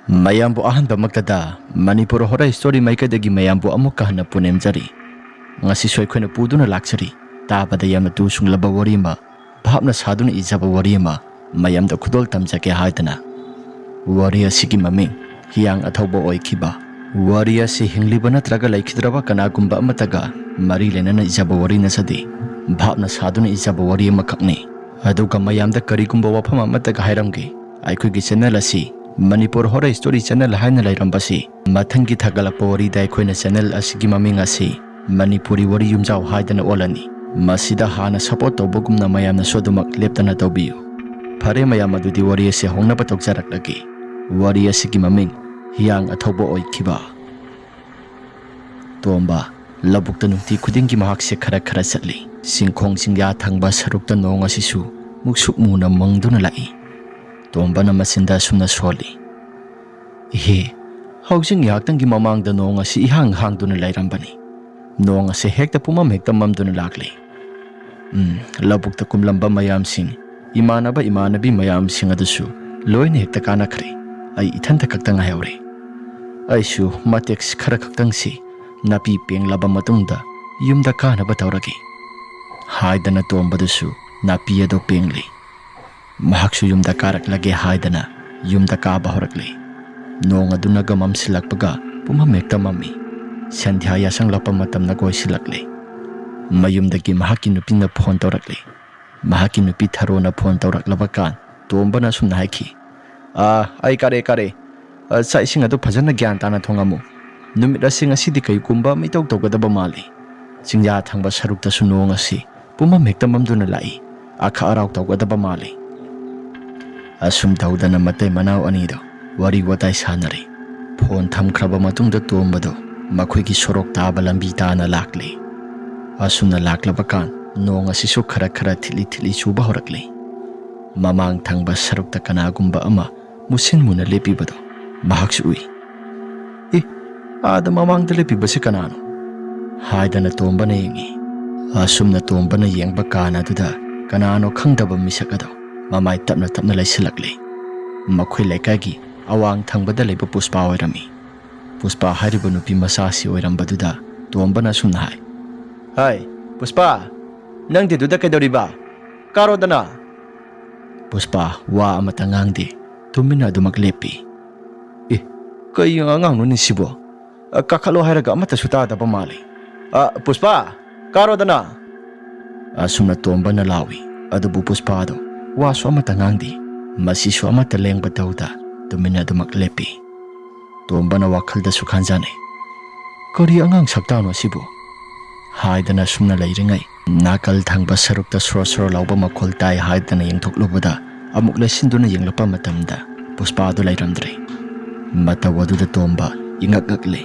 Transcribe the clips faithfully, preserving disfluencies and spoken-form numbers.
ꯃꯌꯥꯝꯕꯨ ꯑꯍꯥꯟꯕꯃꯛꯇꯗ Manipur horror story ꯃꯥꯏꯀꯩꯗꯒꯤ ꯃꯌꯥꯝꯕꯨ ꯑꯃꯨꯛꯀ ꯍꯟꯅ ꯄꯨꯅꯦꯝꯖꯔꯤ꯫ ꯉꯁꯤꯁꯨ ꯑꯩꯈꯣꯏꯅ ꯄꯨꯗꯨꯅ ꯂꯥꯛꯆꯔꯤ ꯇꯥꯕꯗ ꯌꯥꯝꯅ ꯇꯨ ꯁꯨꯡꯂꯕ ꯋꯥꯔꯤ ꯑꯃ, ꯚꯥꯞꯅ ꯁꯥꯗꯨꯅ ꯏꯖꯕ ꯋꯥꯔꯤ ꯑꯃ ꯃꯌꯥꯝꯗ ꯈꯨꯗꯣꯜ ꯇꯝꯖꯒꯦ ꯍꯥꯏꯗꯅ꯫ ꯋꯥꯔꯤ ꯑꯁꯤꯒꯤ ꯃꯃꯤꯡ ꯍꯤꯌꯥꯡ ꯑꯊꯧꯕ ꯑꯣꯏꯈꯤꯕ꯫ ꯋꯥꯔꯤ ꯑꯁꯤ ꯍꯤꯡꯂꯤꯕ ꯅꯠꯇ꯭ꯔꯒ ꯂꯩꯈꯤꯗ꯭ꯔꯕ ꯀꯅꯥꯒꯨꯝꯕ ꯑꯃꯠꯇꯒ ꯃꯔꯤ ꯂꯩꯅꯅ ꯏꯖꯕ ꯋꯥꯔꯤ ꯅꯠꯆꯗꯦ꯫ ꯚꯥꯞꯅ ꯁꯥꯗꯨꯅ ꯏꯖꯕ ꯋꯥꯔꯤ ꯑꯃꯈꯛꯅꯤ꯫ ꯑꯗꯨꯒ ꯃꯌꯥꯝꯗ ꯀꯔꯤꯒꯨꯝꯕ ꯋꯥꯐꯝ ꯑꯃꯠꯇꯒ ꯍꯥꯏꯔꯝꯒꯦ, ꯑꯩꯈꯣꯏꯒꯤ ꯆꯦꯅꯦꯜ ꯑꯁꯤ ꯃꯅꯤꯄꯨꯔ ꯍꯣꯔꯔ ꯁ꯭ꯇꯣꯔꯤ ꯆꯦꯅꯦꯜ ꯍꯥꯏꯅ ꯂꯩꯔꯝꯕꯁꯤ ꯃꯊꯪꯒꯤ ꯊꯥꯒꯠꯂꯛꯄ ꯋꯥꯔꯤꯗ ꯑꯩꯈꯣꯏꯅ ꯆꯦꯅꯦꯜ ꯑꯁꯤꯒꯤ ꯃꯃꯤꯡ ꯑꯁꯤ ꯃꯅꯤꯄꯨꯔꯤ ꯋꯥꯔꯤ ꯌꯨꯝꯖꯥꯎ ꯍꯥꯏꯗꯅ ꯑꯣꯜꯂꯅꯤ꯫ ꯃꯁꯤꯗ ꯍꯥꯟꯅ ꯁꯄꯣꯔꯠ ꯇꯧꯕꯒꯨꯝꯅ ꯃꯌꯥꯝꯅꯁꯨ ꯑꯗꯨꯃꯛ ꯂꯦꯞꯇꯅ ꯇꯧꯕꯤꯌꯨ꯫ ꯐꯔꯦ ꯃꯌꯥꯝ, ꯑꯗꯨꯗꯤ ꯋꯥꯔꯤ ꯑꯁꯤ ꯍꯧꯅꯕ ꯇꯧꯖꯔꯛꯂꯒꯦ꯫ ꯋꯥꯔꯤ ꯑꯁꯤꯒꯤ ꯃꯃꯤꯡ ꯍꯤꯌꯥꯡ ꯑꯊꯧꯕ ꯑꯣꯏꯈꯤꯕ꯫ ꯇꯣꯝꯕ, ꯂꯧꯕꯨꯛꯇ ꯅꯨꯡꯇꯤ ꯈꯨꯗꯤꯡꯒꯤ ꯃꯍꯥꯛꯁꯦ ꯈꯔ ꯈꯔ ꯆꯠꯂꯤ꯫ ꯆꯤꯡꯈꯣꯡ ꯆꯤꯡꯌꯥ ꯊꯪꯕ ꯁꯔꯨꯛꯇ ꯅꯣꯡ ꯑꯁꯤꯁꯨ ꯃꯨꯛꯁꯨꯛ ꯃꯨꯅ ꯃꯪꯗꯨꯅ ꯂꯥꯛꯏ꯫ ꯇꯣꯝꯕꯅ ꯃꯆꯤꯟꯗ ꯑꯁꯨꯝꯅ ꯁꯣꯜꯂꯤ, "ꯏꯍꯦ, ꯍꯧꯖꯤꯛ ꯉꯥꯏꯍꯥꯛꯇꯪꯒꯤ ꯃꯃꯥꯡꯗ ꯅꯣꯡ ꯑꯁꯤ ꯏꯍꯥꯡ ꯍꯥꯡꯗꯨꯅ ꯂꯩꯔꯝꯕꯅꯤ꯫ ꯅꯣꯡ ꯑꯁꯤ ꯍꯦꯛꯇ ꯄꯨꯝꯃꯝ ꯍꯦꯛꯇ ꯃꯝꯗꯨꯅ ꯂꯥꯛꯂꯦ꯫ ꯎꯝ, ꯂꯧꯕꯨꯛꯇ ꯀꯨꯝꯂꯝꯕ ꯃꯌꯥꯝꯁꯤꯡ, ꯏꯃꯥꯟꯅꯕ ꯏꯃꯥꯟꯅꯕꯤ ꯃꯌꯥꯝꯁꯤꯡ ꯑꯗꯨꯁꯨ ꯂꯣꯏꯅ ꯍꯦꯛꯇ ꯀꯥꯅꯈ꯭ꯔꯦ꯫ ꯑꯩ ꯏꯊꯟꯇ ꯈꯛꯇ ꯉꯥꯏꯍꯧꯔꯦ꯫ ꯑꯩꯁꯨ ꯃꯇꯦꯛ ꯈꯔ ꯈꯛꯇꯪꯁꯤ ꯅꯥꯄꯤ ꯄꯦꯡꯂꯕ ꯃꯇꯨꯡꯗ ꯌꯨꯝꯗ ꯀꯥꯅꯕ ꯇꯧꯔꯒꯦ" ꯍꯥꯏꯗꯅ ꯇꯣꯝꯕꯗꯨꯁꯨ ꯅꯥꯄꯤ ꯑꯗꯨ ꯄꯦꯡꯂꯤ꯫ ꯃꯍꯥꯛꯁꯨ ꯌꯨꯝꯗ ꯀꯥꯔꯛꯂꯒꯦ ꯍꯥꯏꯗꯅ ꯌꯨꯝꯗ ꯀꯥꯕ ꯍꯧꯔꯛꯂꯤ꯫ ꯅꯣꯡ ꯑꯗꯨꯅꯒ ꯃꯝꯁꯤꯜꯂꯛꯄꯒ ꯄꯨꯝꯃꯝ ꯍꯦꯛꯇ ꯃꯝꯃꯤ꯫ ꯁꯟꯙ꯭ꯌꯥ ꯌꯥꯁꯪꯂꯛꯄ ꯃꯇꯝꯅ ꯀꯣꯏꯁꯤꯜꯂꯛꯂꯤ꯫ ꯃꯌꯨꯝꯗꯒꯤ ꯃꯍꯥꯛꯀꯤ ꯅꯨꯄꯤꯅ ꯐꯣꯟ ꯇꯧꯔꯛꯂꯤ꯫ ꯃꯍꯥꯛꯀꯤ ꯅꯨꯄꯤ ꯊꯔꯣꯅ ꯐꯣꯟ ꯇꯧꯔꯛꯂꯕ ꯀꯥꯟ ꯇꯣꯝꯕꯅ ꯑꯁꯨꯝꯅ ꯍꯥꯏꯈꯤ, "ꯑꯥ, ꯑꯩ ꯀꯥꯔꯦ, ꯀꯥꯔꯦ꯫ ꯑ, ꯆꯥꯛ ꯏꯁꯤꯡ ꯑꯗꯨ ꯐꯖꯅ ꯒ꯭ꯌꯥꯟ ꯇꯥꯅ ꯊꯣꯡꯉꯝꯃꯨ꯫ ꯅꯨꯃꯤꯠ ꯑꯁꯤ ꯉꯁꯤꯗꯤ ꯀꯩꯒꯨꯝꯕ ꯑꯃ ꯏꯇꯧ ꯇꯧꯒꯗꯕ ꯃꯥꯜꯂꯤ꯫ ꯆꯤꯡꯌꯥ ꯊꯪꯕ ꯁꯔꯨꯛꯇꯁꯨ ꯅꯣꯡ ꯑꯁꯤ ꯄꯨꯝꯃꯝ ꯍꯦꯛꯇ ꯃꯝꯗꯨꯅ ꯂꯥꯛꯏ꯫ ꯑꯈꯥꯛ ꯑꯔꯥꯎ ꯇꯧꯒꯗꯕ ꯃꯥꯜꯂꯤ"꯫ ꯑꯁꯨꯝ ꯇꯧꯗꯅ ꯃꯇꯩ ꯃꯅꯥꯎ ꯑꯅꯤꯗꯣ ꯋꯥꯔꯤ ꯋꯥꯇꯥꯏ ꯁꯥꯟꯅꯔꯤ꯫ ꯐꯣꯟ ꯊꯝꯈ꯭ꯔꯕ ꯃꯇꯨꯡꯗ ꯇꯣꯝꯕꯗꯣ ꯃꯈꯣꯏꯒꯤ ꯁꯣꯔꯣꯛ ꯇꯥꯕ ꯂꯝꯕꯤ ꯇꯥꯅ ꯂꯥꯛꯂꯤ꯫ ꯑꯁꯨꯝꯅ ꯂꯥꯛꯂꯕ ꯀꯥꯟ ꯅꯣꯡ ꯑꯁꯤꯁꯨ ꯈꯔ ꯈꯔ ꯊꯤꯠꯂꯤ ꯊꯤꯠꯂꯤ ꯆꯨꯕ ꯍꯧꯔꯛꯂꯤ꯫ ꯃꯃꯥꯡ ꯊꯪꯕ ꯁꯔꯨꯛꯇ ꯀꯅꯥꯒꯨꯝꯕ ꯑꯃ ꯃꯨꯁꯤꯟ ꯃꯨꯅ ꯂꯦꯞꯄꯤꯕꯗꯣ ꯃꯍꯥꯛꯁꯨ ꯎꯏ꯫ "ꯑꯦ, ꯑꯥꯗ ꯃꯃꯥꯡꯗ ꯂꯦꯞꯄꯤꯕꯁꯤ ꯀꯅꯥꯅꯣ?" ꯍꯥꯏꯗꯅ ꯇꯣꯝꯕꯅ ꯌꯦꯡꯉꯤ꯫ ꯑꯁꯨꯝꯅ ꯇꯣꯝꯕꯅ ꯌꯦꯡꯕ ꯀꯥꯟ ꯑꯗꯨꯗ ꯀꯅꯥꯅꯣ ꯈꯪꯗꯕ ꯃꯤꯁꯛ ꯑꯗꯣ ꯃꯃꯥꯏ ꯇꯞꯅ ꯇꯞꯅ ꯂꯩꯁꯤꯜꯂꯛꯂꯤ꯫ ꯃꯈꯣꯏ ꯂꯩꯀꯥꯏꯒꯤ ꯑꯋꯥꯡ ꯊꯪꯕꯗ ꯂꯩꯕ ꯄꯨꯁꯄꯥ ꯑꯣꯏꯔꯝꯃꯤ꯫ ꯄꯨꯁꯄꯥ ꯍꯥꯏꯔꯤꯕ ꯅꯨꯄꯤ ꯃꯆꯥꯁꯤ ꯑꯣꯏꯔꯝꯕꯗꯨꯗ ꯇꯣꯝꯕꯅ ꯑꯁꯨꯝꯅ ꯍꯥꯏ, "ꯍꯥꯏ, ꯄꯨꯁꯄꯥ, ꯅꯪꯗꯤ ꯑꯗꯨꯗ ꯀꯩꯗꯧꯔꯤꯕ? ꯀꯥꯔꯣꯗꯅ!" ꯄꯨꯁꯄꯥ ꯋꯥ ꯑꯃꯠꯇ ꯉꯥꯡꯗꯦ, ꯇꯨꯃꯤꯟꯅ ꯑꯗꯨꯃꯛ ꯂꯦꯞꯄꯤ꯫ "ꯑꯦ, ꯀꯩ ꯑꯉꯥꯡꯅꯣꯅꯦ ꯁꯤꯕꯣ? ꯑ, ꯀꯥꯈꯠꯂꯣ ꯍꯥꯏꯔꯒ ꯑꯃꯠꯇꯁꯨ ꯇꯥꯗꯕ ꯃꯥꯜꯂꯤ꯫ ꯑ, ꯄꯨꯁꯄꯥ, ꯀꯥꯔꯣꯗꯅ!" ꯑꯁꯨꯝꯅ ꯇꯣꯝꯕꯅ ꯂꯥꯎꯏ꯫ ꯑꯗꯨꯕꯨ ꯄꯨꯁꯄꯥꯗꯣ ꯋꯥꯁꯨ ꯑꯃꯠꯇ ꯉꯥꯡꯗꯦ꯫ ꯃꯁꯤꯁꯨ ꯑꯃꯠꯇ ꯂꯦꯡꯕ ꯇꯧꯗ ꯇꯨꯃꯤꯟꯅ ꯑꯗꯨꯃꯛ ꯂꯦꯞꯄꯤ꯫ ꯇꯣꯝꯕꯅ ꯋꯥꯈꯜꯗꯁꯨ ꯈꯟꯖꯥꯅꯩ, "ꯀꯔꯤ ꯑꯉꯥꯡ ꯁꯛꯇꯥꯅꯣ ꯁꯤꯕꯨ?" ꯍꯥꯏꯗꯅ ꯁꯨꯝꯅ ꯂꯩꯔꯤꯉꯩ, ꯅꯥꯀꯜ ꯊꯪꯕ ꯁꯔꯨꯛꯇ ꯁꯣꯔꯣ ꯁꯣꯔꯣ ꯂꯥꯎꯕ ꯃꯈꯣꯜ ꯇꯥꯏ ꯍꯥꯏꯗꯅ ꯌꯦꯡꯊꯣꯛꯂꯨꯕꯗ, ꯑꯃꯨꯛ ꯂꯩꯁꯤꯟꯗꯨꯅ ꯌꯦꯡꯂꯛꯄ ꯃꯇꯝꯗ ꯄꯨꯁꯄꯥꯗꯨ ꯂꯩꯔꯝꯗ꯭ꯔꯦ꯫ ꯃꯇꯧ ꯑꯗꯨꯗ ꯇꯣꯝꯕ ꯏꯉꯛ ꯉꯛꯂꯦ꯫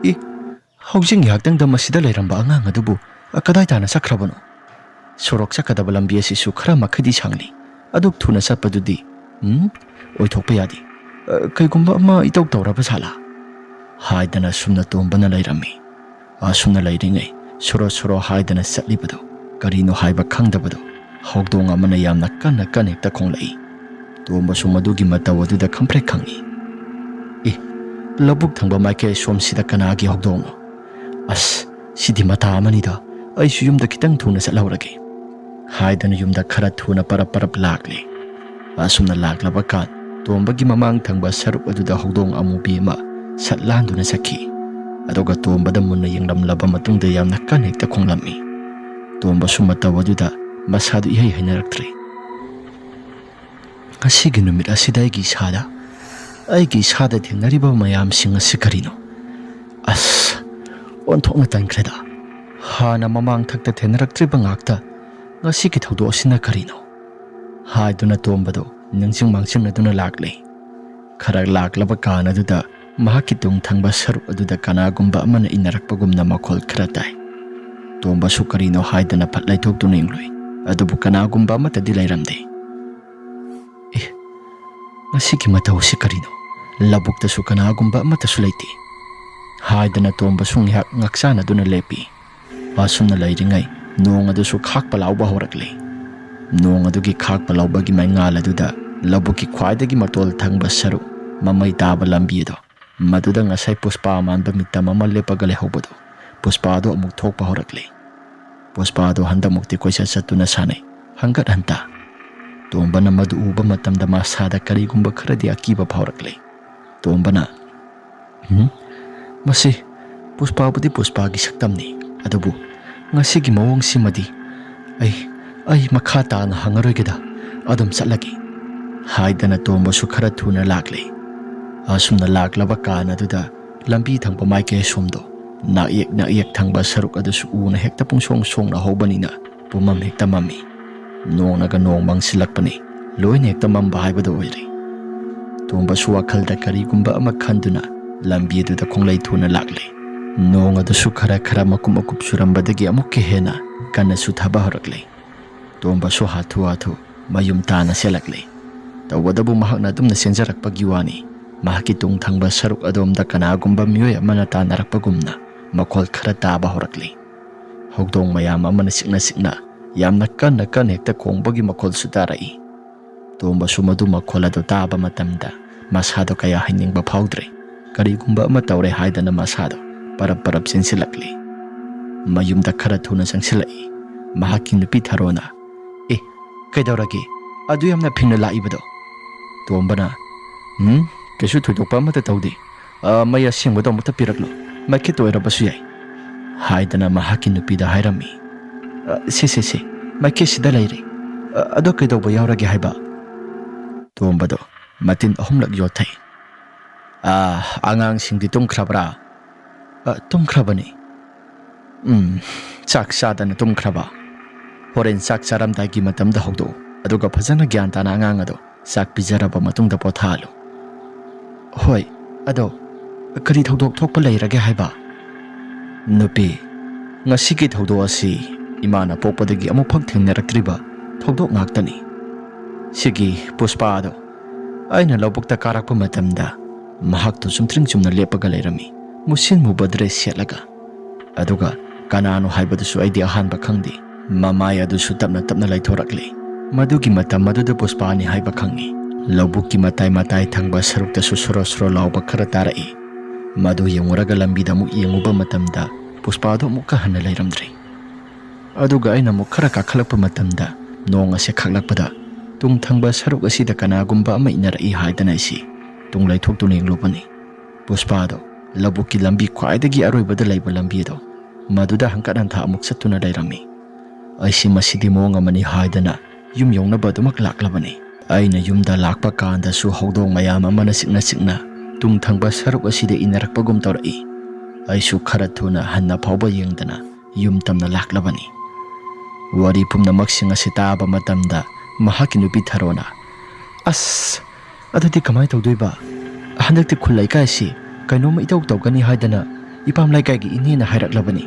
"ꯏ, ꯍꯧꯖꯤꯛ ꯉꯥꯏꯍꯥꯛꯇꯪꯗ ꯃꯁꯤꯗ ꯂꯩꯔꯝꯕ ꯑꯉꯥꯡ ꯑꯗꯨꯕꯨ ꯀꯗꯥꯏ ꯇꯥꯅ ꯆꯠꯈ꯭ꯔꯕꯅꯣ? ꯁꯣꯔꯣꯛ ꯆꯠꯀꯗꯕ ꯂꯝꯕꯤ ꯑꯁꯤꯁꯨ ꯈꯔ ꯃꯈꯩꯗꯤ ꯁꯥꯡꯂꯤ꯫ ꯑꯗꯨꯛ ꯊꯨꯅ ꯆꯠꯄꯗꯨꯗꯤ, ꯎꯝ, ꯑꯣꯏꯊꯣꯛꯄ ꯌꯥꯗꯦ꯫ ꯑ, ꯀꯩꯒꯨꯝꯕ ꯑꯃ ꯏꯇꯧ ꯇꯧꯔꯕ ꯖꯥꯠꯂꯥ?" ꯍꯥꯏꯗꯅ ꯁꯨꯝꯅ ꯇꯣꯝꯕꯅ ꯂꯩꯔꯝꯃꯤ꯫ ꯑꯁꯨꯝꯅ ꯂꯩꯔꯤꯉꯩ, ꯁꯣꯔꯣ ꯁꯣꯔꯣ ꯍꯥꯏꯗꯅ ꯆꯠꯂꯤꯕꯗꯨ ꯀꯔꯤꯅꯣ ꯍꯥꯏꯕ ꯈꯪꯗꯕꯗꯨ ꯍꯧꯗꯣꯡ ꯑꯃꯅ ꯌꯥꯝꯅ ꯀꯟꯅ ꯀꯟꯅ ꯍꯦꯛꯇ ꯈꯣꯡꯂꯛꯏ꯫ ꯇꯣꯝꯕꯁꯨ ꯃꯗꯨꯒꯤ ꯃꯇꯧ ꯑꯗꯨꯗ ꯈꯪꯄ꯭ꯔꯦꯛ ꯈꯪꯏ꯫ "ꯑꯦ, ꯂꯧꯕꯨꯛ ꯊꯪꯕ ꯃꯥꯏꯀꯩ ꯁꯣꯝꯁꯤꯗ ꯀꯅꯥꯒꯤ ꯍꯧꯗꯣꯡꯅꯣ? ꯑꯁ, ꯁꯤꯗꯤ ꯃꯇꯥ ꯑꯃꯅꯤꯗ, ꯑꯩꯁꯨ ꯌꯨꯝꯗ ꯈꯤꯇꯪ ꯊꯨꯅ ꯆꯠꯍꯧꯔꯒꯦ" ꯍꯥꯏꯗꯅ ꯌꯨꯝꯗ ꯈꯔ ꯊꯨꯅ ꯄꯔꯞ ꯄꯔꯞ ꯂꯥꯛꯂꯦ꯫ ꯑꯁꯨꯝꯅ ꯂꯥꯛꯂꯕ ꯀꯥꯟ, ꯇꯣꯝꯕꯒꯤ ꯃꯃꯥꯡ ꯊꯪꯕ ꯁꯔꯨꯛ ꯑꯗꯨꯗ ꯍꯧꯗꯣꯡ ꯑꯃꯨꯕꯤ ꯑꯃ ꯁꯠ ꯂꯥꯟꯗꯨꯅ ꯆꯠꯈꯤ꯫ ꯑꯗꯨꯒ ꯇꯣꯝꯕꯗ ꯃꯨꯟꯅ ꯌꯦꯡꯂꯝꯂꯕ ꯃꯇꯨꯡꯗ ꯌꯥꯝꯅ ꯀꯟꯅ ꯍꯦꯛꯇ ꯈꯣꯡꯂꯝꯃꯤ꯫ ꯇꯣꯝꯕꯁꯨ ꯃꯇꯧ ꯑꯗꯨꯗ ꯃꯁꯥꯗꯨ ꯏꯍꯩ ꯍꯩꯅꯔꯛꯇ꯭ꯔꯦ꯫ "ꯉꯁꯤꯒꯤ ꯅꯨꯃꯤꯠ ꯑꯁꯤꯗ ꯑꯩꯒꯤ ꯏꯁꯥꯗ, ꯑꯩꯒꯤ ꯏꯁꯥꯗ ꯊꯦꯡꯅꯔꯤꯕ ꯃꯌꯥꯝꯁꯤꯡ ꯑꯁꯤ ꯀꯔꯤꯅꯣ? ꯑꯁ, ꯑꯣꯟꯊꯣꯛꯅ ꯇꯟꯈ꯭ꯔꯦꯗ꯫ ꯍꯥꯟꯅ ꯃꯃꯥꯡ ꯊꯛꯇ ꯊꯦꯡꯅꯔꯛꯇ꯭ꯔꯤꯕ ꯉꯥꯛꯇ ꯉꯁꯤꯒꯤ ꯊꯧꯗꯣꯛ ꯑꯁꯤꯅ ꯀꯔꯤꯅꯣ?" ꯍꯥꯏꯗꯨꯅ ꯇꯣꯝꯕꯗꯨ ꯅꯤꯡꯁꯤꯡ ꯃꯥꯡꯁꯤꯡꯅꯗꯨꯅ ꯂꯥꯛꯂꯦ꯫ ꯈꯔ ꯂꯥꯛꯂꯕ ꯀꯥꯟ ꯑꯗꯨꯗ ꯃꯍꯥꯛꯀꯤ ꯇꯨꯡ ꯊꯪꯕ ꯁꯔꯨꯛ ꯑꯗꯨꯗ ꯀꯅꯥꯒꯨꯝꯕ ꯑꯃꯅ ꯏꯟꯅꯔꯛꯄꯒꯨꯝꯅ ꯃꯈꯣꯜ ꯈꯔ ꯇꯥꯏ꯫ ꯇꯣꯝꯕꯁꯨ ꯀꯔꯤꯅꯣ ꯍꯥꯏꯗꯅ ꯐꯠ ꯂꯩꯊꯣꯛꯇꯨꯅ ꯌꯦꯡꯂꯨꯏ꯫ ꯑꯗꯨꯕꯨ ꯀꯅꯥꯒꯨꯝꯕ ꯑꯃꯠꯇꯗꯤ ꯂꯩꯔꯝꯗꯦ꯫ "ꯑꯦ, ꯉꯁꯤꯒꯤ ꯃꯇꯧ ꯑꯁꯤ ꯀꯔꯤꯅꯣ? ꯂꯧꯕꯨꯛꯇꯁꯨ ꯀꯅꯥꯒꯨꯝꯕ ꯑꯃꯠꯇꯁꯨ ꯂꯩꯇꯦ" ꯍꯥꯏꯗꯅ ꯇꯣꯝꯕꯁꯨ ꯉꯥꯏꯍꯥꯛ ꯉꯥꯛꯆꯥꯅꯗꯨꯅ ꯂꯦꯞꯄꯤ꯫ ꯑꯁꯨꯝꯅ ꯂꯩꯔꯤꯉꯩ, ꯅꯣꯡ ꯑꯗꯨꯁꯨ ꯈꯥꯛꯄ ꯂꯥꯎꯕ ꯍꯧꯔꯛꯂꯦ꯫ ꯅꯣꯡ ꯑꯗꯨꯒꯤ ꯈꯥꯛꯄ ꯂꯥꯎꯕꯒꯤ ꯃꯩꯉꯥꯜ ꯑꯗꯨꯗ ꯂꯧꯕꯨꯛꯀꯤ ꯈ꯭ꯋꯥꯏꯗꯒꯤ ꯃꯇꯣꯜ ꯊꯪꯕ ꯁꯔꯨꯛ, ꯃꯃꯩ ꯇꯥꯕ ꯂꯝꯕꯤ ꯑꯗꯣ, ꯃꯗꯨꯗ ꯉꯁꯥꯏ ꯄꯨꯁꯄꯥ ꯃꯥꯟꯕ ꯃꯤꯇꯝ ꯑꯃ ꯂꯦꯞꯄꯒ ꯂꯩꯍꯧꯕꯗꯣ, ꯄꯨꯁꯄꯥꯗꯣ ꯑꯃꯨꯛ ꯊꯣꯛꯄ ꯍꯧꯔꯛꯂꯦ꯫ ꯄꯨꯁꯄꯥꯗꯣ ꯍꯟꯗꯛꯃꯨꯛꯇꯤ ꯀꯣꯏꯆꯠ ꯆꯠꯇꯨꯅ ꯁꯥꯟꯅꯩ, ꯍꯪꯒꯠ ꯍꯟꯗ꯫ ꯇꯣꯝꯕꯅ ꯃꯗꯨ ꯎꯕ ꯃꯇꯝꯗ ꯃꯁꯥꯗ ꯀꯔꯤꯒꯨꯝꯕ ꯈꯔꯗꯤ ꯑꯀꯤꯕ ꯐꯥꯎꯔꯛꯂꯦ꯫ ꯇꯣꯝꯕꯅ, "ꯎꯝ, ꯃꯁꯤ ꯄꯨꯁꯄꯥꯕꯨꯗꯤ ꯄꯨꯁꯄꯥꯒꯤ ꯁꯛꯇꯝꯅꯤ, ꯑꯗꯨꯕꯨ ꯉꯁꯤꯒꯤ ꯃꯑꯣꯡꯁꯤꯃꯗꯤ ꯑꯩ, ꯑꯩ ꯃꯈꯥ ꯇꯥꯅ ꯍꯪꯉꯔꯣꯏꯒꯦꯗ, ꯑꯗꯨꯝ ꯆꯠꯂꯒꯦ" ꯍꯥꯏꯗꯅ ꯇꯣꯝꯕꯁꯨ ꯈꯔ ꯊꯨꯅ ꯂꯥꯛꯂꯦ꯫ ꯑꯁꯨꯝꯅ ꯂꯥꯛꯂꯕ ꯀꯥꯟ ꯑꯗꯨꯗ ꯂꯝꯕꯤ ꯊꯪꯕ ꯃꯥꯏꯀꯩ ꯑꯁꯣꯝꯗꯣ ꯅꯥꯛꯌꯦꯛ ꯅꯥꯛꯌꯦꯛ ꯊꯪꯕ ꯁꯔꯨꯛ ꯑꯗꯨꯁꯨ ꯎꯅ ꯍꯦꯛꯇ ꯄꯨꯡꯁꯣꯡ ꯁꯣꯡꯅ ꯍꯧꯕꯅꯤꯅ ꯄꯨꯝꯃꯝ ꯍꯦꯛꯇ ꯃꯝꯃꯤ꯫ ꯅꯣꯡꯅꯒ ꯅꯣꯡ ꯃꯪꯁꯤꯜꯂꯛꯄꯅꯤ꯫ ꯂꯣꯏꯅ ꯍꯦꯛꯇ ꯃꯝꯕ ꯍꯥꯏꯕꯗꯨ ꯑꯣꯏꯔꯦ꯫ ꯇꯣꯝꯕꯁꯨ ꯋꯥꯈꯜꯗ ꯀꯔꯤꯒꯨꯝꯕ ꯑꯃ ꯈꯟꯗꯨꯅ ꯂꯝꯕꯤ ꯑꯗꯨꯗ ꯈꯣꯡꯂꯩ ꯊꯨꯅ ꯂꯥꯛꯂꯦ꯫ ꯅꯣꯡ ꯑꯗꯨꯁꯨ ꯈꯔ ꯈꯔ ꯃꯀꯨꯞ ꯃꯀꯨꯞ ꯆꯨꯔꯝꯕꯗꯒꯤ ꯑꯃꯨꯛꯀ ꯍꯦꯟꯅ ꯀꯟꯅ ꯆꯨꯊꯕ ꯍꯧꯔꯛꯂꯦ꯫ ꯇꯣꯝꯕꯁꯨ ꯍꯥꯊꯨ ꯍꯥꯊꯨ ꯃꯌꯨꯝ ꯇꯥꯅ ꯆꯦꯜꯂꯛꯂꯦ꯫ ꯇꯧꯕꯇꯕꯨ ꯃꯍꯥꯛꯅ ꯑꯗꯨꯝꯅ ꯆꯦꯟꯖꯔꯛꯄꯒꯤ ꯋꯥꯅꯤ, ꯃꯍꯥꯛꯀꯤ ꯇꯨꯡ ꯊꯪꯕ ꯁꯔꯨꯛ ꯑꯗꯣꯝꯗ ꯀꯅꯥꯒꯨꯝꯕ ꯃꯤꯑꯣꯏ ꯑꯃꯅ ꯇꯥꯟꯅꯔꯛꯄꯒꯨꯝꯅ ꯃꯈꯣꯜ ꯈꯔ ꯇꯥꯕ ꯍꯧꯔꯛꯂꯦ꯫ ꯍꯧꯗꯣꯡ ꯃꯌꯥꯝ ꯑꯃꯅ ꯆꯤꯛꯅ ꯆꯤꯛꯅ ꯌꯥꯝꯅ ꯀꯟꯅ ꯀꯟꯅ ꯍꯦꯛꯇ ꯈꯣꯡꯕꯒꯤ ꯃꯈꯣꯜꯁꯨ ꯇꯥꯔꯛꯏ꯫ ꯇꯣꯝꯕꯁꯨ ꯃꯗꯨ ꯃꯈꯣꯜ ꯑꯗꯨ ꯇꯥꯕ ꯃꯇꯝꯗ ꯃꯁꯥꯗꯣ ꯀꯌꯥ ꯍꯩꯅꯤꯡꯕ ꯐꯥꯎꯗ꯭ꯔꯦ꯫ ꯀꯔꯤꯒꯨꯝꯕ ꯑꯃ ꯇꯧꯔꯦ ꯍꯥꯏꯗꯅ ꯃꯁꯥꯗꯣ ꯄꯔꯞ ꯄꯔꯞ ꯆꯦꯟꯁꯤꯜꯂꯛꯂꯤ꯫ ꯃꯌꯨꯝꯗ ꯈꯔ ꯊꯨꯅ ꯆꯪꯁꯤꯜꯂꯛꯏ꯫ ꯃꯍꯥꯛꯀꯤ ꯅꯨꯄꯤ ꯊꯔꯣꯅ, "ꯑꯦ, ꯀꯩꯗꯧꯔꯒꯦ? ꯑꯗꯨ ꯌꯥꯝꯅ ꯐꯤꯡꯅ ꯂꯥꯛꯏꯕꯗꯣ?" ꯇꯣꯝꯕꯅ, "ꯎꯝ, ꯀꯩꯁꯨ ꯊꯣꯏꯗꯣꯛꯄ ꯑꯃꯠꯇ ꯇꯧꯗꯦ꯫ ꯑ, ꯃꯩ ꯑꯁꯦꯡꯕꯗꯣ ꯑꯃꯨꯛꯇ ꯄꯤꯔꯛꯂꯣ꯫ ꯃꯩꯈꯦꯠꯇ ꯑꯣꯏꯔꯕꯁꯨ ꯌꯥꯏ," ꯍꯥꯏꯗꯅ ꯃꯍꯥꯛꯀꯤ ꯅꯨꯄꯤꯗ ꯍꯥꯏꯔꯝꯃꯤ꯫ "ꯑ, ꯁꯦ, ꯁꯦ, ꯁꯦ, ꯃꯩꯈꯦꯠꯁꯤꯗ ꯂꯩꯔꯦ꯫ ꯑ, ꯑꯗꯣ ꯀꯩꯗꯧꯕ ꯌꯥꯎꯔꯒꯦ ꯍꯥꯏꯕ?" ꯇꯣꯝꯕꯗꯣ ꯃꯇꯤꯟ ꯑꯍꯨꯝꯂꯛ ꯌꯣꯠꯊꯩ꯫ "ꯑ, ꯑꯉꯥꯡꯁꯤꯡꯗꯤ ꯇꯨꯝꯈ꯭ꯔꯕ꯭ꯔꯥ?" "ꯑ, ꯇꯨꯝꯈ꯭ꯔꯕꯅꯤ꯫" "ꯎꯝ, ꯆꯥꯛ ꯆꯥꯗꯅ ꯇꯨꯝꯈ꯭ꯔꯕ? ꯍꯣꯔꯦꯟ ꯆꯥꯛ ꯆꯥꯔꯝꯗꯥꯏꯒꯤ ꯃꯇꯝꯗ ꯍꯧꯗꯣꯛꯎ, ꯑꯗꯨꯒ ꯐꯖꯅ ꯒ꯭ꯌꯥꯟ ꯇꯥꯅ ꯑꯉꯥꯡ ꯑꯗꯣ ꯆꯥꯛ ꯄꯤꯖꯔꯕ ꯃꯇꯨꯡꯗ ꯄꯣꯊꯥꯍꯜꯂꯨ꯫" "ꯍꯣꯏ, ꯑꯗꯣ ꯀꯔꯤ ꯊꯧꯗꯣꯛ ꯊꯣꯛꯄ ꯂꯩꯔꯒꯦ ꯍꯥꯏꯕ?" "ꯅꯨꯄꯤ, ꯉꯁꯤꯒꯤ ꯊꯧꯗꯣꯛ ꯑꯁꯤ ꯏꯃꯥꯅ ꯄꯣꯛꯄꯗꯒꯤ ꯑꯃꯨꯛꯐꯥꯎ ꯊꯦꯡꯅꯔꯛꯇ꯭ꯔꯤꯕ ꯊꯧꯗꯣꯛ ꯉꯥꯛꯇꯅꯤ꯫ ꯁꯤꯒꯤ ꯄꯨꯁꯄꯥ ꯑꯗꯣ ꯑꯩꯅ ꯂꯧꯕꯨꯛꯇ ꯀꯥꯔꯛꯄ ꯃꯇꯝꯗ ꯃꯍꯥꯛꯇꯨ ꯆꯨꯝꯊ꯭ꯔꯤꯡ ꯆꯨꯝꯅ ꯂꯦꯞꯄꯒ ꯂꯩꯔꯝꯃꯤ, ꯃꯨꯁꯤꯟ ꯃꯨꯕ ꯗ꯭ꯔꯦꯁ ꯁꯦꯠꯂꯒ꯫ ꯑꯗꯨꯒ ꯀꯅꯥꯅꯣ ꯍꯥꯏꯕꯗꯨꯁꯨ ꯑꯩꯗꯤ ꯑꯍꯥꯟꯕ ꯈꯪꯗꯦ꯫ ꯃꯃꯥꯏ ꯑꯗꯨꯁꯨ ꯇꯞꯅ ꯇꯞꯅ ꯂꯩꯊꯣꯔꯛꯂꯦ꯫ ꯃꯗꯨꯒꯤ ꯃꯇꯝ ꯑꯗꯨꯗ ꯄꯨꯁꯄꯥꯅꯤ ꯍꯥꯏꯕ ꯈꯪꯉꯤ꯫ ꯂꯧꯕꯨꯛꯀꯤ ꯃꯇꯥꯏ ꯃꯇꯥꯏ ꯊꯪꯕ ꯁꯔꯨꯛꯇꯁꯨ ꯁꯣꯔꯣ ꯁꯣꯔꯣ ꯂꯥꯎꯕ ꯈꯔ ꯇꯥꯔꯛꯏ꯫ ꯃꯗꯨ ꯌꯦꯡꯉꯨꯔꯒ ꯂꯝꯕꯤꯗ ꯑꯃꯨꯛ ꯌꯦꯡꯉꯨꯕ ꯃꯇꯝꯗ ꯄꯨꯁꯄꯥꯗꯣ ꯑꯃꯨꯛꯀ ꯍꯟꯅ ꯂꯩꯔꯝꯗ꯭ꯔꯦ꯫ ꯑꯗꯨꯒ ꯑꯩꯅ ꯑꯃꯨꯛ ꯈꯔ ꯀꯥꯈꯠꯂꯛꯄ ꯃꯇꯝꯗ ꯅꯣꯡ ꯑꯁꯦ ꯈꯥꯛꯂꯛꯄꯗ ꯇꯨꯡ ꯊꯪꯕ ꯁꯔꯨꯛ ꯑꯁꯤꯗ ꯀꯅꯥꯒꯨꯝꯕ ꯑꯃ ꯏꯟꯅꯔꯛꯏ ꯍꯥꯏꯗꯅ ꯑꯩꯁꯤ ꯇꯨꯡ ꯂꯩꯊꯣꯛꯇꯨꯅ ꯌꯦꯡꯂꯨꯕꯅꯤ꯫ ꯄꯨꯁꯄꯥꯗꯣ ꯂꯧꯕꯨꯛꯀꯤ ꯂꯝꯕꯤ ꯈ꯭ꯋꯥꯏꯗꯒꯤ ꯑꯔꯣꯏꯕꯗ ꯂꯩꯕ ꯂꯝꯕꯤ ꯑꯗꯣ ꯃꯗꯨꯗ ꯍꯪꯀꯠ ꯍꯟꯊ ꯑꯃꯨꯛ ꯆꯠꯇꯨꯅ ꯂꯩꯔꯝꯃꯤ꯫ ꯑꯩꯁꯤ ꯃꯁꯤꯗꯤ ꯃꯑꯣꯡ ꯑꯃꯅꯤ ꯍꯥꯏꯗꯅ ꯌꯨꯝ ꯌꯧꯅꯕ ꯑꯗꯨꯃꯛ ꯂꯥꯛꯂꯕꯅꯤ꯫ ꯑꯩꯅ ꯌꯨꯝꯗ ꯂꯥꯛꯄ ꯀꯥꯟꯗꯁꯨ ꯍꯧꯗꯣꯡ ꯃꯌꯥꯝ ꯑꯃꯅ ꯆꯤꯛꯅ ꯆꯤꯛꯅ ꯇꯨꯡ ꯊꯪꯕ ꯁꯔꯨꯛ ꯑꯁꯤꯗ ꯏꯟꯅꯔꯛꯄꯒꯨꯝ ꯇꯧꯔꯛꯏ꯫ ꯑꯩꯁꯨ ꯈꯔ ꯊꯨꯅ ꯍꯟꯅ ꯐꯥꯎꯕ ꯌꯦꯡꯗꯅ ꯌꯨꯝ ꯇꯝꯅ ꯂꯥꯛꯂꯕꯅꯤ꯫ ꯋꯥꯔꯤ ꯄꯨꯝꯅꯃꯛꯁꯤꯡ ꯑꯁꯤ ꯇꯥꯕ ꯃꯇꯝꯗ ꯃꯍꯥꯛꯀꯤ ꯅꯨꯄꯤ ꯊꯔꯣꯅ, "ꯑꯁ, ꯑꯗꯨꯗꯤ ꯀꯃꯥꯏꯅ ꯇꯧꯗꯣꯏꯕ? ꯍꯟꯗꯛꯇꯤ ꯈꯨꯜ ꯂꯩꯀꯥꯏꯁꯤ ꯀꯩꯅꯣꯝꯃ ꯏꯇꯧ ꯇꯧꯒꯅꯤ ꯍꯥꯏꯗꯅ ꯏꯄꯥꯝ ꯂꯩꯀꯥꯏꯒꯤ ꯏꯅꯦꯅ ꯍꯥꯏꯔꯛꯂꯕꯅꯤ꯫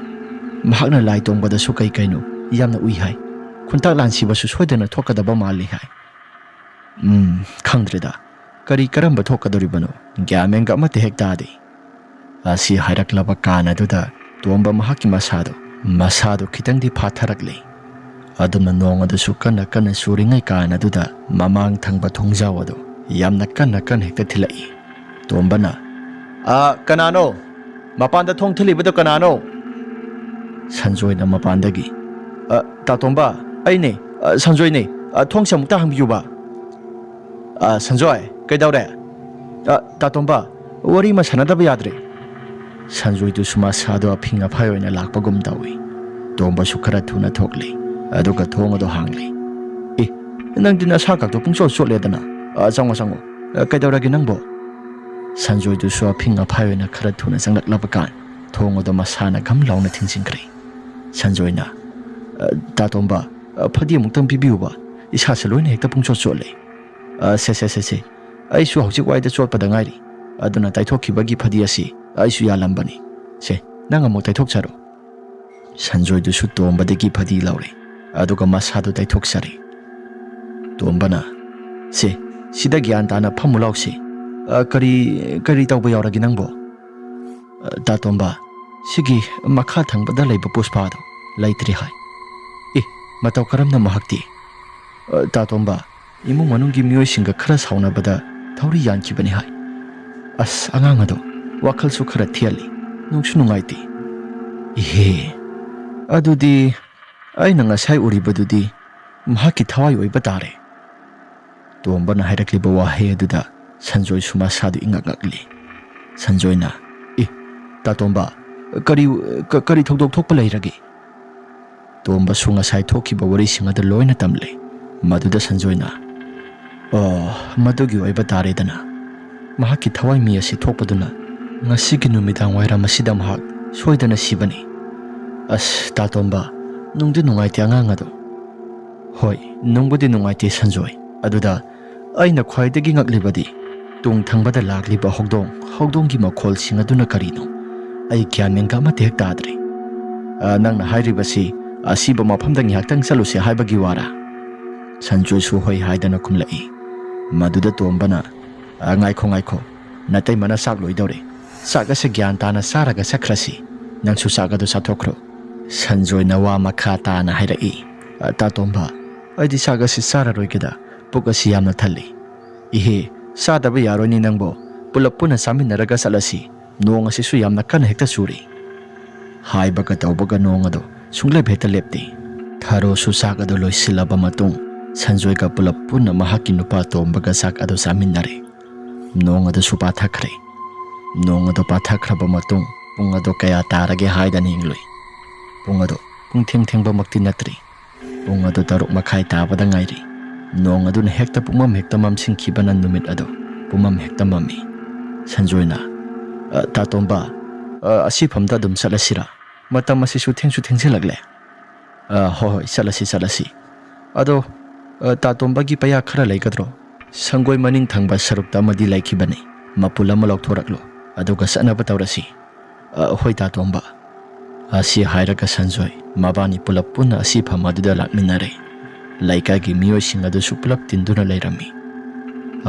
ꯃꯍꯥꯛꯅ ꯂꯥꯏ ꯇꯣꯡꯕꯗꯁꯨ ꯀꯩ ꯀꯩꯅꯣ ꯌꯥꯝꯅ ꯎꯏ ꯍꯥꯏ꯫ ꯈꯨꯟꯇꯥꯛ ꯂꯥꯟꯁꯤꯕꯁꯨ ꯁꯣꯏꯗꯅ ꯊꯣꯛꯀꯗꯕ ꯃꯥꯜꯂꯤ ꯍꯥꯏ꯫" "ꯎꯝ, ꯈꯪꯗ꯭ꯔꯦꯗ꯫ ꯀꯔꯤ ꯀꯔꯝꯕ ꯊꯣꯛꯀꯗꯧꯔꯤꯕꯅꯣ? ꯒ꯭ꯌꯥꯟ ꯃꯦꯟꯒ ꯑꯃꯠꯇ ꯍꯦꯛ ꯇꯥꯗꯦ꯫" ꯑꯁꯤ ꯍꯥꯏꯔꯛꯂꯕ ꯀꯥꯟ ꯑꯗꯨꯗ ꯇꯣꯝꯕ ꯃꯍꯥꯛꯀꯤ ꯃꯁꯥꯗꯣ, ꯃꯁꯥꯗꯣ ꯈꯤꯇꯪꯗꯤ ꯐꯥꯊꯔꯛꯂꯦ꯫ ꯑꯗꯨꯝꯅ ꯅꯣꯡ ꯑꯗꯨꯁꯨ ꯀꯟꯅ ꯀꯟꯅ ꯆꯨꯔꯤꯉꯩ ꯀꯥꯟ ꯑꯗꯨꯗ ꯃꯃꯥꯡ ꯊꯪꯕ ꯊꯣꯡꯖꯥꯎ ꯑꯗꯨ ꯌꯥꯝꯅ ꯀꯟꯅ ꯀꯟꯅ ꯍꯦꯛꯇ ꯊꯤꯜꯂꯛꯏ꯫ ꯇꯣꯝꯕꯅ, "ꯑ, ꯀꯅꯥꯅꯣ? ꯃꯄꯥꯟꯗ ꯊꯣꯡ ꯊꯤꯜꯂꯤꯕꯗꯣ ꯀꯅꯥꯅꯣ?" ꯁꯟꯖꯣꯏꯅ ꯃꯄꯥꯟꯗꯒꯤ, "ꯑ, ꯇꯥꯇꯣꯝꯕ, ꯑꯩꯅꯦ, ꯑ, ꯁꯟꯖꯣꯏꯅꯦ꯫ ꯑ, ꯊꯣꯡꯁꯦ ꯑꯃꯨꯛꯇ ꯍꯥꯡꯕꯤꯌꯨꯕ꯫" "ꯑ, ꯁꯟꯖꯣꯏ, ꯀꯩꯗꯧꯔꯦ? ꯑ, ꯇꯥꯇꯣꯝꯕ, ꯋꯥꯔꯤ ꯑꯃ ꯁꯥꯟꯅꯗꯕ ꯌꯥꯗ꯭ꯔꯦ꯫" ꯁꯟꯖꯣꯏꯗꯨꯁꯨ ꯃꯁꯥꯗꯣ ꯑꯐꯤꯡ ꯑꯐꯥꯏ ꯑꯣꯏꯅ ꯂꯥꯛꯄꯒꯨꯝ ꯇꯧꯏ꯫ ꯇꯣꯝꯕꯁꯨ ꯈꯔ ꯊꯨꯅ ꯊꯣꯛꯂꯦ, ꯑꯗꯨꯒ ꯊꯣꯡ ꯑꯗꯨ ꯍꯥꯡꯂꯦ꯫ "ꯑꯦ, ꯅꯪꯗꯤ ꯅꯁꯥ ꯈꯛꯇꯣ ꯄꯨꯡꯆꯣꯠ ꯆꯣꯠꯂꯦꯗꯅ꯫ ꯑ, ꯆꯪꯉꯣ, ꯆꯪꯉꯣ꯫ ꯑ, ꯀꯩꯗꯧꯔꯒꯦ ꯅꯪꯕꯣ?" ꯁꯟꯖꯣꯏꯗꯨꯁꯨ ꯑꯐꯤꯡ ꯑꯐꯥꯏ ꯑꯣꯏꯅ ꯈꯔ ꯊꯨꯅ ꯆꯪꯂꯛꯂꯕ ꯀꯥꯟ ꯊꯣꯡ ꯑꯗꯨ ꯃꯁꯥꯅ ꯘꯝ ꯂꯥꯎꯅ ꯊꯤꯡꯖꯤꯟꯈ꯭ꯔꯦ꯫ ꯁꯟꯖꯣꯏꯅ, "ꯑ, ꯇꯥꯇꯣꯝꯕ, ꯑ, ꯐꯗꯤ ꯑꯃꯨꯛꯇꯪ ꯄꯤꯕꯤꯌꯨꯕ꯫ ꯏꯁꯥꯁꯦ ꯂꯣꯏꯅ ꯍꯦꯛꯇ ꯄꯨꯡꯆꯣꯠ ꯆꯣꯠꯂꯦ꯫" "ꯑ, ꯁꯦ, ꯁꯦ, ꯁꯦ, ꯁꯦ꯫ ꯑꯩꯁꯨ ꯍꯧꯖꯤꯛ ꯋꯥꯏꯗ ꯆꯣꯠꯄꯗ ꯉꯥꯏꯔꯤ꯫ ꯑꯗꯨꯅ ꯇꯩꯊꯣꯛꯈꯤꯕꯒꯤ ꯐꯗꯤ ꯑꯁꯤ ꯑꯩꯁꯨ ꯌꯥꯜꯂꯝꯕꯅꯤ꯫ ꯁꯦ, ꯅꯪ ꯑꯃꯨꯛ ꯇꯩꯊꯣꯛꯆꯔꯣ꯫" ꯁꯟꯖꯣꯏꯗꯨꯁꯨ ꯇꯣꯝꯕꯗꯒꯤ ꯐꯗꯤ ꯂꯧꯔꯦ, ꯑꯗꯨꯒ ꯃꯁꯥꯗꯨ ꯇꯩꯊꯣꯛꯆꯔꯦ꯫ ꯇꯣꯝꯕꯅ, "ꯁꯦ, ꯁꯤꯗ ꯒ꯭ꯌꯥꯟ ꯇꯥꯅ ꯐꯝꯃꯨ ꯂꯥꯎꯁꯦ꯫ ꯑ, ꯀꯔꯤ, ꯀꯔꯤ ꯇꯧꯕ ꯌꯥꯎꯔꯒꯦ ꯅꯪꯕꯣ?" "ꯑ, ꯇꯥꯇꯣꯝꯕ, ꯁꯤꯒꯤ ꯃꯈꯥ ꯊꯪꯕꯗ ꯂꯩꯕ ꯄꯨꯁꯄꯥꯗꯣ ꯂꯩꯇ꯭ꯔꯦ ꯍꯥꯏ꯫" "ꯑꯦ, ꯃꯇꯧ ꯀꯔꯝꯅ ꯃꯍꯥꯛꯇꯤ?" "ꯑ, ꯇꯥꯇꯣꯝꯕ, ꯏꯃꯨꯡ ꯃꯅꯨꯡꯒꯤ ꯃꯤꯑꯣꯏꯁꯤꯡꯒ ꯈꯔ ꯁꯥꯎꯅꯕꯗ ꯊꯧꯔꯤ ꯌꯥꯟꯈꯤꯕꯅꯤ ꯍꯥꯏ꯫ ꯑꯁ, ꯑꯉꯥꯡ ꯑꯗꯣ ꯋꯥꯈꯜꯁꯨ ꯈꯔ ꯊꯤꯍꯜꯂꯤ, ꯅꯨꯡꯁꯨ ꯅꯨꯡꯉꯥꯏꯇꯦ꯫ ꯏꯍꯦ, ꯑꯗꯨꯗꯤ ꯑꯩꯅ ꯉꯁꯥꯏ ꯎꯔꯤꯕꯗꯨꯗꯤ ꯃꯍꯥꯛꯀꯤ ꯊꯋꯥꯏ ꯑꯣꯏꯕ ꯇꯥꯔꯦ꯫ ꯇꯣꯝꯕꯅ ꯍꯥꯏꯔꯛꯂꯤꯕ ꯋꯥꯍꯩ ꯑꯗꯨꯗ ꯁꯟꯖꯣꯏꯁꯨ ꯃꯁꯥꯗꯨ ꯏꯉꯛ ꯉꯛꯂꯤ꯫ ꯁꯟꯖꯣꯏꯅ, "ꯏ, ꯇꯥꯇꯣꯝꯕ, ꯀꯔꯤ, ꯀ-, ꯀꯔꯤ ꯊꯧꯗꯣꯛ ꯊꯣꯛꯄ ꯂꯩꯔꯒꯦ?" ꯇꯣꯝꯕꯁꯨ ꯉꯁꯥꯏ ꯊꯣꯛꯈꯤꯕ ꯋꯥꯔꯤꯁꯤꯡ ꯑꯗꯨ ꯂꯣꯏꯅ ꯇꯝꯂꯦ꯫ ꯃꯗꯨꯗ ꯁꯟꯖꯣꯏꯅ, "ꯑꯣ, ꯃꯗꯨꯒꯤ ꯑꯣꯏꯕ ꯇꯥꯔꯦꯗꯅ꯫ ꯃꯍꯥꯛꯀꯤ ꯊꯋꯥꯏ ꯃꯤ ꯑꯁꯤ ꯊꯣꯛꯄꯗꯨꯅ ꯉꯁꯤꯒꯤ ꯅꯨꯃꯤꯗꯥꯡ ꯋꯥꯏꯔꯝ ꯑꯁꯤꯗ ꯃꯍꯥꯛ ꯁꯣꯏꯗꯅ ꯁꯤꯕꯅꯤ꯫ ꯑꯁ, ꯇꯥꯇꯣꯝꯕ, ꯅꯨꯡꯗꯤ ꯅꯨꯡꯉꯥꯏꯇꯦ ꯑꯉꯥꯡ ꯑꯗꯣ꯫" "ꯍꯣꯏ, ꯅꯨꯡꯕꯨꯗꯤ ꯅꯨꯡꯉꯥꯏꯇꯦ ꯁꯟꯖꯣꯏ꯫ ꯑꯗꯨꯗ ꯑꯩꯅ ꯈ꯭ꯋꯥꯏꯗꯒꯤ ꯉꯛꯂꯤꯕꯗꯤ ꯇꯨꯡ ꯊꯪꯕꯗ ꯂꯥꯛꯂꯤꯕ ꯍꯧꯗꯣꯡ, ꯍꯧꯗꯣꯡꯒꯤ ꯃꯈꯣꯜꯁꯤꯡ ꯑꯗꯨꯅ ꯀꯔꯤꯅꯣ? ꯑꯩ ꯒ꯭ꯌꯥꯟ ꯃꯦꯟꯒ ꯑꯃꯠꯇ ꯍꯦꯛ ꯇꯥꯗ꯭ꯔꯦ꯫ ꯑ, ꯅꯪꯅ ꯍꯥꯏꯔꯤꯕꯁꯤ ꯑꯁꯤꯕ ꯃꯐꯝꯗ ꯉꯥꯏꯍꯥꯛꯇꯪ ꯆꯠꯂꯨꯁꯦ ꯍꯥꯏꯕꯒꯤ ꯋꯥꯔꯥ?" ꯁꯟꯖꯣꯏꯁꯨ ꯍꯣꯏ ꯍꯥꯏꯗꯅ ꯈꯨꯝꯂꯛꯏ꯫ ꯃꯗꯨꯗ ꯇꯣꯝꯕꯅ, "ꯑ, ꯉꯥꯏꯈꯣ, ꯉꯥꯏꯈꯣ, ꯅꯇꯩꯃꯅ ꯆꯥꯛ ꯂꯣꯏꯗꯧꯔꯦ꯫ ꯆꯥꯛ ꯑꯁꯤ ꯒ꯭ꯌꯥꯟ ꯇꯥꯅ ꯆꯥꯔꯒ ꯆꯠꯈ꯭ꯔꯁꯤ꯫ ꯅꯪꯁꯨ ꯆꯥꯛ ꯑꯗꯨ ꯆꯥꯊꯣꯛꯈ꯭ꯔꯣ꯫" ꯁꯟꯖꯣꯏꯅ ꯋꯥ ꯃꯈꯥ ꯇꯥꯅ ꯍꯥꯏꯔꯛꯏ, "ꯑ, ꯇꯥꯇꯣꯝꯕ, ꯑꯩꯗꯤ ꯆꯥꯛ ꯑꯁꯤ ꯆꯥꯔꯔꯣꯏꯒꯦꯗ, ꯄꯨꯛ ꯑꯁꯤ ꯌꯥꯝꯅ ꯊꯜꯂꯤ꯫" "ꯏꯍꯦ, ꯆꯥꯗꯕ ꯌꯥꯔꯣꯏꯅꯦ ꯅꯪꯕꯣ, ꯄꯨꯂꯞ ꯄꯨꯟꯅ ꯆꯥꯃꯤꯟꯅꯔꯒ ꯆꯠꯂꯁꯤ꯫ ꯅꯣꯡ ꯑꯁꯤꯁꯨ ꯌꯥꯝꯅ ꯀꯟꯅ ꯍꯦꯛꯇ ꯆꯨꯔꯤ꯫" ꯍꯥꯏꯕꯒ ꯇꯧꯕꯒ ꯅꯣꯡ ꯑꯗꯨ ꯁꯨꯡꯂꯦꯞ ꯍꯦꯛꯇ ꯂꯦꯞꯇꯦ꯫ ꯊꯔꯣꯁꯨ ꯆꯥꯛ ꯑꯗꯨ ꯂꯣꯏꯁꯤꯜꯂꯕ ꯃꯇꯨꯡ ꯁꯟꯖꯣꯏꯒ ꯄꯨꯂꯞ ꯄꯨꯟꯅ ꯃꯍꯥꯛꯀꯤ ꯅꯨꯄꯥ ꯇꯣꯝꯕꯒ ꯆꯥꯛ ꯑꯗꯨ ꯆꯥꯃꯤꯟꯅꯔꯦ꯫ ꯅꯣꯡ ꯑꯗꯨꯁꯨ ꯄꯥꯊꯈ꯭ꯔꯦ꯫ ꯅꯣꯡ ꯑꯗꯨ ꯄꯥꯊꯈ꯭ꯔꯕ ꯃꯇꯨꯡ ꯄꯨꯡ ꯑꯗꯨ ꯀꯌꯥ ꯇꯥꯔꯒꯦ ꯍꯥꯏꯗꯅ ꯌꯦꯡꯂꯨꯏ꯫ ꯄꯨꯡ ꯑꯗꯨ ꯄꯨꯡ ꯊꯦꯡ ꯊꯦꯡꯕꯃꯛꯇꯤ ꯅꯠꯇ꯭ꯔꯤ꯫ ꯄꯨꯡ ꯑꯗꯨ ꯇꯔꯨꯛ ꯃꯈꯥꯏ ꯇꯥꯕꯗ ꯉꯥꯏꯔꯤ꯫ ꯅꯣꯡ ꯑꯗꯨꯅ ꯍꯦꯛꯇ ꯄꯨꯡꯃꯝ ꯍꯦꯛꯇ ꯃꯝꯁꯤꯟꯈꯤꯕꯅ ꯅꯨꯃꯤꯠ ꯑꯗꯨ ꯄꯨꯡꯃꯝ ꯍꯦꯛꯇ ꯃꯝꯃꯤ꯫ ꯁꯟꯖꯣꯏꯅ, "ꯑ, ꯇꯥꯇꯣꯝꯕ, ꯑ, ꯑꯁꯤꯐꯝꯗ ꯑꯗꯨꯝ ꯆꯠꯂꯁꯤꯔꯥ? ꯃꯇꯝ ꯑꯁꯤꯁꯨ ꯊꯦꯡꯁꯨ ꯊꯦꯡꯖꯤꯜꯂꯛꯂꯦ꯫" "ꯑ, ꯍꯣꯏ ꯍꯣꯏ, ꯆꯠꯂꯁꯤ, ꯆꯠꯂꯁꯤ꯫ ꯑꯗꯣ, ꯑ, ꯇꯥꯇꯣꯝꯕꯒꯤ ꯄꯩꯌꯥ ꯈꯔ ꯂꯩꯒꯗ꯭ꯔꯣ? ꯁꯪꯒꯣꯏ ꯃꯅꯤꯡ ꯊꯪꯕ ꯁꯔꯨꯛꯇ ꯑꯃꯗꯤ ꯂꯩꯈꯤꯕꯅꯤ꯫ ꯃꯄꯨꯜ ꯑꯃ ꯂꯧꯊꯣꯔꯛꯂꯣ, ꯑꯗꯨꯒ ꯆꯠꯅꯕ ꯇꯧꯔꯁꯤ꯫" "ꯑ, ꯍꯣꯏ ꯇꯥꯇꯣꯝꯕ꯫" ꯑꯁꯤ ꯍꯥꯏꯔꯒ ꯁꯟꯖꯣꯏ ꯃꯕꯥꯅꯤ ꯄꯨꯂꯞ ꯄꯨꯟꯅ ꯑꯁꯤꯐꯝ ꯑꯗꯨꯗ ꯂꯥꯛꯃꯤꯟꯅꯔꯦ꯫ ꯂꯩꯀꯥꯏꯒꯤ ꯃꯤꯑꯣꯏꯁꯤꯡ ꯑꯗꯨꯁꯨ ꯄꯨꯂꯞ ꯇꯤꯟꯗꯨꯅ ꯂꯩꯔꯝꯃꯤ꯫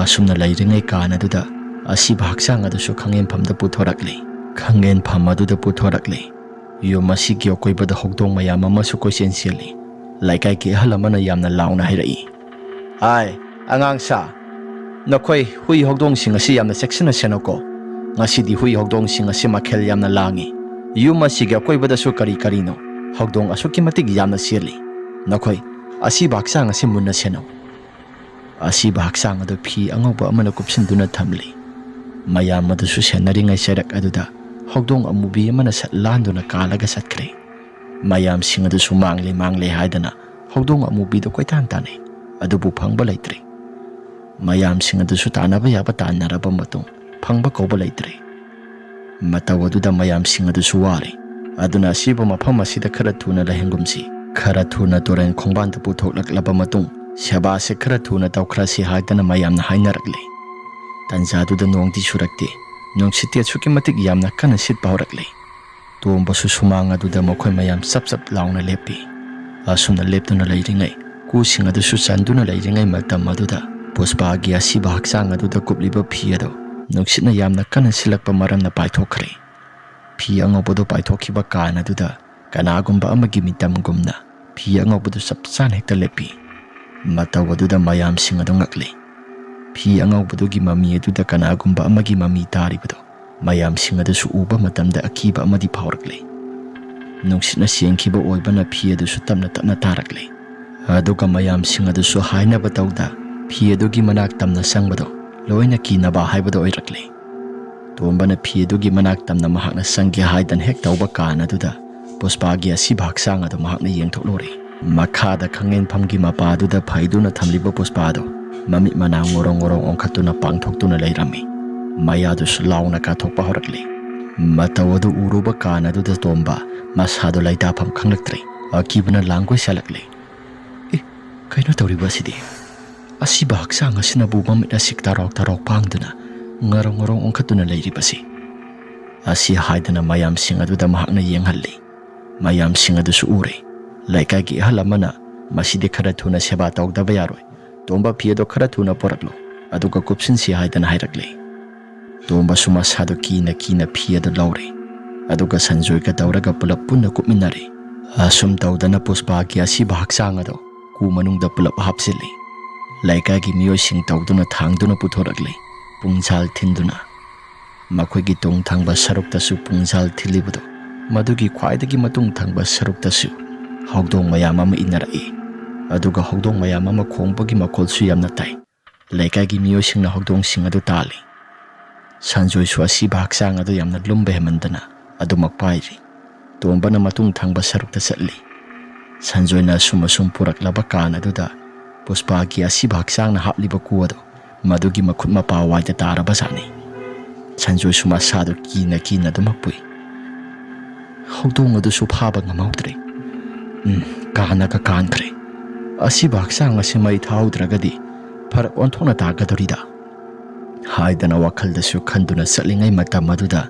ꯑꯁꯨꯝꯅ ꯂꯩꯔꯤꯉꯩ ꯀꯥꯟ ꯑꯗꯨꯗ ꯑꯁꯤꯕ ꯍꯛꯆꯥꯡ ꯑꯗꯨꯁꯨ ꯈꯪꯍꯦꯟꯐꯝꯗ ꯄꯨꯊꯣꯔꯛꯂꯤ꯫ ꯈꯪꯍꯦꯟꯐꯝ ꯑꯗꯨꯗ ꯄꯨꯊꯣꯔꯛꯂꯤ꯫ ꯌꯨꯝ ꯑꯁꯤꯒꯤ ꯑꯀꯣꯏꯕꯗ ꯍꯧꯗꯣꯡ ꯃꯌꯥꯝ ꯑꯃꯁꯨ ꯀꯣꯏꯆꯦꯟ ꯆꯦꯜꯂꯤ꯫ ꯂꯩꯀꯥꯏꯒꯤ ꯑꯍꯜ ꯑꯃꯅ ꯌꯥꯝꯅ ꯂꯥꯎꯅ ꯍꯥꯏꯔꯛꯏ, "ꯑꯥꯏ, "ꯑꯉꯥꯡ ꯁꯥ, ꯅꯈꯣꯏ ꯍꯨꯏ ꯍꯧꯗꯣꯡꯁꯤꯡ ꯑꯁꯤ ꯌꯥꯝꯅ ꯆꯦꯛꯁꯤꯟꯅ ꯁꯦꯟꯅꯧꯀꯣ꯫ ꯉꯁꯤꯗꯤ ꯍꯨꯏ ꯍꯧꯗꯣꯡꯁꯤꯡ ꯑꯁꯤ ꯃꯈꯦꯜ ꯌꯥꯝꯅ ꯂꯥꯡꯏ꯫ ꯌꯨꯝ ꯑꯁꯤꯒꯤ ꯑꯀꯣꯏꯕꯗꯁꯨ ꯀꯔꯤ ꯀꯔꯤꯅꯣ ꯍꯧꯗꯣꯡ ꯑꯁꯨꯛꯀꯤ ꯃꯇꯤꯛ ꯌꯥꯝꯅ ꯆꯦꯜꯂꯤ꯫ ꯅꯈꯣꯏ ꯑꯁꯤꯕ ꯍꯛꯆꯥꯡ ꯑꯁꯤ ꯃꯨꯟꯅ ꯁꯦꯟꯅꯧ꯫" ꯑꯁꯤꯕ ꯍꯛꯆꯥꯡ ꯑꯗꯨ ꯐꯤ ꯑꯉꯧꯕ ꯑꯃꯅ ꯀꯨꯞꯁꯤꯟꯗꯨꯅ ꯊꯝꯂꯤ꯫ ꯃꯌꯥꯝ ꯑꯗꯨꯁꯨ ꯁꯦꯟꯅꯔꯤꯉꯩ ꯆꯩꯔꯛ ꯑꯗꯨꯗ ꯍꯧꯗꯣꯡ ꯑꯃꯨꯕꯤ ꯑꯃꯅ ꯁꯠ ꯂꯥꯟꯗꯨꯅ ꯀꯥꯜꯂꯒ ꯆꯠꯈ꯭ꯔꯦ꯫ ꯃꯌꯥꯝꯁꯤꯡ ꯑꯗꯨꯁꯨ ꯃꯥꯡꯂꯦ ꯃꯥꯡꯂꯦ ꯍꯥꯏꯗꯅ ꯍꯧꯗꯣꯡ ꯑꯃꯨꯕꯤꯗꯨ ꯀꯣꯏꯇꯥꯟ ꯇꯥꯟꯅꯩ, ꯑꯗꯨꯕꯨ ꯐꯪꯕ ꯂꯩꯇ꯭ꯔꯦ꯫ ꯃꯌꯥꯝꯁꯤꯡ ꯑꯗꯨꯁꯨ ꯇꯥꯟꯅꯕ ꯌꯥꯕ ꯇꯥꯟꯅꯔꯕ ꯃꯇꯨꯡ, ꯐꯪꯕ ꯀꯧꯕ ꯂꯩꯇ꯭ꯔꯦ꯫ ꯃꯇꯧ ꯑꯗꯨꯗ ꯃꯌꯥꯝꯁꯤꯡ ꯑꯗꯨꯁꯨ ꯋꯥꯔꯦ꯫ ꯑꯗꯨꯅ ꯑꯁꯤꯕ ꯃꯐꯝ ꯑꯁꯤꯗ ꯈꯔ ꯊꯨꯅ ꯂꯩꯍꯟꯒꯨꯝꯁꯤ꯫ ꯈꯔ ꯊꯨꯅ ꯇꯨꯔꯦꯜ ꯈꯣꯡꯕꯥꯟꯗ ꯄꯨꯊꯣꯛꯂꯛꯂꯕ ꯃꯇꯨꯡ, ꯁꯦꯕꯥꯁꯦ ꯈꯔ ꯊꯨꯅ ꯇꯧꯈ꯭ꯔꯁꯤ ꯍꯥꯏꯗꯅ ꯃꯌꯥꯝꯅ ꯍꯥꯏꯅꯔꯛꯂꯦ꯫ ꯇꯟꯖꯥꯗꯨꯗ ꯅꯣꯡꯗꯤ ꯆꯨꯔꯛꯇꯦ꯫ ꯅꯨꯡꯁꯤꯠꯇꯤ ꯑꯁꯨꯛꯀꯤ ꯃꯇꯤꯛ ꯌꯥꯝꯅ ꯀꯟꯅ ꯁꯤꯠꯄ ꯍꯧꯔꯛꯂꯦ꯫ ꯇꯣꯝꯕꯁꯨ ꯁꯨꯃꯥꯡ ꯑꯗꯨꯗ ꯃꯈꯣꯏ ꯃꯌꯥꯝ ꯆꯞ ꯆꯞ ꯂꯥꯎꯅ ꯂꯦꯞꯄꯤ꯫ ꯑꯁꯨꯝꯅ ꯂꯦꯞꯇꯨꯅ ꯂꯩꯔꯤꯉꯩ, ꯀꯨꯁꯤꯡ ꯑꯗꯨꯁꯨ ꯆꯟꯗꯨꯅ ꯂꯩꯔꯤꯉꯩ ꯃꯇꯝ ꯑꯗꯨꯗ, ꯄꯨꯁꯄꯥꯒꯤ ꯑꯁꯤꯕ ꯍꯛꯆꯥꯡ ꯑꯗꯨꯗ ꯀꯨꯞꯂꯤꯕ ꯐꯤ ꯑꯗꯨ ꯅꯨꯡꯁꯤꯠꯅ ꯌꯥꯝꯅ ꯀꯟꯅ ꯁꯤꯜꯂꯛꯄ ꯃꯔꯝꯅ ꯄꯥꯏꯊꯣꯛꯈ꯭ꯔꯦ꯫ ꯐꯤ ꯑꯉꯧꯕꯗꯨ ꯄꯥꯏꯊꯣꯛꯈꯤꯕ ꯀꯥꯟ ꯑꯗꯨꯗ ꯀꯅꯥꯒꯨꯝꯕ ꯑꯃꯒꯤ ꯃꯤꯇꯝꯒꯨꯝꯅ ꯐꯤ ꯑꯉꯧꯕꯗꯨ ꯆꯞ ꯆꯥꯅ ꯍꯦꯛꯇ ꯂꯦꯞꯄꯤ꯫ ꯃꯇꯧ ꯑꯗꯨꯗ ꯃꯌꯥꯝꯁꯤꯡ ꯑꯗꯨ ꯉꯛꯂꯤ꯫ ꯐꯤ ꯑꯉꯧꯕꯗꯨꯒꯤ ꯃꯃꯤ ꯑꯗꯨꯗ ꯀꯅꯥꯒꯨꯝꯕ ꯑꯃꯒꯤ ꯃꯃꯤ ꯇꯥꯔꯤꯕꯗꯨ ꯃꯌꯥꯝꯁꯤꯡ ꯑꯗꯨꯁꯨ ꯎꯕ ꯃꯇꯝꯗ ꯑꯀꯤꯕ ꯑꯃꯗꯤ ꯐꯥꯎꯔꯛꯂꯦ꯫ ꯅꯨꯡꯁꯤꯠꯅ ꯁꯦꯡꯈꯤꯕ ꯑꯣꯏꯕꯅ ꯐꯤ ꯑꯗꯨꯁꯨ ꯇꯞꯅ ꯇꯞꯅ ꯇꯥꯔꯛꯂꯦ꯫ ꯑꯗꯨꯒ ꯃꯌꯥꯝꯁꯤꯡ ꯑꯗꯨꯁꯨ ꯍꯥꯏꯅꯕ ꯇꯧꯗ ꯐꯤ ꯑꯗꯨꯒꯤ ꯃꯅꯥꯛ ꯇꯝꯅ ꯆꯪꯕꯗꯣ ꯂꯣꯏꯅ ꯀꯤꯅꯕ ꯍꯥꯏꯕꯗꯣ ꯑꯣꯏꯔꯛꯂꯦ꯫ ꯇꯣꯝꯕꯅ ꯐꯤ ꯑꯗꯨꯒꯤ ꯃꯅꯥꯛ ꯇꯝꯅ ꯃꯍꯥꯛꯅ ꯆꯪꯒꯦ ꯍꯥꯏꯗꯅ ꯍꯦꯛ ꯇꯧꯕ ꯀꯥꯟ ꯑꯗꯨꯗ ꯄꯨꯁꯄꯥꯒꯤ ꯑꯁꯤꯕ ꯍꯛꯆꯥꯡ ꯑꯗꯨ ꯃꯍꯥꯛꯅ ꯌꯦꯡꯊꯣꯛꯂꯨꯔꯦ꯫ ꯃꯈꯥꯗ ꯈꯪꯍꯦꯟꯐꯝꯒꯤ ꯃꯄꯥ ꯑꯗꯨꯗ ꯐꯩꯗꯨꯅ ꯊꯝꯂꯤꯕ ꯄꯨꯁꯄꯥ ꯑꯗꯨ ꯃꯃꯤꯠ ꯃꯅꯥ ꯉꯣꯔꯣꯡ ꯉꯣꯔꯣꯡ ꯑꯣꯟꯈꯠꯇꯨꯅ ꯄꯥꯡꯊꯣꯛꯇꯨꯅ ꯂꯩꯔꯝꯃꯤ꯫ ꯃꯌꯥꯗꯨꯁꯨ ꯂꯥꯎꯅ ꯀꯥꯊꯣꯛꯄ ꯍꯧꯔꯛꯂꯦ꯫ ꯃꯇꯧ ꯑꯗꯨ ꯎꯔꯨꯕ ꯀꯥꯟ ꯑꯗꯨꯗ ꯇꯣꯝꯕ ꯃꯁꯥꯗꯣ ꯂꯩꯇꯥꯐꯝ ꯈꯪꯂꯛꯇ꯭ꯔꯦ꯫ ꯑꯀꯤꯕꯅ ꯂꯥꯡꯒꯣꯏ ꯁꯥꯂꯛꯂꯦ꯫ "ꯑꯦ, ꯀꯩꯅꯣ ꯇꯧꯔꯤꯕ ꯑꯁꯤꯗꯤ? ꯑꯁꯤꯕ ꯍꯛꯆꯥꯡ ꯑꯁꯤꯅꯕꯨ ꯃꯃꯤꯠ ꯑꯁꯤ ꯇꯥꯔꯣꯛ ꯇꯥꯔꯣꯛ ꯄꯥꯡꯗꯨꯅ ꯉꯔꯧ ꯉꯔꯧ ꯑꯣꯟꯈꯠꯇꯨꯅ ꯂꯩꯔꯤꯕꯁꯤ?" ꯑꯁꯤ ꯍꯥꯏꯗꯅ ꯃꯌꯥꯝꯁꯤꯡ ꯑꯗꯨꯗ ꯃꯍꯥꯛꯅ ꯌꯦꯡꯍꯜꯂꯤ꯫ ꯃꯌꯥꯝꯁꯤꯡ ꯑꯗꯨꯁꯨ ꯎꯔꯦ꯫ ꯂꯩꯀꯥꯏꯒꯤ ꯑꯍꯜ ꯑꯃꯅ, "ꯃꯁꯤꯗꯤ ꯈꯔ ꯊꯨꯅ ꯁꯦꯕꯥ ꯇꯧꯗꯕ ꯌꯥꯔꯣꯏ꯫ ꯇꯣꯝꯕ, ꯐꯤ ꯑꯗꯣ ꯈꯔ ꯊꯨꯅ ꯄꯨꯔꯛꯂꯣ, ꯑꯗꯨꯒ ꯀꯨꯞꯁꯤꯟꯁꯤ," ꯍꯥꯏꯗꯅ ꯍꯥꯏꯔꯛꯂꯦ꯫ ꯇꯣꯝꯕꯁꯨ ꯃꯁꯥꯗꯨ ꯀꯤꯅ ꯀꯤꯅ ꯐꯤ ꯑꯗꯨ ꯂꯧꯔꯦ, ꯑꯗꯨꯒ ꯁꯟꯖꯣꯏꯒ ꯇꯧꯔꯒ ꯄꯨꯂꯞ ꯄꯨꯟꯅ ꯀꯨꯞꯃꯤꯟꯅꯔꯦ꯫ ꯑꯁꯨꯝ ꯇꯧꯗꯅ ꯄꯨꯁꯄꯥꯒꯤ ꯑꯁꯤꯕ ꯍꯛꯆꯥꯡ ꯑꯗꯣ ꯀꯨ ꯃꯅꯨꯡꯗ ꯄꯨꯂꯞ ꯍꯥꯞꯆꯤꯜꯂꯤ꯫ ꯂꯩꯀꯥꯏꯒꯤ ꯃꯤꯑꯣꯏꯁꯤꯡ ꯇꯧꯗꯨꯅ ꯊꯥꯡꯗꯨꯅ ꯄꯨꯊꯣꯔꯛꯂꯤ, ꯄꯨꯡꯖꯥꯜ ꯊꯤꯟꯗꯨꯅ꯫ ꯃꯈꯣꯏꯒꯤ ꯇꯨꯡ ꯊꯪꯕ ꯁꯔꯨꯛꯇꯁꯨ ꯄꯨꯡꯖꯥꯜ ꯊꯤꯜꯂꯤꯕꯗꯨ, ꯃꯗꯨꯒꯤ ꯈ꯭ꯋꯥꯏꯗꯒꯤ ꯃꯇꯨꯡ ꯊꯪꯕ ꯁꯔꯨꯛꯇꯁꯨ ꯍꯧꯗꯣꯡ ꯃꯌꯥꯝ ꯑꯃ ꯏꯟꯅꯔꯛꯏ꯫ ꯑꯗꯨꯒ ꯍꯧꯗꯣꯡ ꯃꯌꯥꯝ ꯑꯃ ꯈꯣꯡꯕꯒꯤ ꯃꯈꯣꯜꯁꯨ ꯌꯥꯝꯅ ꯇꯥꯏ꯫ ꯂꯩꯀꯥꯏꯒꯤ ꯃꯤꯑꯣꯏꯁꯤꯡꯅ ꯍꯧꯗꯣꯡꯁꯤꯡ ꯑꯗꯨ ꯇꯥꯜꯂꯤ꯫ ꯁꯟꯖꯣꯏꯁꯨ ꯑꯁꯤꯕ ꯍꯛꯆꯥꯡ ꯑꯗꯨ ꯌꯥꯝꯅ ꯂꯨꯝꯕ ꯍꯦꯟꯃꯟꯗꯅ ꯑꯗꯨꯃꯛ ꯄꯥꯏꯔꯤ꯫ ꯇꯣꯝꯕꯅ ꯃꯇꯨꯡ ꯊꯪꯕ ꯁꯔꯨꯛꯇ ꯆꯠꯂꯤ꯫ ꯁꯟꯖꯣꯏꯅ ꯑꯁꯨꯝ ꯑꯁꯨꯝ ꯄꯨꯔꯛꯂꯕ ꯀꯥꯟ ꯑꯗꯨꯗ ꯄꯨꯁꯄꯥꯒꯤ ꯑꯁꯤꯕ ꯍꯛꯆꯥꯡꯅ ꯍꯥꯞꯂꯤꯕ ꯀꯨ ꯑꯗꯨ ꯃꯗꯨꯒꯤ ꯃꯈꯨꯠ ꯃꯄꯥ ꯋꯥꯏꯗ ꯇꯥꯔꯕꯖꯥꯠꯅꯤ꯫ ꯁꯟꯖꯣꯏꯁꯨ ꯃꯁꯥꯗꯨ ꯀꯤꯅ ꯀꯤꯅ ꯑꯗꯨꯃꯛ ꯄꯨꯏ꯫ ꯍꯧꯗꯣꯡ ꯑꯗꯨꯁꯨ ꯐꯥꯕ ꯉꯝꯍꯧꯗ꯭ꯔꯦ꯫ ꯎꯝ, ꯀꯥꯟꯅꯒ ꯀꯥꯟꯈ꯭ꯔꯦ꯫ ꯑꯁꯤꯕ ꯍꯛꯆꯥꯡ ꯑꯁꯤ ꯃꯩ ꯊꯥꯍꯧꯗ꯭ꯔꯒꯗꯤ ꯐꯔꯛ ꯑꯣꯟꯊꯣꯛꯅ ꯇꯥꯒꯗꯧꯔꯤꯗ꯫ ꯍꯥꯏꯗꯅ ꯋꯥꯈꯜꯗꯁꯨ ꯈꯟꯗꯨꯅ ꯆꯠꯂꯤꯉꯩ ꯃꯇꯝ ꯑꯗꯨꯗ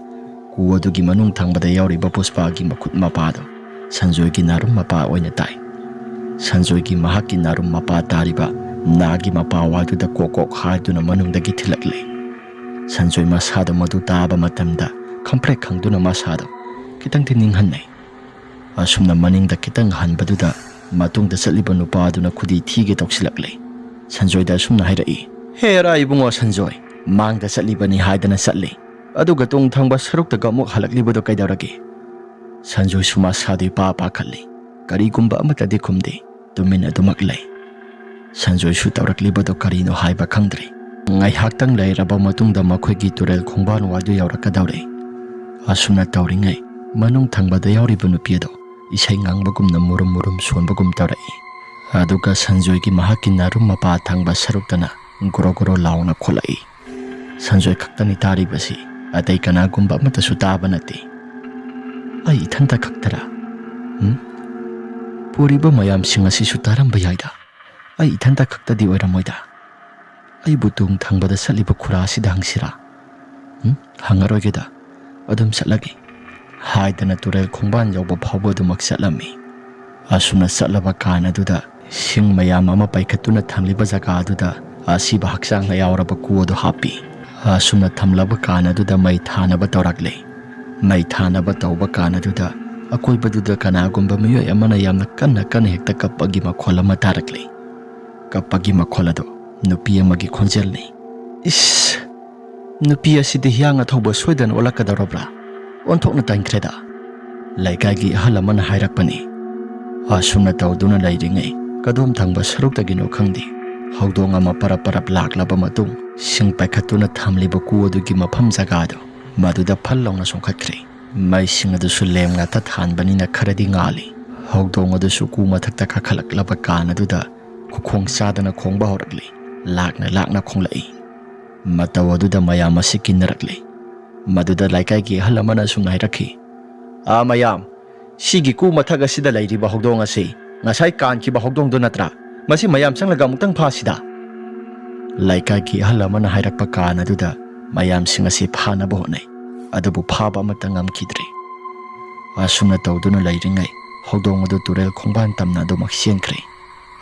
ꯀꯨ ꯑꯗꯨꯒꯤ ꯃꯅꯨꯡ ꯊꯪꯕꯗ ꯌꯥꯎꯔꯤꯕ ꯄꯨꯁꯄꯥꯒꯤ ꯃꯈꯨꯠ ꯃꯄꯥꯗꯣ ꯁꯟꯖꯣꯏꯒꯤ ꯅꯥꯔꯨꯝ ꯃꯄꯥ ꯑꯣꯏꯅ ꯇꯥꯏ꯫ ꯁꯟꯖꯣꯏꯒꯤ ꯃꯍꯥꯛꯀꯤ ꯅꯥꯔꯨꯝ ꯃꯄꯥ ꯇꯥꯔꯤꯕ ꯅꯥꯒꯤ ꯃꯄꯥ ꯋꯥꯏꯗꯨꯗ ꯀꯣꯛ ꯀꯣꯛ ꯍꯥꯏꯗꯨꯅ ꯃꯅꯨꯡꯗꯒꯤ ꯊꯤꯜꯂꯛꯂꯦ꯫ ꯁꯟꯖꯣꯏ ꯃꯁꯥꯗꯣ ꯃꯗꯨ ꯇꯥꯕ ꯃꯇꯝꯗ ꯈꯪꯄ꯭ꯔꯦꯛ ꯈꯪꯗꯨꯅ ꯃꯁꯥꯗꯣ ꯈꯤꯇꯪꯗꯤ ꯅꯤꯡꯍꯟꯅꯩ꯫ ꯑꯁꯨꯝꯅ ꯃꯅꯤꯡꯗ ꯈꯤꯇꯪ ꯍꯟꯕꯗꯨꯗ ꯃꯇꯨꯡꯗ ꯆꯠꯂꯤꯕ ꯅꯨꯄꯥ ꯑꯗꯨꯅ ꯈꯨꯗꯤ ꯊꯤꯒꯦ ꯇꯧꯁꯤꯜꯂꯛꯂꯦ꯫ ꯁꯟꯖꯣꯏꯗ ꯑꯁꯨꯝꯅ ꯍꯥꯏꯔꯛꯏ, "ꯍꯦꯔꯥ ꯏꯕꯨꯡꯉꯣ ꯁꯟꯖꯣꯏ, ꯃꯥꯡꯗ ꯆꯠꯂꯤꯕꯅꯤ ꯍꯥꯏꯗꯅ ꯆꯠꯂꯤ, ꯑꯗꯨꯒ ꯇꯨꯡ ꯊꯪꯕ ꯁꯔꯨꯛꯇꯒ ꯑꯃꯨꯛ ꯍꯜꯂꯛꯂꯤꯕꯗꯣ ꯀꯩꯗꯧꯔꯒꯦ?" ꯁꯟꯖꯣꯏꯁꯨ ꯃꯁꯥꯗꯨ ꯏꯄꯥ ꯄꯥꯈꯠꯂꯤ꯫ ꯀꯔꯤꯒꯨꯝꯕ ꯑꯃꯠꯇꯗꯤ ꯈꯨꯝꯗꯦ꯫ ꯇꯨꯃꯤꯟ ꯑꯗꯨꯃꯛ ꯂꯩ꯫ ꯁꯟꯖꯣꯏꯁꯨ ꯇꯧꯔꯛꯂꯤꯕꯗꯨ ꯀꯔꯤꯅꯣ ꯍꯥꯏꯕ ꯈꯪꯗ꯭ꯔꯦ꯫ ꯉꯥꯏꯍꯥꯛꯇꯪ ꯂꯩꯔꯕ ꯃꯇꯨꯡꯗ ꯃꯈꯣꯏꯒꯤ ꯇꯨꯔꯦꯜ ꯈꯣꯡꯕꯥꯟ ꯋꯥꯏꯗꯨ ꯌꯧꯔꯛꯀꯗꯧꯔꯦ꯫ ꯑꯁꯨꯝꯅ ꯇꯧꯔꯤꯉꯩ ꯃꯅꯨꯡ ꯊꯪꯕꯗ ꯌꯥꯎꯔꯤꯕ ꯅꯨꯄꯤ ꯑꯗꯣ ꯏꯁꯩ ꯉꯥꯡꯕꯒꯨꯝꯅ ꯃꯨꯔꯨꯝ ꯃꯨꯔꯨꯝ ꯁꯣꯟꯕꯒꯨꯝ ꯇꯧꯔꯛꯏ꯫ ꯑꯗꯨꯒ ꯁꯟꯖꯣꯏꯒꯤ ꯃꯍꯥꯛꯀꯤ ꯅꯥꯔꯨꯝ ꯃꯄꯥ ꯊꯪꯕ ꯁꯔꯨꯛꯇꯅ ꯒꯣꯔꯣ ꯒꯣꯔꯣ ꯂꯥꯎꯅ ꯈꯣꯠꯂꯛꯏ꯫ ꯁꯟꯖꯣꯏ ꯈꯛꯇꯅꯤ ꯇꯥꯔꯤꯕꯁꯤ, ꯑꯇꯩ ꯀꯅꯥꯒꯨꯝꯕ ꯑꯃꯠꯇꯁꯨ ꯇꯥꯕ ꯅꯠꯇꯦ꯫ ꯑꯩ ꯏꯊꯟꯇ ꯈꯛꯇꯔꯥ? ꯎꯝ? ꯄꯨꯔꯤꯕ ꯃꯌꯥꯝꯁꯤꯡ ꯑꯁꯤꯁꯨ ꯇꯥꯔꯝꯕ ꯌꯥꯏꯗ꯫ ꯑꯩ ꯏꯊꯟꯇ ꯈꯛꯇꯗꯤ ꯑꯣꯏꯔꯝꯃꯣꯏꯗ꯫ ꯑꯩꯕꯨ ꯇꯨꯡ ꯊꯪꯕꯗ ꯆꯠꯂꯤꯕ ꯈꯨꯔꯥ ꯑꯁꯤꯗ ꯍꯪꯁꯤꯔꯥ? ꯎꯝ? ꯍꯪꯉꯔꯣꯏꯒꯦꯗ꯫ ꯑꯗꯨꯝ ꯆꯠꯂꯒꯦ꯫ ꯍꯥꯏꯗꯅ ꯇꯨꯔꯦꯜ ꯈꯣꯡꯕꯥꯟ ꯌꯧꯕ ꯐꯥꯎꯕ ꯑꯗꯨꯃꯛ ꯆꯠꯂꯝꯃꯤ꯫ ꯑꯁꯨꯝꯅ ꯆꯠꯂꯕ ꯀꯥꯟ ꯑꯗꯨꯗ ꯁꯤꯡ ꯃꯌꯥꯝ ꯑꯃ ꯄꯩꯈꯠꯇꯨꯅ ꯊꯝꯂꯤꯕ ꯖꯒꯥ ꯑꯗꯨꯗ ꯑꯁꯤꯕ ꯍꯛꯆꯥꯡꯅ ꯌꯥꯎꯔꯕ ꯀꯨ ꯑꯗꯨ ꯍꯥꯞꯄꯤ꯫ ꯑꯁꯨꯝꯅ ꯊꯝꯂꯕ ꯀꯥꯟ ꯑꯗꯨꯗ ꯃꯩ ꯊꯥꯅꯕ ꯇꯧꯔꯛꯂꯦ꯫ ꯃꯩ ꯊꯥꯅꯕ ꯇꯧꯕ ꯀꯥꯟ ꯑꯗꯨꯗ ꯑꯀꯣꯏꯕꯗꯨꯗ ꯀꯅꯥꯒꯨꯝꯕ ꯃꯤꯑꯣꯏ ꯑꯃꯅ ꯌꯥꯝꯅ ꯀꯟꯅ ꯀꯟꯅ ꯍꯦꯛꯇ ꯀꯞꯄꯒꯤ ꯃꯈꯣꯜ ꯑꯃ ꯇꯥꯔꯛꯂꯦ꯫ ꯀꯞꯄꯒꯤ ꯃꯈꯣꯜ ꯑꯗꯨ ꯅꯨꯄꯤ ꯑꯃꯒꯤ ꯈꯣꯟꯖꯦꯜꯅꯤ꯫ "ꯏꯁ, ꯅꯨꯄꯤ ꯑꯁꯤꯗꯤ ꯍꯤꯌꯥꯡ ꯑꯊꯧꯕ ꯁꯣꯏꯗꯅ ꯑꯣꯜꯂꯛꯀꯗꯧꯔꯕ꯭ꯔꯥ? ꯑꯣꯟꯊꯣꯛꯅ ꯇꯟꯈ꯭ꯔꯦꯗ!" ꯂꯩꯀꯥꯏꯒꯤ ꯑꯍꯜ ꯑꯃꯅ ꯍꯥꯏꯔꯛꯄꯅꯤ꯫ ꯑꯁꯨꯝꯅ ꯇꯧꯗꯨꯅ ꯂꯩꯔꯤꯉꯩ, ꯀꯗꯣꯝ ꯊꯪꯕ ꯁꯔꯨꯛꯇꯒꯤꯅꯣ ꯈꯪꯗꯦ, ꯍꯧꯗꯣꯡ ꯑꯃ ꯄꯔꯞ ꯄꯔꯞ ꯂꯥꯛꯂꯕ ꯃꯇꯨꯡ, ꯁꯤꯡ ꯄꯥꯏꯈꯠꯇꯨꯅ ꯊꯝꯂꯤꯕ ꯀꯨ ꯑꯗꯨꯒꯤ ꯃꯐꯝ ꯖꯒꯥꯗꯨ, ꯃꯗꯨꯗ ꯐꯜ ꯂꯥꯎꯅ ꯆꯣꯡꯈꯠꯈ꯭ꯔꯦ꯫ ꯃꯩꯁꯤꯡ ꯑꯗꯨꯁꯨ ꯂꯦꯝ ꯉꯥꯛꯇ ꯊꯥꯟꯕꯅꯤꯅ ꯈꯔꯗꯤ ꯉꯥꯜꯂꯤ꯫ ꯍꯧꯗꯣꯡ ꯑꯗꯨꯁꯨ ꯀꯨ ꯃꯊꯛꯇ ꯀꯥꯈꯠꯂꯛꯂꯕ ꯀꯥꯟ ꯑꯗꯨꯗ ꯈꯨꯈꯣꯡ ꯆꯥꯗꯅ ꯈꯣꯡꯕ ꯍꯧꯔꯛꯂꯤ꯫ ꯂꯥꯛꯅ ꯂꯥꯛꯅ ꯈꯣꯡꯂꯛꯏ꯫ ꯃꯇꯧ ꯑꯗꯨꯗ ꯃꯌꯥꯝ ꯑꯁꯤ ꯀꯤꯟꯅꯔꯛꯂꯤ꯫ ꯃꯗꯨꯗ ꯂꯩꯀꯥꯏꯒꯤ ꯑꯍꯜ ꯑꯃꯅ ꯑꯁꯨꯝꯅ ꯍꯥꯏꯔꯛꯈꯤ, "ꯑꯥ ꯃꯌꯥꯝ, ꯁꯤꯒꯤ ꯀꯨ ꯃꯊꯛ ꯑꯁꯤꯗ ꯂꯩꯔꯤꯕ ꯍꯧꯗꯣꯡ ꯑꯁꯤ ꯉꯁꯥꯏ ꯀꯥꯟꯈꯤꯕ ꯍꯧꯗꯣꯡꯗꯨ ꯅꯠꯇ꯭ꯔꯥ? ꯃꯁꯤ ꯃꯌꯥꯝ ꯆꯪꯂꯒ ꯑꯃꯨꯛꯇꯪ ꯐꯥꯁꯤꯗ!" ꯂꯩꯀꯥꯏꯒꯤ ꯑꯍꯜ ꯑꯃꯅ ꯍꯥꯏꯔꯛꯄ ꯀꯥꯟ ꯑꯗꯨꯗ ꯃꯌꯥꯝꯁꯤꯡ ꯑꯁꯤ ꯐꯥꯅꯕ ꯍꯣꯠꯅꯩ꯫ ꯑꯗꯨꯕꯨ ꯐꯥꯕ ꯑꯃꯠꯇ ꯉꯝꯈꯤꯗ꯭ꯔꯦ꯫ ꯑꯁꯨꯝꯅ ꯇꯧꯗꯨꯅ ꯂꯩꯔꯤꯉꯩ, ꯍꯧꯗꯣꯡ ꯑꯗꯨ ꯇꯨꯔꯦꯜ ꯈꯣꯡꯕꯥꯟ ꯇꯝꯅ ꯑꯗꯨꯃꯛ ꯆꯦꯟꯈ꯭ꯔꯦ꯫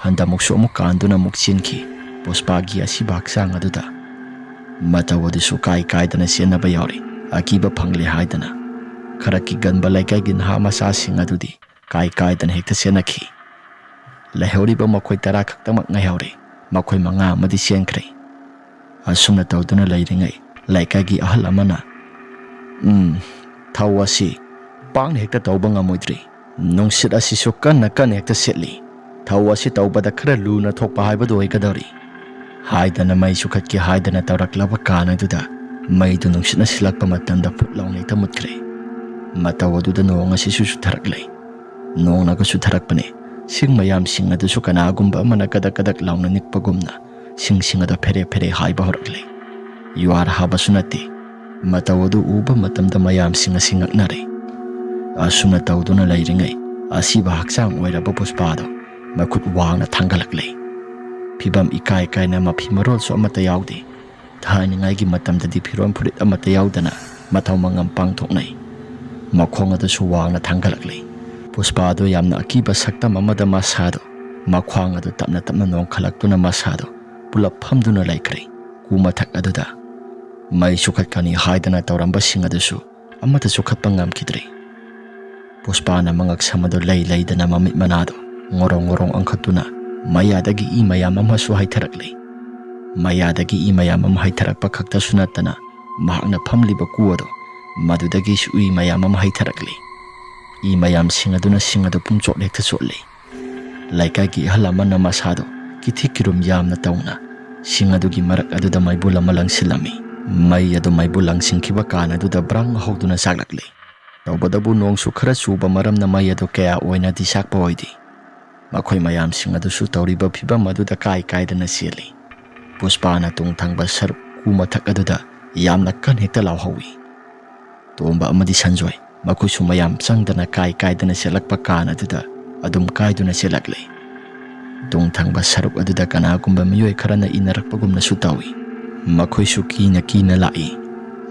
ꯍꯟꯗꯃꯨꯛꯁꯨ ꯑꯃꯨꯛ ꯀꯥꯟꯗꯨꯅ ꯑꯃꯨꯛ ꯆꯦꯟꯈꯤ꯫ ꯄꯨꯁꯄꯥꯒꯤ ꯑꯁꯤꯕ ꯍꯛꯆꯥꯡ ꯑꯗꯨꯗ ꯃꯇꯧ ꯑꯗꯨꯁꯨ ꯀꯥꯏ ꯀꯥꯏꯗꯅ ꯆꯦꯟꯅꯕ ꯌꯥꯎꯔꯤ꯫ ꯑꯀꯤꯕ ꯐꯪꯂꯦ ꯍꯥꯏꯗꯅ ꯈꯔ ꯀꯤꯒꯟꯕ ꯂꯩꯀꯥꯏꯒꯤ ꯅꯍꯥ ꯃꯆꯥꯁꯤꯡ ꯑꯗꯨꯗꯤ ꯀꯥꯏ ꯀꯥꯏꯗꯅ ꯍꯦꯛꯇ ꯆꯦꯟꯅꯈꯤ꯫ ꯂꯩꯍꯧꯔꯤꯕ ꯃꯈꯣꯏ ꯇꯔꯥ ꯈꯛꯇꯃꯛ ꯉꯥꯏꯍꯧꯔꯦ꯫ ꯃꯈꯣꯏ ꯃꯉꯥ ꯑꯃꯗꯤ ꯆꯦꯟꯈ꯭ꯔꯦ꯫ ꯑꯁꯨꯝꯅ ꯇꯧꯗꯨꯅ ꯂꯩꯔꯤꯉꯩ, ꯂꯩꯀꯥꯏꯒꯤ ꯑꯍꯜ ꯑꯃꯅ, "ꯎꯝ, ꯊꯧ ꯑꯁꯤ ꯄꯥꯛꯅ ꯍꯦꯛꯇ ꯇꯧꯕ ꯉꯝꯃꯣꯏꯗ꯭ꯔꯤ꯫ ꯅꯨꯡꯁꯤꯠ ꯑꯁꯤꯁꯨ ꯀꯟꯅ ꯀꯟꯅ ꯍꯦꯛꯇ ꯁꯤꯠꯂꯤ꯫ ꯊꯧ ꯑꯁꯤ ꯇꯧꯕꯗ ꯈꯔ ꯂꯨꯅ ꯊꯣꯛꯄ ꯍꯥꯏꯕꯗꯨ ꯑꯣꯏꯒꯗꯧꯔꯤ" ꯍꯥꯏꯗꯅ ꯃꯩ ꯆꯨꯈꯠꯀꯦ ꯍꯥꯏꯗꯅ ꯇꯧꯔꯛꯂꯕ ꯀꯥꯟ ꯑꯗꯨꯗ ꯃꯩꯗꯨ ꯅꯨꯡꯁꯤꯠꯅ ꯁꯤꯜꯂꯛꯄ ꯃꯇꯝꯗ ꯐꯨꯠ ꯂꯥꯎꯅ ꯍꯦꯛꯇ ꯃꯨꯠꯈ꯭ꯔꯦ꯫ ꯃꯇꯧ ꯑꯗꯨꯗ ꯅꯣꯡ ꯑꯁꯤꯁꯨ ꯆꯨꯊꯔꯛꯂꯦ꯫ ꯅꯣꯡꯅꯒ ꯆꯨꯊꯔꯛꯄꯅꯦ꯫ ꯁꯤꯡ ꯃꯌꯥꯝꯁꯤꯡ ꯑꯗꯨꯁꯨ ꯀꯅꯥꯒꯨꯝꯕ ꯑꯃꯅ ꯀꯗꯛ ꯀꯗꯛ ꯂꯥꯎꯅ ꯅꯤꯛꯄꯒꯨꯝꯅ ꯁꯤꯡꯁꯤꯡ ꯑꯗꯨ ꯐꯦꯔꯦ ꯐꯦꯔꯦ ꯍꯥꯏꯕ ꯍꯧꯔꯛꯂꯦ꯫ ꯌꯨꯍꯥꯔ ꯍꯥꯕꯁꯨ ꯅꯠꯇꯦ꯫ ꯃꯇꯧ ꯑꯗꯨ ꯎꯕ ꯃꯇꯝꯗ ꯃꯌꯥꯝꯁꯤꯡ ꯑꯁꯤ ꯉꯛꯅꯔꯦ꯫ ꯑꯁꯨꯝꯅ ꯇꯧꯗꯨꯅ ꯂꯩꯔꯤꯉꯩ, ꯑꯁꯤꯕ ꯍꯛꯆꯥꯡ ꯑꯣꯏꯔꯕ ꯄꯨꯁꯄꯥꯗꯣ ꯃꯈꯨꯠ ꯋꯥꯡꯅ ꯊꯥꯡꯒꯠꯂꯛꯂꯦ꯫ ꯐꯤꯕꯝ ꯏꯀꯥꯏ ꯀꯥꯏꯅ ꯃꯐꯤ ꯃꯔꯣꯜꯁꯨ ꯑꯃꯠꯇ ꯌꯥꯎꯗꯦ꯫ ꯊꯥꯏꯅꯉꯥꯏꯒꯤ ꯃꯇꯝꯗꯗꯤ ꯐꯤꯔꯣꯜ ꯐꯨꯔꯤꯠ ꯑꯃꯠꯇ ꯌꯥꯎꯗꯅ ꯃꯊꯧ ꯃꯉꯝ ꯄꯥꯡꯊꯣꯛꯅꯩ꯫ ꯃꯈꯣꯡ ꯑꯗꯨꯁꯨ ꯋꯥꯡꯅ ꯊꯥꯡꯒꯠꯂꯛꯂꯤ꯫ ꯄꯨꯁꯄꯥꯗꯣ ꯌꯥꯝꯅ ꯑꯀꯤꯕ ꯁꯛꯇꯝ ꯑꯃꯗ ꯃꯁꯥꯗꯣ, ꯃꯈ꯭ꯋꯥꯡ ꯑꯗꯨ ꯇꯞꯅ ꯇꯞꯅ ꯅꯣꯡꯈꯠꯂꯛꯇꯨꯅ ꯃꯁꯥꯗꯣ ꯄꯨꯂꯞ ꯐꯝꯗꯨꯅ ꯂꯩꯈ꯭ꯔꯦ꯫ ꯀꯨ ꯃꯊꯛ ꯑꯗꯨꯗ ꯃꯩ ꯆꯨꯈꯠꯀꯅꯤ ꯍꯥꯏꯗꯅ ꯇꯧꯔꯝꯕꯁꯤꯡ ꯑꯗꯨꯁꯨ ꯑꯃꯠꯇ ꯆꯨꯈꯠꯄ ꯉꯝꯈꯤꯗ꯭ꯔꯦ꯫ ꯄꯨꯁꯄꯥꯅ ꯃꯉꯛ ꯁꯝ ꯑꯗꯨ ꯂꯩ ꯂꯩꯗꯅ ꯃꯃꯤꯠ ꯃꯅꯥꯗꯨ ꯉꯣꯔꯣꯡ ꯉꯣꯔꯣꯡ ꯑꯣꯟꯈꯠꯇꯨꯅ ꯃꯌꯥꯗꯒꯤ ꯏ ꯃꯌꯥꯝ ꯑꯃꯁꯨ ꯍꯩꯊꯔꯛꯂꯤ꯫ ꯃꯌꯥꯗꯒꯤ ꯏ ꯃꯌꯥꯝ ꯑꯃ ꯍꯩꯊꯔꯛꯄ ꯈꯛꯇꯁꯨ ꯅꯠꯇꯅ, ꯃꯍꯥꯛꯅ ꯐꯝꯂꯤꯕ ꯀꯨ ꯑꯗꯣ, ꯃꯗꯨꯗꯒꯤꯁꯨ ꯏ ꯃꯌꯥꯝ ꯑꯃ ꯍꯩꯊꯔꯛꯂꯤ꯫ ꯏ ꯃꯌꯥꯝꯁꯤꯡ ꯑꯗꯨꯅ ꯁꯤꯡ ꯑꯗꯨ ꯄꯨꯡꯆꯣꯠ ꯍꯦꯛꯇ ꯆꯣꯠꯂꯤ꯫ ꯂꯩꯀꯥꯏꯒꯤ ꯑꯍꯜ ꯑꯃꯅ ꯃꯁꯥꯗꯣ ꯀꯤꯊꯤ ꯀꯤꯔꯨꯝ ꯌꯥꯝꯅ ꯇꯧꯅ ꯁꯤꯡ ꯑꯗꯨꯒꯤ ꯃꯔꯛ ꯑꯗꯨꯗ ꯃꯩꯕꯨꯜ ꯑꯃ ꯂꯪꯁꯤꯜꯂꯝꯃꯤ꯫ ꯃꯩ ꯑꯗꯨ ꯃꯩꯕꯨꯜ ꯂꯪꯁꯤꯟꯈꯤꯕ ꯀꯥꯟ ꯑꯗꯨꯗ ꯕ꯭ꯔꯪ ꯍꯧꯗꯨꯅ ꯆꯥꯛꯂꯛꯂꯤ꯫ ꯇꯧꯕꯇꯕꯨ ꯅꯣꯡꯁꯨ ꯈꯔ ꯆꯨꯕ ꯃꯔꯝꯅ ꯃꯩ ꯑꯗꯨ ꯀꯌꯥ ꯑꯣꯏꯅꯗꯤ ꯆꯥꯛꯄ ꯑꯣꯏꯗꯦ꯫ ꯃꯈꯣꯏ ꯃꯌꯥꯝꯁꯤꯡ ꯑꯗꯨꯁꯨ ꯇꯧꯔꯤꯕ ꯐꯤꯚꯝ ꯑꯗꯨꯗ ꯀꯥꯏ ꯀꯥꯏꯗꯅ ꯆꯦꯜꯂꯤ꯫ ꯄꯨꯁꯄꯥꯅ ꯇꯨꯡ ꯊꯪꯕ ꯁꯔꯨꯛ ꯀꯨ ꯃꯊꯛ ꯑꯗꯨꯗ ꯌꯥꯝꯅ ꯀꯟ ꯍꯦꯛꯇ ꯂꯥꯎꯍꯧꯏ꯫ ꯇꯣꯝꯕ ꯑꯃꯗꯤ ꯁꯟꯖꯣꯏ, ꯃꯈꯣꯏꯁꯨ ꯃꯌꯥꯝ ꯆꯪꯗꯅ ꯀꯥꯏ ꯀꯥꯏꯗꯅ ꯆꯦꯜꯂꯛꯄ ꯀꯥꯟ ꯑꯗꯨꯗ ꯑꯗꯨꯝ ꯀꯥꯏꯗꯨꯅ ꯆꯦꯜꯂꯛꯂꯤ꯫ ꯇꯨꯡ ꯊꯪꯕ ꯁꯔꯨꯛ ꯑꯗꯨꯗ ꯀꯅꯥꯒꯨꯝꯕ ꯃꯤꯑꯣꯏ ꯈꯔꯅ ꯏꯟꯅꯔꯛꯄꯒꯨꯝꯅꯁꯨ ꯇꯧꯏ꯫ ꯃꯈꯣꯏꯁꯨ ꯀꯤꯅ ꯀꯤꯅ ꯂꯥꯛꯏ꯫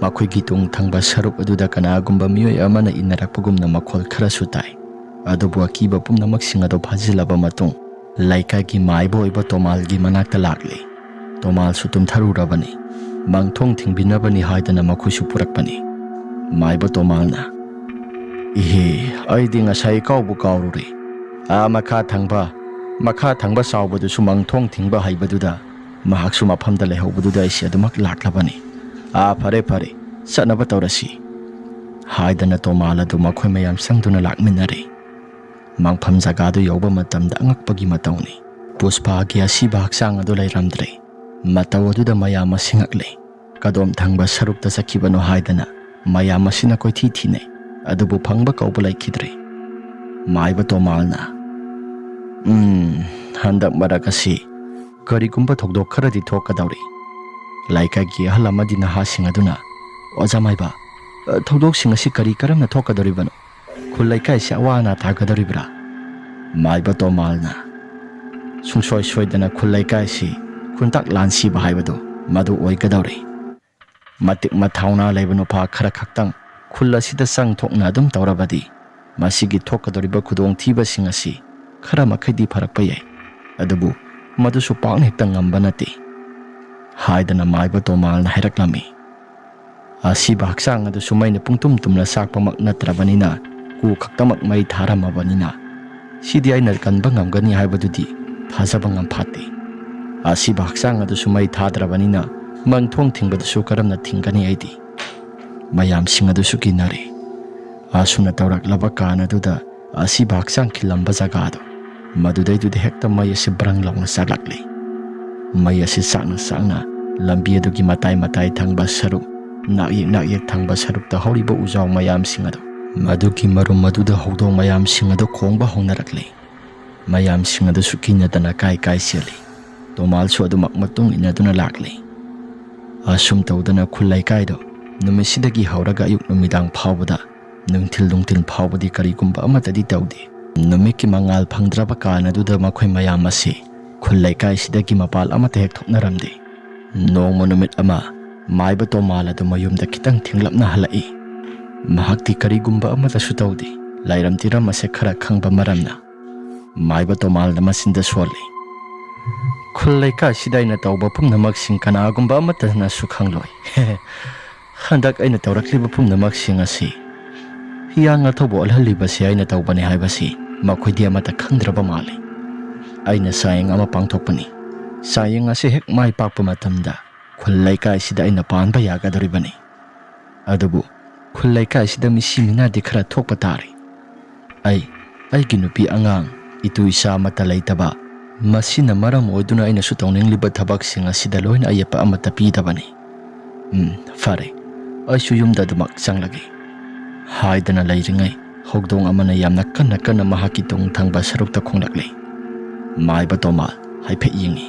ꯃꯈꯣꯏꯒꯤ ꯇꯨꯡ ꯊꯪꯕ ꯁꯔꯨꯛ ꯑꯗꯨꯗ ꯀꯅꯥꯒꯨꯝꯕ ꯃꯤꯑꯣꯏ ꯑꯃꯅ ꯏꯟꯅꯔꯛꯄꯒꯨꯝꯅ ꯃꯈꯣꯜ ꯈꯔꯁꯨ ꯇꯥꯏ꯫ ꯑꯗꯨꯕꯨ ꯑꯀꯤꯕ ꯄꯨꯝꯅꯃꯛꯁꯤꯡ ꯑꯗꯨ ꯐꯥꯖꯤꯜꯂꯕ ꯃꯇꯨꯡ, ꯂꯩꯀꯥꯏꯒꯤ ꯃꯥꯏꯕ ꯑꯣꯏꯕ ꯇꯣꯃꯥꯜꯒꯤ ꯃꯅꯥꯛꯇ ꯂꯥꯛꯂꯤ꯫ ꯇꯣꯃꯥꯜꯁꯨ ꯇꯨꯝꯊꯔꯨꯔꯕꯅꯤ꯫ ꯃꯪꯊꯣꯡ ꯊꯤꯡꯕꯤꯅꯕꯅꯤ ꯍꯥꯏꯗꯅ ꯃꯈꯣꯏꯁꯨ ꯄꯨꯔꯛꯄꯅꯤ꯫ ꯃꯥꯏꯕ ꯇꯣꯃꯥꯜꯅ, "ꯏꯍꯦ, ꯑꯩꯗꯤ ꯉꯁꯥꯏ ꯀꯥꯎꯕꯨ ꯀꯥꯎꯔꯨꯔꯦ꯫ ꯑꯥ, ꯃꯈꯥ ꯊꯪꯕ, ꯃꯈꯥ ꯊꯪꯕ ꯆꯥꯎꯕꯗꯨꯁꯨ ꯃꯪꯊꯣꯡ ꯊꯤꯡꯕ ꯍꯩꯕꯗꯨꯗ ꯃꯍꯥꯛꯁꯨ ꯃꯐꯝꯗ ꯂꯩꯍꯧꯕꯗꯨꯗ ꯑꯩꯁꯦ ꯑꯗꯨꯃꯛ ꯂꯥꯛꯂꯕꯅꯤ꯫ ꯑꯥ, ꯐꯔꯦ, ꯐꯔꯦ, ꯆꯠꯅꯕ ꯇꯧꯔꯁꯤ," ꯍꯥꯏꯗꯅ ꯇꯣꯃꯥꯜ ꯑꯗꯨ ꯃꯈꯣꯏ ꯃꯌꯥꯝ ꯆꯪꯗꯨꯅ ꯂꯥꯛꯃꯤꯟꯅꯔꯦ꯫ ꯃꯪꯐꯝ ꯖꯒꯥꯗꯨ ꯌꯧꯕ ꯃꯇꯝꯗ ꯑꯉꯛꯄꯒꯤ ꯃꯇꯧꯅꯤ꯫ ꯄꯨꯁꯄꯥꯒꯤ ꯑꯁꯤꯕ ꯍꯛꯆꯥꯡ ꯑꯗꯨ ꯂꯩꯔꯝꯗ꯭ꯔꯦ꯫ ꯃꯇꯧ ꯑꯗꯨꯗ ꯃꯌꯥꯝ ꯑꯁꯤ ꯉꯛꯂꯦ꯫ ꯀꯗꯣꯝ ꯊꯪꯕ ꯁꯔꯨꯛꯇ ꯆꯠꯈꯤꯕꯅꯣ ꯍꯥꯏꯗꯅ ꯃꯌꯥꯝ ꯑꯁꯤꯅ ꯀꯣꯏꯊꯤ ꯊꯤꯅꯩ꯫ ꯑꯗꯨꯕꯨ ꯐꯪꯕ ꯀꯧꯕ ꯂꯩꯈꯤꯗ꯭ꯔꯦ꯫ ꯃꯥꯏꯕ ꯇꯣꯃꯥꯜꯅ, "ꯎꯝ, ꯍꯟꯗꯛ ꯃꯔꯛ ꯑꯁꯤ ꯀꯔꯤꯒꯨꯝꯕ ꯊꯧꯗꯣꯛ ꯈꯔꯗꯤ ꯊꯣꯛꯀꯗꯧꯔꯤ꯫" ꯂꯩꯀꯥꯏꯒꯤ ꯑꯍꯜ ꯑꯃꯗꯤ ꯅꯍꯥꯁꯤꯡ ꯑꯗꯨꯅ, "ꯑꯣꯖꯥ ꯃꯥꯏꯕ, ꯊꯧꯗꯣꯛꯁꯤꯡ ꯑꯁꯤ ꯀꯔꯤ ꯀꯔꯝꯅ ꯊꯣꯛꯀꯗꯧꯔꯤꯕꯅꯣ? ꯈꯨꯜ ꯂꯩꯀꯥꯏꯁꯤ ꯑꯋꯥ ꯑꯅꯥ ꯇꯥꯒꯗꯧꯔꯤꯕ꯭ꯔꯥ?" ꯃꯥꯏꯕ ꯇꯣꯃꯥꯜꯅ, "ꯁꯨꯡꯁꯣꯏ ꯁꯣꯏꯗꯅ ꯈꯨꯜ ꯂꯩꯀꯥꯏꯁꯤ ꯈꯨꯟꯇꯥꯛ ꯂꯥꯟ ꯁꯤꯕ ꯍꯥꯏꯕꯗꯨ ꯃꯗꯨ ꯑꯣꯏꯒꯗꯧꯔꯤ꯫ ꯃꯇꯤꯛ ꯃꯊꯧꯅꯥ ꯂꯩꯕ ꯅꯨꯄꯥ ꯈꯔ ꯈꯛꯇꯪ ꯈꯨꯜ ꯑꯁꯤꯗ ꯆꯪ ꯊꯣꯛꯅ ꯑꯗꯨꯝ ꯇꯧꯔꯕꯗꯤ ꯃꯁꯤꯒꯤ ꯊꯣꯛꯀꯗꯧꯔꯤꯕ ꯈꯨꯗꯣꯡꯊꯤꯕꯁꯤꯡ ꯑꯁꯤ ꯈꯔ ꯃꯈꯩꯗꯤ ꯐꯔꯛꯄ ꯌꯥꯏ꯫ ꯑꯗꯨꯕꯨ ꯃꯗꯨꯁꯨ ꯄꯥꯛꯅ ꯍꯦꯛꯇ ꯉꯝꯕ ꯅꯠꯇꯦ," ꯍꯥꯏꯗꯅ ꯃꯥꯏꯕ ꯇꯣꯃꯥꯜꯅ ꯍꯥꯏꯔꯛꯂꯝꯃꯤ꯫ ꯑꯁꯤꯕ ꯍꯛꯆꯥꯡ ꯑꯗꯨꯁꯨ ꯃꯩꯅ ꯄꯨꯡꯇꯨꯝ ꯇꯨꯝꯅ ꯆꯥꯛꯄꯃꯛ ꯅꯠꯇ꯭ꯔꯕꯅꯤꯅ, ꯀꯨ ꯈꯛꯇꯃꯛ ꯃꯩ ꯊꯥꯔꯝꯃꯕꯅꯤꯅ, ꯁꯤꯗꯤ ꯑꯩꯅ ꯀꯟꯕ ꯉꯝꯒꯅꯤ ꯍꯥꯏꯕꯗꯨꯗꯤ ꯊꯥꯖꯕ ꯉꯝꯐꯥꯠꯇꯦ꯫ ꯑꯁꯤꯕ ꯍꯛꯆꯥꯡ ꯑꯗꯨꯁꯨ ꯃꯩ ꯊꯥꯗ꯭ꯔꯕꯅꯤꯅ ꯃꯪ ꯊꯣꯡ ꯊꯤꯡꯕꯗꯨꯁꯨ ꯀꯔꯝꯅ ꯊꯤꯡꯒꯅꯤ ꯑꯩꯗꯤ? ꯃꯌꯥꯝꯁꯤꯡ ꯑꯗꯨꯁꯨ ꯀꯤꯅꯔꯦ꯫ ꯑꯁꯨꯝꯅ ꯇꯧꯔꯛꯂꯕ ꯀꯥꯟ ꯑꯗꯨꯗ ꯑꯁꯤꯕ ꯍꯛꯆꯥꯡ ꯈꯤꯜꯂꯝꯕ ꯖꯒꯥꯗꯣ, ꯃꯗꯨꯗꯩꯗꯨꯗ ꯍꯦꯛꯇ ꯃꯩ ꯑꯁꯤ ꯕ꯭ꯔꯪ ꯂꯥꯎꯅ ꯆꯥꯛꯂꯛꯂꯤ꯫ ꯃꯩ ꯑꯁꯤ ꯆꯥꯛꯅ ꯆꯥꯛꯅ ꯂꯝꯕꯤ ꯑꯗꯨꯒꯤ ꯃꯇꯥꯏ ꯃꯇꯥꯏ ꯊꯪꯕ ꯁꯔꯨꯛ, ꯅꯥꯛꯌꯦꯛ ꯅꯥꯛꯌꯦꯛ ꯊꯪꯕ ꯁꯔꯨꯛꯇ ꯍꯧꯔꯤꯕ ꯎꯖꯥꯎ ꯃꯌꯥꯝꯁꯤꯡ ꯑꯗꯨ, ꯃꯗꯨꯒꯤ ꯃꯔꯨꯝ ꯑꯗꯨꯗ ꯍꯧꯗꯣꯡ ꯃꯌꯥꯝꯁꯤꯡ ꯑꯗꯨ ꯈꯣꯡꯕ ꯍꯧꯅꯔꯛꯂꯤ꯫ ꯃꯌꯥꯝꯁꯤꯡ ꯑꯗꯨꯁꯨ ꯀꯤꯅꯗꯅ ꯀꯥꯏ ꯀꯥꯏ ꯆꯦꯜꯂꯤ꯫ ꯇꯣꯃꯥꯜꯁꯨ ꯑꯗꯨꯃꯛ ꯃꯇꯨꯡ ꯏꯟꯅꯗꯨꯅ ꯂꯥꯛꯂꯤ꯫ ꯑꯁꯨꯝ ꯇꯧꯗꯅ ꯈꯨꯜ ꯂꯩꯀꯥꯏꯗꯣ ꯅꯨꯃꯤꯠꯁꯤꯗꯒꯤ ꯍꯧꯔꯒ ꯑꯌꯨꯛ ꯅꯨꯃꯤꯗꯥꯡ ꯐꯥꯎꯕꯗ, ꯅꯨꯡꯊꯤꯜ ꯅꯨꯡꯊꯤꯜ ꯐꯥꯎꯕꯗꯤ ꯀꯔꯤꯒꯨꯝꯕ ꯑꯃꯠꯇꯗꯤ ꯇꯧꯗꯦ꯫ ꯅꯨꯃꯤꯠꯀꯤ ꯃꯉꯥꯜ ꯐꯪꯗ꯭ꯔꯕ ꯀꯥꯟ ꯑꯗꯨꯗ ꯃꯈꯣꯏ ꯃꯌꯥꯝ ꯑꯁꯤ ꯈꯨꯜ ꯂꯩꯀꯥꯏꯁꯤꯗꯒꯤ ꯃꯄꯥꯜ ꯑꯃꯠꯇ ꯍꯦꯛ ꯊꯣꯛꯅꯔꯝꯗꯦ꯫ ꯅꯣꯡꯃ ꯅꯨꯃꯤꯠ ꯑꯃ ꯃꯥꯏꯕ ꯇꯣꯃꯥꯜ ꯑꯗꯨ ꯃꯌꯨꯝꯗ ꯈꯤꯇꯪ ꯊꯦꯡꯂꯞꯅ ꯍꯜꯂꯛꯏ꯫ ꯃꯍꯥꯛꯇꯤ ꯀꯔꯤꯒꯨꯝꯕ ꯑꯃꯠꯇꯁꯨ ꯇꯧꯗꯦ꯫ ꯂꯥꯏꯔꯝ ꯇꯤꯔꯝ ꯑꯁꯦ ꯈꯔ ꯈꯪꯕ ꯃꯔꯝꯅ ꯃꯥꯏꯕ ꯇꯣꯃꯥꯜꯅ ꯃꯆꯤꯟꯗ ꯁꯣꯜꯂꯤ꯫ ꯈꯨꯜ ꯂꯩꯀꯥꯏꯁꯤꯗ ꯑꯩꯅ ꯇꯧꯕ ꯄꯨꯝꯅꯃꯛꯁꯤꯡ ꯀꯅꯥꯒꯨꯝꯕ ꯑꯃꯠꯇꯅꯁꯨ ꯈꯪꯂꯣꯏ꯫ ꯍꯟꯗꯛ ꯑꯩꯅ ꯇꯧꯔꯛꯂꯤꯕ ꯄꯨꯝꯅꯃꯛꯁꯤꯡ ꯑꯁꯤ ꯍꯤꯌꯥꯡ ꯑꯊꯧꯕ ꯑꯣꯜꯍꯜꯂꯤꯕꯁꯤ ꯑꯩꯅ ꯇꯧꯕꯅꯤ ꯍꯥꯏꯕꯁꯤ ꯃꯈꯣꯏꯗꯤ ꯑꯃꯠꯇ ꯈꯪꯗ꯭ꯔꯕ ꯃꯥꯜꯂꯤ꯫ ꯑꯩꯅ ꯆꯥꯡꯌꯦꯡ ꯑꯃ ꯄꯥꯡꯊꯣꯛꯄꯅꯤ꯫ ꯆꯥꯡꯌꯦꯡ ꯑꯁꯤ ꯍꯦꯛ ꯃꯥꯏ ꯄꯥꯛꯄ ꯃꯇꯝꯗ ꯈꯨꯜ ꯂꯩꯀꯥꯏꯁꯤꯗ ꯑꯩꯅ ꯄꯥꯟꯕ ꯌꯥꯒꯗꯧꯔꯤꯕꯅꯤ꯫ ꯑꯗꯨꯕꯨ ꯈꯨꯜ ꯂꯩꯀꯥꯏꯁꯤꯗ ꯃꯤꯁꯤ ꯃꯤꯅꯥꯗꯤ ꯈꯔ ꯊꯣꯛꯄ ꯇꯥꯔꯦ꯫ ꯑꯩ, ꯑꯩꯒꯤ ꯅꯨꯄꯤ ꯑꯉꯥꯡ, ꯏꯇꯨ ꯏꯆꯥ ꯑꯃꯠꯇ ꯂꯩꯇꯕ, ꯃꯁꯤꯅ ꯃꯔꯝ ꯑꯣꯏꯗꯨꯅ ꯑꯩꯅꯁꯨ ꯇꯧꯅꯤꯡꯂꯤꯕ ꯊꯕꯛꯁꯤꯡ ꯑꯁꯤꯗ ꯂꯣꯏꯅ ꯑꯌꯦꯠꯄ ꯑꯃꯠꯇ ꯄꯤꯗꯕꯅꯤ꯫ ꯎꯝ, ꯐꯔꯦ, ꯑꯩꯁꯨ ꯌꯨꯝꯗ ꯑꯗꯨꯃꯛ ꯆꯪꯂꯒꯦ꯫ ꯍꯥꯏꯗꯅ ꯂꯩꯔꯤꯉꯩ ꯍꯧꯗꯣꯡ ꯑꯃꯅ ꯌꯥꯝꯅ ꯀꯟꯅ ꯀꯟꯅ ꯃꯍꯥꯛꯀꯤ ꯇꯨꯡ ꯊꯪꯕ ꯁꯔꯨꯛꯇ ꯈꯣꯡꯂꯛꯂꯤ꯫ ꯃꯥꯏꯕ ꯇꯣꯃꯥꯜ ꯍꯥꯏꯐꯦꯠ ꯌꯦꯡꯉꯤ꯫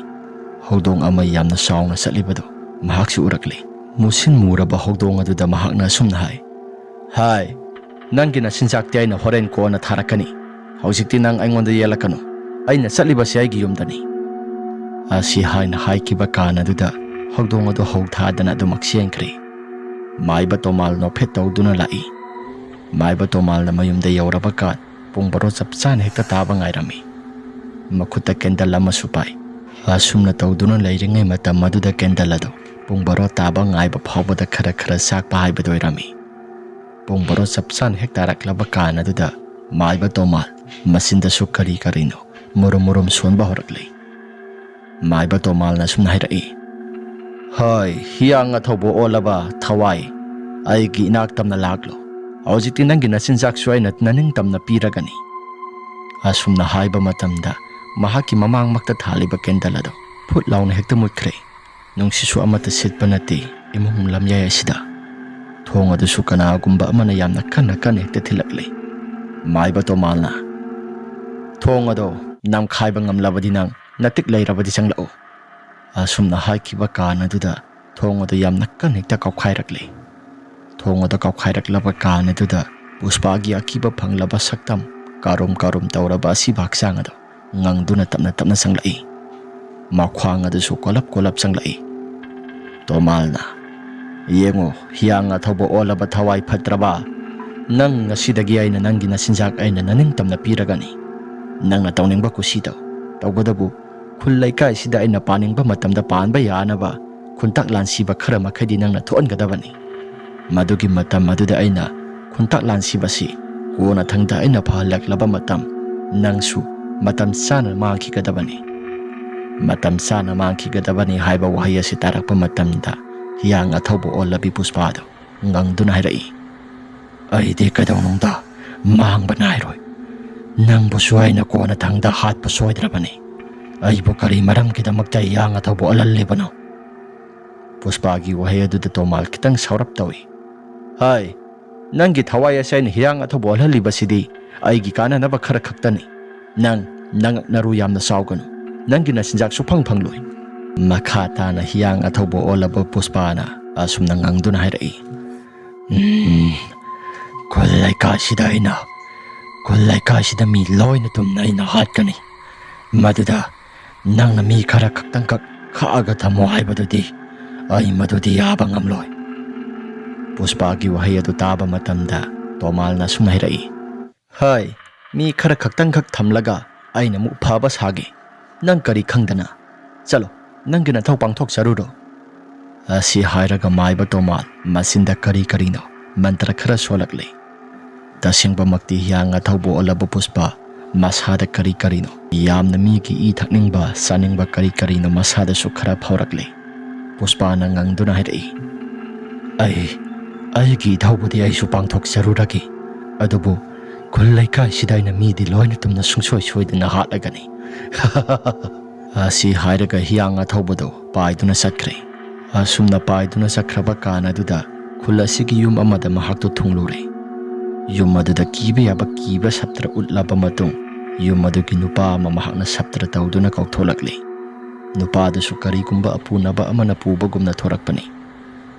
ꯍꯧꯗꯣꯡ ꯑꯃ ꯌꯥꯝꯅ ꯆꯥꯎꯅ ꯆꯠꯂꯤꯕꯗꯨ ꯃꯍꯥꯛꯁꯨ ꯎꯔꯛꯂꯤ꯫ ꯃꯨꯁꯤꯟ ꯃꯨꯔꯕ ꯍꯧꯗꯣꯡ ꯑꯗꯨꯗ ꯃꯍꯥꯛꯅ ꯑꯁꯨꯝꯅ ꯍꯥꯏ, "ꯍꯥꯏ, ꯅꯪꯒꯤ ꯅꯆꯤꯟꯖꯥꯛꯇꯤ ꯑꯩꯅ ꯍꯣꯔꯦꯟ ꯀꯣꯟꯅ ꯊꯥꯔꯛꯀꯅꯤ꯫ ꯍꯧꯖꯤꯛꯇꯤ ꯅꯪ ꯑꯩꯉꯣꯟꯗ ꯌꯦꯜꯂꯛꯀꯅꯨ꯫ ꯑꯩꯅ ꯆꯠꯂꯤꯕꯁꯤ ꯑꯩꯒꯤ ꯌꯨꯝꯗꯅꯤ"꯫ ꯑꯁꯤ ꯍꯥꯏꯅ ꯍꯥꯏꯈꯤꯕ ꯀꯥꯟ ꯑꯗꯨꯗ ꯍꯧꯗꯣꯡ ꯑꯗꯨ ꯍꯧ ꯊꯥꯗꯅ ꯑꯗꯨꯃꯛ ꯆꯦꯟꯈ꯭ꯔꯦ꯫ ꯃꯥꯏꯕ ꯇꯣꯃꯥꯜ ꯅꯣꯛꯐꯦꯠ ꯇꯧꯗꯨꯅ ꯂꯥꯛꯏ꯫ ꯃꯥꯏꯕ ꯇꯣꯃꯥꯜꯅ ꯃꯌꯨꯝꯗ ꯌꯧꯔꯕ ꯀꯥꯟ ꯄꯨꯡ ꯕꯥꯔꯣ ꯆꯞ ꯆꯥꯅ ꯍꯦꯛꯇ ꯇꯥꯕ ꯉꯥꯏꯔꯝꯃꯤ꯫ ꯃꯈꯨꯠꯇ ꯀꯦꯟꯗꯜ ꯑꯃꯁꯨ ꯄꯥꯏ꯫ ꯑꯁꯨꯝꯅ ꯇꯧꯗꯨꯅ ꯂꯩꯔꯤꯉꯩ ꯃꯇꯝ ꯑꯗꯨꯗ ꯀꯦꯟꯗꯜ ꯑꯗꯨ ꯄꯨꯡ ꯕꯥꯔꯣ ꯇꯥꯕ ꯉꯥꯏꯕ ꯐꯥꯎꯕꯗ ꯈꯔ ꯈꯔ ꯆꯥꯛꯄ ꯍꯥꯏꯕꯗꯨ ꯑꯣꯏꯔꯝꯃꯤ꯫ ꯄꯨꯡ ꯕꯥꯔꯣ ꯆꯞ ꯆꯥꯅ ꯍꯦꯛ ꯇꯥꯔꯛꯂꯕ ꯀꯥꯟ ꯑꯗꯨꯗ ꯃꯥꯏꯕ ꯇꯣꯃꯥꯜ ꯃꯆꯤꯟꯗꯁꯨ ꯀꯔꯤ ꯀꯔꯤꯅꯣ ꯃꯨꯔꯨꯝ ꯃꯨꯔꯨꯝ ꯁꯣꯟꯕ ꯍꯧꯔꯛꯂꯤ꯫ ꯃꯥꯏꯕ ꯇꯣꯃꯥꯜꯅ ꯁꯨꯝꯅ ꯍꯥꯏꯔꯛꯏ, "ꯍꯣꯏ, ꯍꯤꯌꯥꯡ ꯑꯊꯧꯕ ꯑꯣꯜꯂꯕ ꯊꯋꯥꯏ, ꯑꯩꯒꯤ ꯏꯅꯥꯛ ꯇꯝꯅ ꯂꯥꯛꯂꯣ꯫ ꯍꯧꯖꯤꯛꯇꯤ ꯅꯪꯒꯤ ꯅꯆꯤꯟꯖꯥꯛꯁꯨ ꯑꯩꯅ ꯅꯅꯤꯡꯇꯝꯅ ꯄꯤꯔꯒꯅꯤ"꯫ ꯑꯁꯨꯝꯅ ꯍꯥꯏꯕ ꯃꯇꯝꯗ ꯃꯍꯥꯛꯀꯤ ꯃꯃꯥꯡꯃꯛꯇ ꯊꯥꯜꯂꯤꯕ ꯀꯦꯟꯗꯜ ꯑꯗꯨ ꯐꯨꯠ ꯂꯥꯎꯅ ꯍꯦꯛꯇ ꯃꯨꯠꯈ꯭ꯔꯦ꯫ ꯅꯨꯡꯁꯤꯠꯁꯨ ꯑꯃꯠꯇ ꯁꯤꯠꯄ ꯅꯠꯇꯦ ꯏꯃꯨꯡ ꯂꯝꯌꯥꯏ ꯑꯁꯤꯗ꯫ ꯊꯣꯡ ꯑꯗꯨꯁꯨ ꯀꯅꯥꯒꯨꯝꯕ ꯑꯃꯅ ꯌꯥꯝꯅ ꯀꯟꯅ ꯀꯟꯅ ꯍꯦꯛꯇ ꯊꯤꯜꯂꯛꯂꯤ꯫ ꯃꯥꯏꯕ ꯇꯣꯃꯥꯜꯅ, "ꯊꯣꯡ ꯑꯗꯣ ꯅꯝꯈꯥꯏꯕ ꯉꯝꯂꯕꯗꯤ ꯅꯪ ꯅꯇꯤꯛ ꯂꯩꯔꯕꯗꯤ ꯆꯪꯂꯛꯎ"꯫ ꯑꯁꯨꯝꯅ ꯍꯥꯏꯈꯤꯕ ꯀꯥꯟ ꯑꯗꯨꯗ ꯊꯣꯡ ꯑꯗꯨ ꯌꯥꯝꯅ ꯀꯟꯅ ꯍꯦꯛꯇ ꯀꯥꯎꯈꯥꯏꯔꯛꯂꯤ꯫ ꯊꯣꯡ ꯑꯗꯨ ꯀꯥꯎꯈꯥꯏꯔꯛꯂꯕ ꯀꯥꯟ ꯑꯗꯨꯗ ꯄꯨꯁꯄꯥꯒꯤ ꯑꯀꯤꯕ ꯐꯪꯂꯕ ꯁꯛꯇꯝ, ꯀꯥꯔꯨꯝ ꯀꯥꯔꯨꯝ ꯇꯧꯔꯕ ꯑꯁꯤꯕ ꯍꯛꯆꯥꯡ ꯑꯗꯨ ꯉꯪꯗꯨꯅ ꯇꯞꯅ ꯇꯞꯅ ꯆꯪꯂꯛꯏ꯫ ꯃꯈ꯭ꯋꯥꯡ ꯑꯗꯨꯁꯨ ꯀꯣꯜꯂꯞ ꯀꯣꯜꯂꯞ ꯆꯪꯂꯛꯏ꯫ ꯇꯣꯃꯥꯜꯅ, "ꯌꯦꯡꯉꯨ, ꯍꯤꯌꯥꯡ ꯑꯊꯧꯕ ꯑꯣꯜꯂꯕ ꯊꯋꯥꯏ ꯐꯠꯇ꯭ꯔꯕ, ꯅꯪ ꯉꯁꯤꯗꯒꯤ ꯑꯩꯅ ꯅꯪꯒꯤ ꯅꯆꯤꯟꯖꯥꯛ ꯑꯩꯅ ꯅꯅꯤꯡꯇꯝꯅ ꯄꯤꯔꯒꯅꯤ꯫ ꯅꯪꯅ ꯇꯧꯅꯤꯡꯕ ꯀꯨꯁꯤ ꯇꯧ꯫ ꯇꯧꯕꯇꯕꯨ ꯈꯨꯜ ꯂꯩꯀꯥꯏꯁꯤꯗ ꯑꯩꯅ ꯄꯥꯅꯤꯡꯕ ꯃꯇꯝꯗ ꯄꯥꯟꯕ ꯌꯥꯅꯕ ꯈꯨꯟꯇꯥꯛ ꯂꯥꯟꯁꯤꯕ ꯈꯔ ꯃꯈꯩꯗꯤ ꯅꯪꯅ ꯊꯣꯛꯍꯟꯒꯗꯕꯅꯤ꯫ ꯃꯗꯨꯒꯤ ꯃꯇꯝ ꯑꯗꯨꯗ ꯑꯩꯅ ꯈꯨꯟꯇꯥꯛ ꯂꯥꯟꯁꯤꯕꯁꯤ ꯀꯣꯟꯅꯊꯪꯗ ꯑꯩꯅ ꯐꯍꯜꯂꯛꯂꯕ ꯃꯇꯝ ꯅꯪꯁꯨ ꯃꯇꯝ ꯆꯥꯅ ꯃꯥꯡꯈꯤꯒꯗꯕꯅꯤ"꯫ "ꯃꯇꯝ ꯆꯥꯅ ꯃꯥꯡꯈꯤꯒꯗꯕꯅꯤ" ꯍꯥꯏꯕ ꯋꯥꯍꯩ ꯑꯁꯤ ꯇꯥꯔꯛꯄ ꯃꯇꯝꯗ ꯍꯤꯌꯥꯡ ꯑꯊꯧꯕ ꯑꯣꯜꯂꯕꯤ ꯄꯨꯁꯄꯥꯗꯨ ꯉꯪꯗꯨꯅ ꯍꯥꯏꯔꯛꯏ, "ꯑꯩꯗꯤ ꯀꯩꯗꯧꯅꯨꯡꯗ ꯃꯥꯡꯕ ꯅꯥꯏꯔꯣꯏ꯫ ꯅꯪꯕꯨꯁꯨ ꯑꯩꯅ ꯀꯣꯟꯅꯊꯪꯗ ꯍꯥꯠꯄ ꯁꯣꯏꯗ꯭ꯔꯕꯅꯤ꯫ ꯑꯩꯕꯨ ꯀꯔꯤ ꯃꯔꯝꯒꯤꯗꯃꯛꯇ ꯍꯤꯌꯥꯡ ꯑꯊꯧꯕ ꯑꯣꯜꯍꯜꯂꯤꯕꯅꯣ?" ꯄꯨꯁꯄꯥꯒꯤ ꯋꯥꯍꯩ ꯑꯗꯨꯗ ꯇꯣꯃꯥꯜ ꯈꯤꯇꯪ ꯁꯥꯎꯔꯞ ꯇꯧꯏ꯫ "ꯍꯥꯏ, ꯅꯪꯒꯤ ꯊꯋꯥꯏ ꯑꯁꯤ ꯑꯩꯅ ꯍꯤꯌꯥꯡ ꯑꯊꯧꯕ ꯑꯣꯜꯍꯜꯂꯤꯕꯁꯤꯗꯤ ꯑꯩꯒꯤ ꯀꯥꯟꯅꯅꯕ ꯈꯔ ꯈꯛꯇꯅꯤ꯫ ꯅꯪ ꯅꯉꯛ ꯅꯔꯨ ꯌꯥꯝꯅ ꯆꯥꯎꯒꯅꯨ꯫ ꯅꯪꯒꯤ ꯅꯆꯤꯟꯖꯥꯛꯁꯨ ꯐꯪ ꯐꯪꯂꯣꯏ"꯫ ꯃꯈꯥ ꯇꯥꯅ ꯍꯤꯌꯥꯡ ꯑꯊꯧꯕ ꯑꯣꯜꯂꯕ ꯄꯨꯁꯄꯥꯅ ꯑꯁꯨꯝꯅ ꯉꯪꯗꯨꯅ ꯍꯥꯏꯔꯛꯏ, "ꯎꯝ, ꯈꯨꯜ ꯂꯩꯀꯥꯏꯁꯤꯗ ꯑꯩꯅ, ꯈꯨꯜ ꯂꯩꯀꯥꯏꯁꯤꯗ ꯃꯤ ꯂꯣꯏꯅ ꯇꯨꯝꯅ ꯑꯩꯅ ꯍꯥꯠꯀꯅꯤ꯫ ꯃꯗꯨꯗ ꯅꯪꯅ ꯃꯤ ꯈꯔ ꯈꯛꯇꯪꯈꯛ ꯈꯥꯛꯑꯒ ꯊꯝꯃꯣ ꯍꯥꯏꯕꯗꯨꯗꯤ ꯑꯩ ꯃꯗꯨꯗꯤ ꯌꯥꯕ ꯉꯝꯂꯣꯏ"꯫ ꯄꯨꯁꯄꯥꯒꯤ ꯋꯥꯍꯩ ꯑꯗꯨ ꯇꯥꯕ ꯃꯇꯝꯗ ꯇꯣꯃꯥꯜꯅ ꯑꯁꯨꯝꯅ ꯍꯥꯏꯔꯛꯏ, "ꯍꯥꯏ, ꯃꯤ ꯈꯔ ꯈꯛꯇꯪꯈꯛ ꯊꯝꯂꯒ ꯑꯩꯅ ꯑꯃꯨꯛ ꯐꯕ ꯁꯥꯒꯦ꯫ ꯅꯪ ꯀꯔꯤ ꯈꯪꯗꯅ? ꯆꯠꯂꯣ, ꯅꯪꯒꯤ ꯅꯊꯧ ꯄꯥꯡꯊꯣꯛꯆꯔꯨꯔꯣ"꯫ ꯑꯁꯤ ꯍꯥꯏꯔꯒ ꯃꯥꯏꯕ ꯇꯣꯃꯥꯜ ꯃꯆꯤꯟꯗ ꯀꯔꯤ ꯀꯔꯤꯅꯣ ꯃꯟꯇ꯭ꯔ ꯈꯔ ꯁꯣꯜꯂꯛꯂꯦ꯫ ꯇꯁꯦꯡꯕꯃꯛꯇꯤ ꯍꯤꯌꯥꯡ ꯑꯊꯧꯕ ꯑꯣꯜꯂꯕ ꯄꯨꯁꯄꯥ ꯃꯁꯥꯗ ꯀꯔꯤ ꯀꯔꯤꯅꯣ, ꯌꯥꯝꯅ ꯃꯤꯒꯤ ꯏ ꯊꯛꯅꯤꯡꯕ, ꯆꯥꯅꯤꯡꯕ ꯀꯔꯤ ꯀꯔꯤꯅꯣ ꯃꯁꯥꯗꯁꯨ ꯈꯔ ꯐꯥꯎꯔꯛꯂꯦ꯫ ꯄꯨꯁꯄꯥꯅ ꯉꯪꯗꯨꯅ ꯍꯥꯏꯔꯛꯏ, "ꯑꯩ, ꯑꯩꯒꯤ ꯏꯊꯧꯕꯨꯗꯤ ꯑꯩꯁꯨ ꯄꯥꯡꯊꯣꯛꯆꯔꯨꯔꯒꯦ, ꯑꯗꯨꯕꯨ ꯈꯨꯜ ꯂꯩꯀꯥꯏꯁꯤꯗ ꯑꯩꯅ ꯃꯤꯗꯤ ꯂꯣꯏꯅ ꯇꯨꯝꯅ ꯁꯨꯡꯁꯣꯏ ꯁꯣꯏꯗꯅ ꯍꯥꯠꯂꯒꯅꯤ꯫" ꯑꯁꯤ ꯍꯥꯏꯔꯒ ꯍꯤꯌꯥꯡ ꯑꯊꯧꯕꯗꯣ ꯄꯥꯏꯗꯨꯅ ꯆꯠꯈ꯭ꯔꯦ꯫ ꯑꯁꯨꯝꯅ ꯄꯥꯏꯗꯨꯅ ꯆꯠꯈ꯭ꯔꯕ ꯀꯥꯟ ꯑꯗꯨꯗ ꯈꯨꯜ ꯑꯁꯤꯒꯤ ꯌꯨꯝ ꯑꯃꯗ ꯃꯍꯥꯛꯇꯨ ꯊꯨꯡꯂꯨꯔꯦ꯫ ꯌꯨꯝ ꯑꯗꯨꯗ ꯀꯤꯕ ꯌꯥꯕ ꯀꯤꯕ ꯁꯞꯇ꯭ꯔ ꯎꯠꯂꯕ ꯃꯇꯨꯡ, ꯌꯨꯝ ꯑꯗꯨꯒꯤ ꯅꯨꯄꯥ ꯑꯃ ꯃꯍꯥꯛꯅ ꯁꯞꯇ꯭ꯔ ꯇꯧꯗꯨꯅ ꯀꯧꯊꯣꯛꯂꯛꯂꯦ꯫ ꯅꯨꯄꯥꯗꯨꯁꯨ ꯀꯔꯤꯒꯨꯝꯕ ꯑꯄꯨꯅꯕ ꯑꯃꯅ ꯄꯨꯕꯒꯨꯝꯅ ꯊꯣꯔꯛꯄꯅꯤ꯫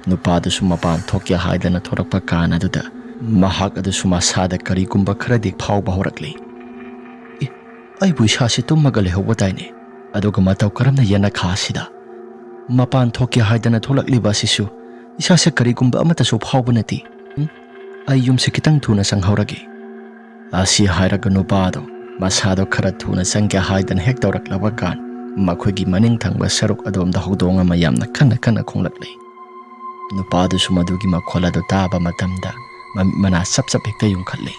ꯅꯨꯄꯥꯗꯨꯁꯨ ꯃꯄꯥꯟ ꯊꯣꯛꯀꯦ ꯍꯥꯏꯗꯅ ꯊꯣꯔꯛꯄ ꯀꯥꯟ ꯑꯗꯨꯗ ꯃꯍꯥꯛ ꯑꯗꯨꯁꯨ ꯃꯁꯥꯗ ꯀꯔꯤꯒꯨꯝꯕ ꯈꯔꯗꯤ ꯐꯥꯎꯕ ꯍꯧꯔꯛꯂꯦ꯫ "ꯑꯦ, ꯑꯩꯕꯨ ꯏꯁꯥꯁꯤ ꯇꯨꯝꯃꯒ ꯂꯩꯍꯧꯕ ꯇꯥꯏꯅꯦ, ꯑꯗꯨꯒ ꯃꯇꯧ ꯀꯔꯝꯅ ꯌꯦꯅꯈꯥ ꯑꯁꯤꯗ? ꯃꯄꯥꯟ ꯊꯣꯛꯀꯦ ꯍꯥꯏꯗꯅ ꯊꯣꯛꯂꯛꯂꯤꯕ ꯑꯁꯤꯁꯨ ꯏꯁꯥꯁꯦ ꯀꯔꯤꯒꯨꯝꯕ ꯑꯃꯠꯇꯁꯨ ꯐꯥꯎꯕ ꯅꯠꯇꯦ꯫ ꯎꯝ, ꯑꯩ ꯌꯨꯝꯁꯦ ꯈꯤꯇꯪ ꯊꯨꯅ ꯆꯪꯍꯧꯔꯒꯦ꯫" ꯑꯁꯤ ꯍꯥꯏꯔꯒ ꯅꯨꯄꯥꯗꯣ ꯃꯁꯥꯗꯣ ꯈꯔ ꯊꯨꯅ ꯆꯪꯒꯦ ꯍꯥꯏꯗꯅ ꯍꯦꯛ ꯇꯧꯔꯛꯂꯕ ꯀꯥꯟ, ꯃꯈꯣꯏꯒꯤ ꯃꯅꯤꯡ ꯊꯪꯕ ꯁꯔꯨꯛ ꯑꯗꯣꯝꯗ ꯍꯧꯗꯣꯡ ꯑꯃ ꯌꯥꯝꯅ ꯀꯟꯅ ꯀꯟꯅ ꯈꯣꯡꯂꯛꯂꯦ꯫ ꯅꯨꯄꯥꯗꯨꯁꯨ ꯃꯗꯨꯒꯤ ꯃꯈꯣꯜ ꯑꯗꯨ ꯇꯥꯕ ꯃꯇꯝꯗ ꯃꯃꯤꯠ ꯃꯅꯥ ꯆꯞ ꯆꯞ ꯍꯦꯛꯇ ꯌꯨꯡꯈꯠꯂꯦ꯫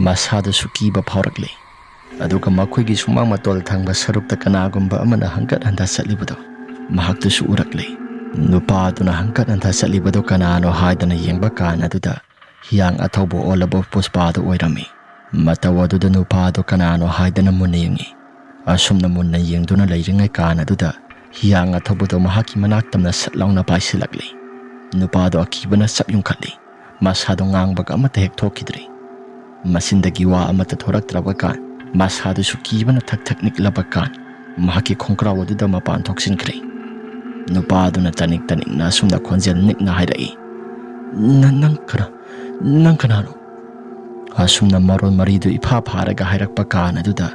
ꯃꯁꯥꯗꯁꯨ ꯀꯤꯕ ꯐꯥꯎꯔꯛꯂꯦ꯫ ꯑꯗꯨꯒ ꯃꯈꯣꯏꯒꯤ ꯁꯨꯃꯥꯡ ꯃꯇꯣꯜ ꯊꯪꯕ ꯁꯔꯨꯛꯇ ꯀꯅꯥꯒꯨꯝꯕ ꯑꯃꯅ ꯍꯪꯒꯠ ꯍꯟꯗ ꯆꯠꯂꯤꯕꯗꯣ ꯃꯍꯥꯛꯇꯨꯁꯨ ꯎꯔꯛꯂꯦ꯫ ꯅꯨꯄꯥꯗꯨꯅ ꯍꯪꯒꯠ ꯍꯟꯗ ꯆꯠꯂꯤꯕꯗꯨ ꯀꯅꯥꯅꯣ ꯍꯥꯏꯗꯅ ꯌꯦꯡꯕ ꯀꯥꯟ ꯑꯗꯨꯗ ꯍꯤꯌꯥꯡ ꯑꯊꯧꯕ ꯑꯣꯜꯂꯕ ꯄꯨꯁꯄꯥꯗꯨ ꯑꯣꯏꯔꯝꯃꯤ꯫ ꯃꯇꯧ ꯑꯗꯨꯗ ꯅꯨꯄꯥꯗꯨ ꯀꯅꯥꯅꯣ ꯍꯥꯏꯗꯅ ꯃꯨꯟꯅ ꯌꯦꯡꯉꯤ꯫ ꯑꯁꯨꯝꯅ ꯃꯨꯟꯅ ꯌꯦꯡꯗꯨꯅ ꯂꯩꯔꯤꯉꯩ ꯀꯥꯟ ꯑꯗꯨꯗ ꯍꯤꯌꯥꯡ ꯑꯊꯧꯕꯗꯨ ꯃꯍꯥꯛꯀꯤ ꯃꯅꯥꯛ ꯇꯝꯅ ꯁꯠ ꯂꯥꯎꯅ ꯄꯥꯏꯁꯤꯜꯂꯛꯂꯦ꯫ ꯅꯨꯄꯥꯗꯨ ꯑꯀꯤꯕꯅ ꯆꯞ ꯌꯨꯡꯈꯠꯂꯤ꯫ ꯃꯁꯥꯗꯨ ꯉꯥꯡꯕꯒ ꯑꯃꯠꯇ ꯍꯦꯛ ꯊꯣꯛꯈꯤꯗ꯭ꯔꯦ꯫ ꯃꯆꯤꯟꯗꯒꯤ ꯋꯥ ꯑꯃꯠꯇ ꯊꯣꯔꯛꯇ꯭ꯔꯕ ꯀꯥꯟ, ꯃꯁꯥꯗꯨꯁꯨ ꯀꯤꯕꯅ ꯊꯛ ꯊꯛ ꯅꯤꯛꯂꯕ ꯀꯥꯟ, ꯃꯍꯥꯛꯀꯤ ꯈꯣꯡꯒ꯭ꯔꯥꯎ ꯑꯗꯨꯗ ꯃꯄꯥꯟ ꯊꯣꯛꯆꯤꯟꯈ꯭ꯔꯦ꯫ ꯅꯨꯄꯥꯗꯨꯅ ꯇꯅꯤꯛ ꯇꯅꯤꯛꯅ ꯑꯁꯨꯝꯅ ꯈꯣꯟꯖꯦꯜ ꯅꯤꯛꯅ ꯍꯥꯏꯔꯛꯏ, "ꯅ-, ꯅꯪ ꯀꯅꯥ? ꯅꯪ ꯀꯅꯥꯅꯣ?" ꯑꯁꯨꯝꯅ ꯃꯔꯣꯟ ꯃꯔꯤꯗꯨ ꯏꯐꯥ ꯐꯥꯔꯒ ꯍꯥꯏꯔꯛꯄ ꯀꯥꯟ ꯑꯗꯨꯗ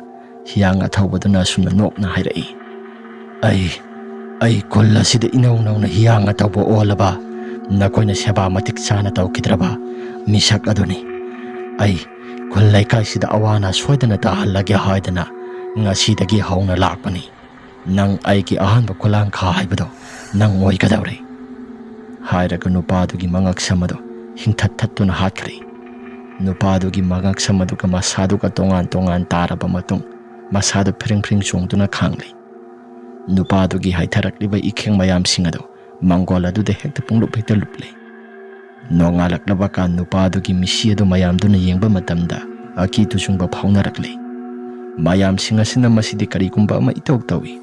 ꯍꯤꯌꯥꯡ ꯑꯊꯧꯕꯗꯨꯅ ꯑꯁꯨꯝꯅ ꯅꯣꯛꯅ ꯍꯥꯏꯔꯛꯏ, "ꯑꯩ, ꯑꯩ ꯈꯨꯜ ꯑꯁꯤꯗ ꯏꯅꯧ ꯅꯧꯅ ꯍꯤꯌꯥꯡ ꯑꯊꯧꯕ ꯑꯣꯜꯂꯕ, ꯅꯈꯣꯏꯅ ꯁꯦꯕꯥ ꯃꯇꯤꯛ ꯆꯥꯅ ꯇꯧꯈꯤꯗ꯭ꯔꯕ ꯃꯤꯁꯛ ꯑꯗꯨꯅꯤ꯫ ꯑꯩ ꯈꯨꯜ ꯂꯩꯀꯥꯏꯁꯤꯗ ꯑꯋꯥ ꯑꯅꯥ ꯁꯣꯏꯗꯅ ꯇꯥꯍꯜꯂꯒꯦ ꯍꯥꯏꯗꯅ ꯉꯁꯤꯗꯒꯤ ꯍꯧꯅ ꯂꯥꯛꯄꯅꯤ꯫ ꯅꯪ ꯑꯩꯒꯤ ꯑꯍꯥꯟꯕ ꯈꯨꯂꯥꯡꯈꯥ ꯍꯥꯏꯕꯗꯣ ꯅꯪ ꯑꯣꯏꯒꯗꯧꯔꯦ꯫" ꯍꯥꯏꯔꯒ ꯅꯨꯄꯥꯗꯨꯒꯤ ꯃꯉꯛꯁꯝ ꯑꯗꯨ ꯍꯤꯡꯊꯠ ꯊꯠꯇꯨꯅ ꯍꯥꯠꯈ꯭ꯔꯦ꯫ ꯅꯨꯄꯥꯗꯨꯒꯤ ꯃꯉꯛꯁꯝ ꯑꯗꯨꯒ ꯃꯁꯥꯗꯨꯒ ꯇꯣꯉꯥꯟ ꯇꯣꯉꯥꯟ ꯇꯥꯔꯕ ꯃꯇꯨꯡ, ꯃꯁꯥꯗꯨ ꯐꯤꯔꯤꯡ ꯐꯤꯔꯤꯡ ꯆꯣꯡꯗꯨꯅ ꯈꯥꯡꯂꯤ꯫ ꯅꯨꯄꯥꯗꯨꯒꯤ ꯍꯥꯏꯊꯔꯛꯂꯤꯕ ꯏꯈꯦꯡ ꯃꯌꯥꯝꯁꯤꯡ ꯑꯗꯨ ꯃꯪꯒꯣꯜ ꯑꯗꯨꯗ ꯍꯦꯛꯇ ꯄꯨꯡꯂꯨꯞ ꯍꯦꯛꯇ ꯂꯨꯞꯂꯤ꯫ ꯅꯣꯡꯉꯥꯜꯂꯛꯂꯕ ꯀꯥꯟ ꯅꯨꯄꯥ ꯑꯗꯨꯒꯤ ꯃꯤꯁꯤ ꯑꯗꯨ ꯃꯌꯥꯝꯗꯨꯅ ꯌꯦꯡꯕ ꯃꯇꯝꯗ ꯑꯀꯤ ꯇꯨꯖꯨꯡꯕ ꯐꯥꯎꯅꯔꯛꯂꯤ꯫ ꯃꯌꯥꯝꯁꯤꯡ ꯑꯁꯤꯅ ꯃꯁꯤꯗꯤ ꯀꯔꯤꯒꯨꯝꯕ ꯑꯃ ꯏꯇꯧ ꯇꯧꯏ꯫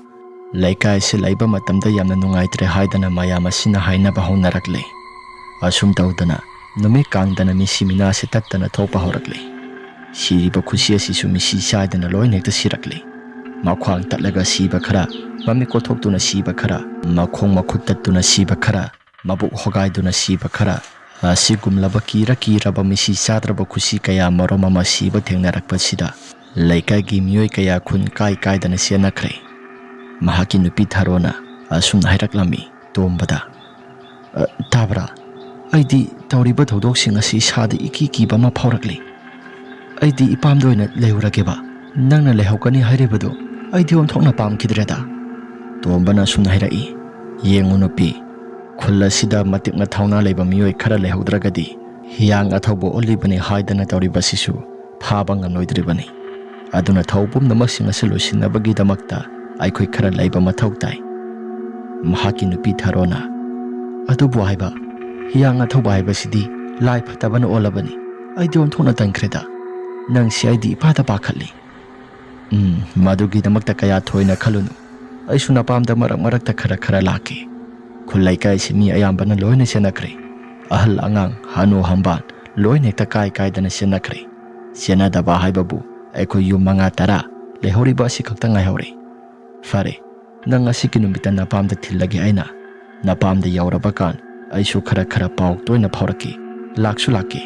ꯂꯩꯀꯥꯏ ꯑꯁꯤ ꯂꯩꯕ ꯃꯇꯝꯗ ꯌꯥꯝꯅ ꯅꯨꯡꯉꯥꯏꯇ꯭ꯔꯦ ꯍꯥꯏꯗꯅ ꯃꯌꯥꯝ ꯑꯁꯤꯅ ꯍꯥꯏꯅꯕ ꯍꯧꯅꯔꯛꯂꯤ꯫ ꯑꯁꯨꯝ ꯇꯧꯗꯅ ꯅꯨꯃꯤꯠ ꯀꯥꯡꯗꯅ ꯃꯤꯁꯤ ꯃꯤꯅꯥꯁꯦ ꯇꯠꯇꯅ ꯊꯣꯛꯄ ꯍꯧꯔꯛꯂꯤ꯫ ꯁꯤꯔꯤꯕ ꯈꯨꯁꯤ ꯑꯁꯤꯁꯨ ꯃꯤꯁꯤ ꯆꯥꯏꯗꯅ ꯂꯣꯏꯅ ꯍꯦꯛꯇ ꯁꯤꯔꯛꯂꯤ꯫ ꯃꯈ꯭ꯋꯥꯡ ꯇꯠꯂꯒ ꯁꯤꯕ ꯈꯔ, ꯃꯃꯤꯠ ꯀꯣꯊꯣꯛꯇꯨꯅ ꯁꯤꯕ ꯈꯔ, ꯃꯈꯣꯡ ꯃꯈꯨꯠ ꯇꯠꯇꯨꯅ ꯁꯤꯕ ꯈꯔ, ꯃꯕꯨꯛ ꯍꯣꯒꯥꯏꯗꯨꯅ ꯁꯤꯕ ꯈꯔ, ꯑꯁꯤꯒꯨꯝꯂꯕ ꯀꯤꯔ ꯀꯤꯔꯕ ꯃꯤꯁꯤ ꯆꯥꯗ꯭ꯔꯕ ꯈꯨꯁꯤ ꯀꯌꯥ ꯃꯔꯨꯝ ꯑꯃ ꯁꯤꯕ ꯊꯦꯡꯅꯔꯛꯄꯁꯤꯗ ꯂꯩꯀꯥꯏꯒꯤ ꯃꯤꯑꯣꯏ ꯀꯌꯥ ꯈꯨꯟ ꯀꯥꯏ ꯀꯥꯏꯗꯅ ꯆꯦꯟꯅꯈ꯭ꯔꯦ꯫ ꯃꯍꯥꯛꯀꯤ ꯅꯨꯄꯤ ꯊꯥꯔꯣꯅ ꯑꯁꯨꯝꯅ ꯍꯥꯏꯔꯛꯂꯝꯃꯤ ꯇꯣꯝꯕꯗ, "ꯑ, ꯇꯥꯕ꯭ꯔꯥ? ꯑꯩꯗꯤ ꯇꯧꯔꯤꯕ ꯊꯧꯗꯣꯛꯁꯤꯡ ꯑꯁꯤ ꯏꯁꯥꯗ ꯏꯀꯤ ꯀꯤꯕ ꯑꯃ ꯐꯥꯎꯔꯛꯂꯤ꯫ ꯑꯩꯗꯤ ꯏꯄꯥꯝꯗ ꯑꯣꯏꯅ ꯂꯩꯍꯧꯔꯒꯦꯕ꯫ ꯅꯪꯅ ꯂꯩꯍꯧꯒꯅꯤ ꯍꯥꯏꯔꯤꯕꯗꯨ ꯑꯩꯗꯤ ꯑꯣꯟꯊꯣꯛꯅ ꯄꯥꯝꯈꯤꯗ꯭ꯔꯦꯗ꯫" ꯇꯣꯝꯕꯅ ꯑꯁꯨꯝꯅ ꯍꯥꯏꯔꯛꯏ, "ꯌꯦꯡꯉꯨ ꯅꯨꯄꯤ, ꯈꯨꯜ ꯑꯁꯤꯗ ꯃꯇꯤꯛ ꯃꯊꯧꯅꯥ ꯂꯩꯕ ꯃꯤꯑꯣꯏ ꯈꯔ ꯂꯩꯍꯧꯗ꯭ꯔꯒꯗꯤ ꯍꯤꯌꯥꯡ ꯑꯊꯧꯕ ꯑꯣꯜꯂꯤꯕꯅꯤ ꯍꯥꯏꯗꯅ ꯇꯧꯔꯤꯕꯁꯤꯁꯨ ꯐꯥꯕ ꯉꯝꯂꯣꯏꯗ꯭ꯔꯤꯕꯅꯤ꯫ ꯑꯗꯨꯅ ꯊꯧ ꯄꯨꯝꯅꯃꯛꯁꯤꯡ ꯑꯁꯤ ꯂꯣꯏꯁꯤꯟꯅꯕꯒꯤꯗꯃꯛꯇ ꯑꯩꯈꯣꯏ ꯈꯔ ꯂꯩꯕ ꯃꯊꯧ ꯇꯥꯏ꯫" ꯃꯍꯥꯛꯀꯤ ꯅꯨꯄꯤ ꯊꯥꯔꯣꯅ, "ꯑꯗꯨꯕꯨ ꯍꯥꯏꯕ, ꯍꯤꯌꯥꯡ ꯑꯊꯧꯕ ꯍꯥꯏꯕꯁꯤꯗꯤ ꯂꯥꯏ ꯐꯠꯇꯕꯅ ꯑꯣꯜꯂꯕꯅꯤ꯫ ꯑꯩꯗꯤ ꯑꯣꯟꯊꯣꯛꯅ ꯇꯟꯈ꯭ꯔꯦꯗ꯫ ꯅꯪꯁꯤ ꯑꯩꯗꯤ ꯏꯄꯥꯗ ꯄꯥꯈꯠꯂꯤ꯫" "ꯎꯝ, ꯃꯗꯨꯒꯤꯗꯃꯛꯇ ꯀꯌꯥ ꯊꯣꯏꯅ ꯈꯜꯂꯨꯅꯨ꯫ ꯑꯩꯁꯨ ꯅꯄꯥꯝꯗ ꯃꯔꯛ ꯃꯔꯛꯇ ꯈꯔ ꯈꯔ ꯂꯥꯛꯀꯦ꯫ ꯈꯨꯜ ꯂꯩꯀꯥꯏꯁꯤ ꯃꯤ ꯑꯌꯥꯝꯕꯅ ꯂꯣꯏꯅ ꯆꯦꯟꯅꯈ꯭ꯔꯦ꯫ ꯑꯍꯜ ꯑꯉꯥꯡ, ꯍꯅꯨ ꯍꯝꯕꯥꯟ ꯂꯣꯏꯅ ꯍꯦꯛꯇ ꯀꯥꯏ ꯀꯥꯏꯗꯅ ꯆꯦꯟꯅꯈ꯭ꯔꯦ꯫ ꯆꯦꯟꯅꯗꯕ ꯍꯥꯏꯕꯕꯨ ꯑꯩꯈꯣꯏ ꯌꯨꯝ ꯃꯉꯥ ꯇꯔꯥ ꯂꯩꯍꯧꯔꯤꯕ ꯑꯁꯤꯈꯛꯇ ꯉꯥꯏꯍꯧꯔꯦ꯫ ꯐꯔꯦ, ꯅꯪ ꯉꯁꯤꯒꯤ ꯅꯨꯃꯤꯠꯇ ꯅꯄꯥꯝꯗ ꯊꯤꯜꯂꯒꯦ ꯑꯩꯅ꯫ ꯅꯄꯥꯝꯗ ꯌꯧꯔꯕ ꯀꯥꯟ ꯑꯩꯁꯨ ꯈꯔ ꯈꯔ ꯄꯥꯎ ꯇꯣꯏꯅ ꯐꯥꯎꯔꯛꯀꯦ, ꯂꯥꯛꯁꯨ ꯂꯥꯛꯀꯦ꯫"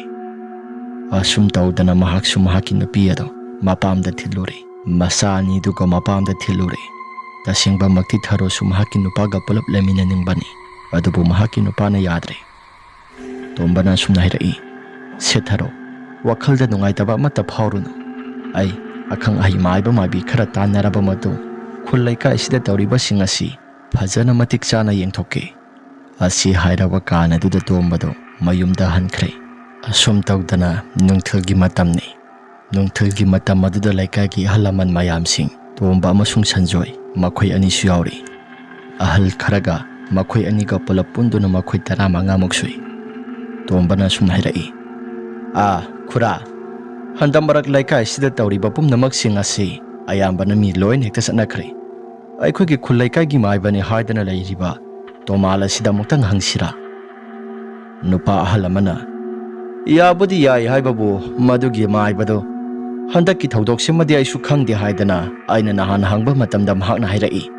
ꯑꯁꯨꯝ ꯇꯧꯗꯅ ꯃꯍꯥꯛꯁꯨ ꯃꯍꯥꯛꯀꯤ ꯅꯨꯄꯤ ꯑꯗꯨ ꯃꯄꯥꯝꯗ ꯊꯤꯜꯂꯨꯔꯦ꯫ ꯃꯆꯥ ꯑꯅꯤꯗꯨꯒ ꯃꯄꯥꯝꯗ ꯊꯤꯜꯂꯨꯔꯦ꯫ ꯇꯁꯦꯡꯕꯃꯛꯇꯤ ꯊꯔꯣꯁꯨ ꯃꯍꯥꯛꯀꯤ ꯅꯨꯄꯥꯒ ꯄꯨꯂꯞ ꯂꯩꯃꯤꯟꯅꯅꯤꯡꯕꯅꯤ, ꯑꯗꯨꯕꯨ ꯃꯍꯥꯛꯀꯤ ꯅꯨꯄꯥꯅ ꯌꯥꯗ꯭ꯔꯦ꯫ ꯇꯣꯝꯕꯅ ꯑꯁꯨꯝꯅ ꯍꯥꯏꯔꯛꯏ, "ꯁꯦ ꯊꯔꯣ, ꯋꯥꯈꯜꯗ ꯅꯨꯡꯉꯥꯏꯇꯕ ꯑꯃꯠꯇ ꯐꯥꯎꯔꯨꯅꯨ꯫ ꯑꯩ ꯑꯈꯪ ꯑꯍꯩ ꯃꯥꯏꯕ ꯃꯥꯏꯕꯤ ꯈꯔ ꯇꯥꯟꯅꯔꯕ ꯃꯇꯨꯡ ꯈꯨꯜ ꯂꯩꯀꯥꯏꯁꯤꯗ ꯇꯧꯔꯤꯕꯁꯤꯡ ꯑꯁꯤ ꯐꯖꯅ ꯃꯇꯤꯛ ꯆꯥꯅ ꯌꯦꯡꯊꯣꯛꯀꯦ꯫" ꯑꯁꯤ ꯍꯥꯏꯔꯕ ꯀꯥꯟ ꯑꯗꯨꯗ ꯇꯣꯝꯕꯗꯨ ꯃꯌꯨꯝꯗ ꯍꯟꯈ꯭ꯔꯦ꯫ ꯑꯁꯨꯝ ꯇꯧꯗꯅ ꯅꯨꯡꯊꯤꯜꯒꯤ ꯃꯇꯝꯅꯤ꯫ ꯅꯨꯡꯊꯤꯜꯒꯤ ꯃꯇꯝ ꯑꯗꯨꯗ ꯂꯩꯀꯥꯏꯒꯤ ꯑꯍꯜ ꯂꯃꯟ ꯃꯌꯥꯝꯁꯤꯡ, ꯇꯣꯝꯕ ꯑꯃꯁꯨꯡ ꯁꯟꯖꯣꯏ, ꯃꯈꯣꯏ ꯑꯅꯤꯁꯨ ꯌꯥꯎꯔꯤ꯫ ꯑꯍꯜ ꯈꯔꯒ ꯃꯈꯣꯏ ꯑꯅꯤꯒ ꯄꯨꯂꯞ ꯄꯨꯟꯗꯨꯅ ꯃꯈꯣꯏ ꯇꯔꯥꯃꯉꯥꯃꯨꯛ ꯁꯨꯏ꯫ ꯇꯣꯝꯕꯅ ꯁꯨꯝ ꯍꯥꯏꯔꯛꯏ, "ꯑꯥ, ꯈꯨꯔꯥ, ꯍꯟꯗꯛ ꯃꯔꯛ ꯂꯩꯀꯥꯏꯁꯤꯗ ꯇꯧꯔꯤꯕ ꯄꯨꯝꯅꯃꯛꯁꯤꯡ ꯑꯁꯤ ꯑꯌꯥꯝꯕꯅ ꯃꯤ ꯂꯣꯏꯅ ꯍꯦꯛꯇ ꯆꯠꯅꯈ꯭ꯔꯦ꯫ ꯑꯩꯈꯣꯏꯒꯤ ꯈꯨꯜ ꯂꯩꯀꯥꯏꯒꯤ ꯃꯥꯏꯕꯅꯤ ꯍꯥꯏꯗꯅ ꯂꯩꯔꯤꯕ ꯇꯣꯃꯥꯜ ꯑꯁꯤꯗ ꯑꯃꯨꯛꯇꯪ ꯍꯪꯁꯤꯔꯥ?" ꯅꯨꯄꯥ ꯑꯍꯜ ꯑꯃꯅ, "ꯌꯥꯕꯨꯗꯤ ꯌꯥꯏ, ꯍꯥꯏꯕꯕꯨ ꯃꯗꯨꯒꯤ ꯃꯥꯏꯕꯗꯣ ꯍꯟꯗꯛꯀꯤ ꯊꯧꯗꯣꯛꯁꯤꯃꯗꯤ ꯑꯩꯁꯨ ꯈꯪꯗꯦ" ꯍꯥꯏꯗꯅ ꯑꯩꯅ ꯅꯍꯥꯟ ꯍꯪꯕ ꯃꯇꯝꯗ ꯃꯍꯥꯛꯅ ꯍꯥꯏꯔꯛꯏ꯫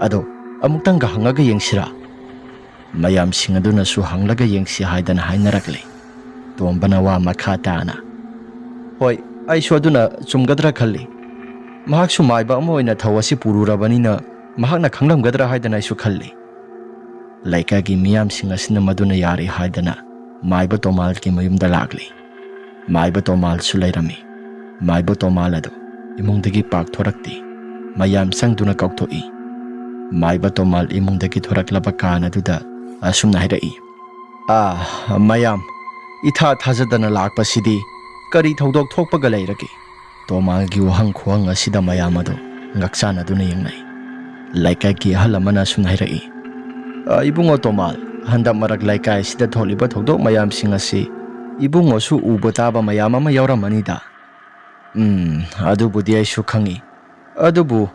"ꯑꯗꯣ ꯑꯃꯨꯛꯇꯪꯒ ꯍꯪꯉꯒ ꯌꯦꯡꯁꯤꯔꯥ?" ꯃꯌꯥꯝꯁꯤꯡ ꯑꯗꯨꯅꯁꯨ ꯍꯪꯂꯒ ꯌꯦꯡꯁꯤ ꯍꯥꯏꯗꯅ ꯍꯥꯏꯅꯔꯛꯂꯤ꯫ ꯇꯣꯝꯕꯅ ꯋꯥ ꯃꯈꯥ ꯇꯥꯅ, "ꯍꯣꯏ, ꯑꯩꯁꯨ ꯑꯗꯨꯅ ꯆꯨꯝꯒꯗ꯭ꯔꯥ ꯈꯜꯂꯤ꯫ ꯃꯍꯥꯛꯁꯨ ꯃꯥꯏꯕ ꯑꯃ ꯑꯣꯏꯅ ꯊꯧ ꯑꯁꯤ ꯄꯨꯔꯨꯔꯕꯅꯤꯅ ꯃꯍꯥꯛꯅ ꯈꯪꯂꯝꯒꯗ꯭ꯔꯥ ꯍꯥꯏꯗꯅ ꯑꯩꯁꯨ ꯈꯜꯂꯤ꯫" ꯂꯩꯀꯥꯏꯒꯤ ꯃꯤꯌꯥꯝꯁꯤꯡ ꯑꯁꯤꯅ ꯃꯗꯨꯅ ꯌꯥꯔꯦ ꯍꯥꯏꯗꯅ ꯃꯥꯏꯕ ꯇꯣꯃꯥꯜꯒꯤ ꯃꯌꯨꯝꯗ ꯂꯥꯛꯂꯤ꯫ ꯃꯥꯏꯕ ꯇꯣꯃꯥꯜꯁꯨ ꯂꯩꯔꯝꯃꯤ꯫ ꯃꯥꯏꯕ ꯇꯣꯃꯥꯜ ꯑꯗꯨ ꯏꯃꯨꯡꯗꯒꯤ ꯄꯥꯛ ꯊꯣꯔꯛꯇꯦ꯫ ꯃꯌꯥꯝ ꯆꯪꯗꯨꯅ ꯀꯧꯊꯣꯛꯏ꯫ ꯃꯥꯏꯕ ꯇꯣꯃꯥꯜ ꯏꯃꯨꯡꯗꯒꯤ ꯊꯣꯔꯛꯂꯕ ꯀꯥꯟ ꯑꯗꯨꯗ ꯑꯁꯨꯝꯅ ꯍꯥꯏꯔꯛꯏ, "ꯑꯥ, ꯃꯌꯥꯝ, ꯏꯊꯥ ꯊꯥꯖꯗꯅ ꯂꯥꯛꯄꯁꯤꯗꯤ ꯀꯔꯤ ꯊꯧꯗꯣꯛ ꯊꯣꯛꯄꯒ ꯂꯩꯔꯒꯦ?" ꯇꯣꯃꯥꯜꯒꯤ ꯋꯥꯍꯪ ꯈꯨꯍꯪ ꯑꯁꯤꯗ ꯃꯌꯥꯝ ꯑꯗꯨ ꯉꯛꯆꯥꯟꯅꯗꯨꯅ ꯌꯦꯡꯅꯩ꯫ ꯂꯩꯀꯥꯏꯒꯤ ꯑꯍꯜ ꯑꯃꯅ ꯑꯁꯨꯝꯅ ꯍꯥꯏꯔꯛꯏ, "ꯑ, ꯏꯕꯨꯡꯉꯣ ꯇꯣꯃꯥꯜ, ꯍꯟꯗꯛ ꯃꯔꯛ ꯂꯩꯀꯥꯏ ꯑꯁꯤꯗ ꯊꯣꯛꯂꯤꯕ ꯊꯧꯗꯣꯛ ꯃꯌꯥꯝꯁꯤꯡ ꯑꯁꯤ ꯏꯕꯨꯡꯉꯣꯁꯨ ꯎꯕ ꯇꯥꯕ ꯃꯌꯥꯝ ꯑꯃ ꯌꯥꯎꯔꯝꯃꯅꯤꯗ꯫" "ꯎꯝ, ꯑꯗꯨꯕꯨꯗꯤ ꯑꯩꯁꯨ ꯈꯪꯏ꯫ ꯑꯗꯨꯕꯨ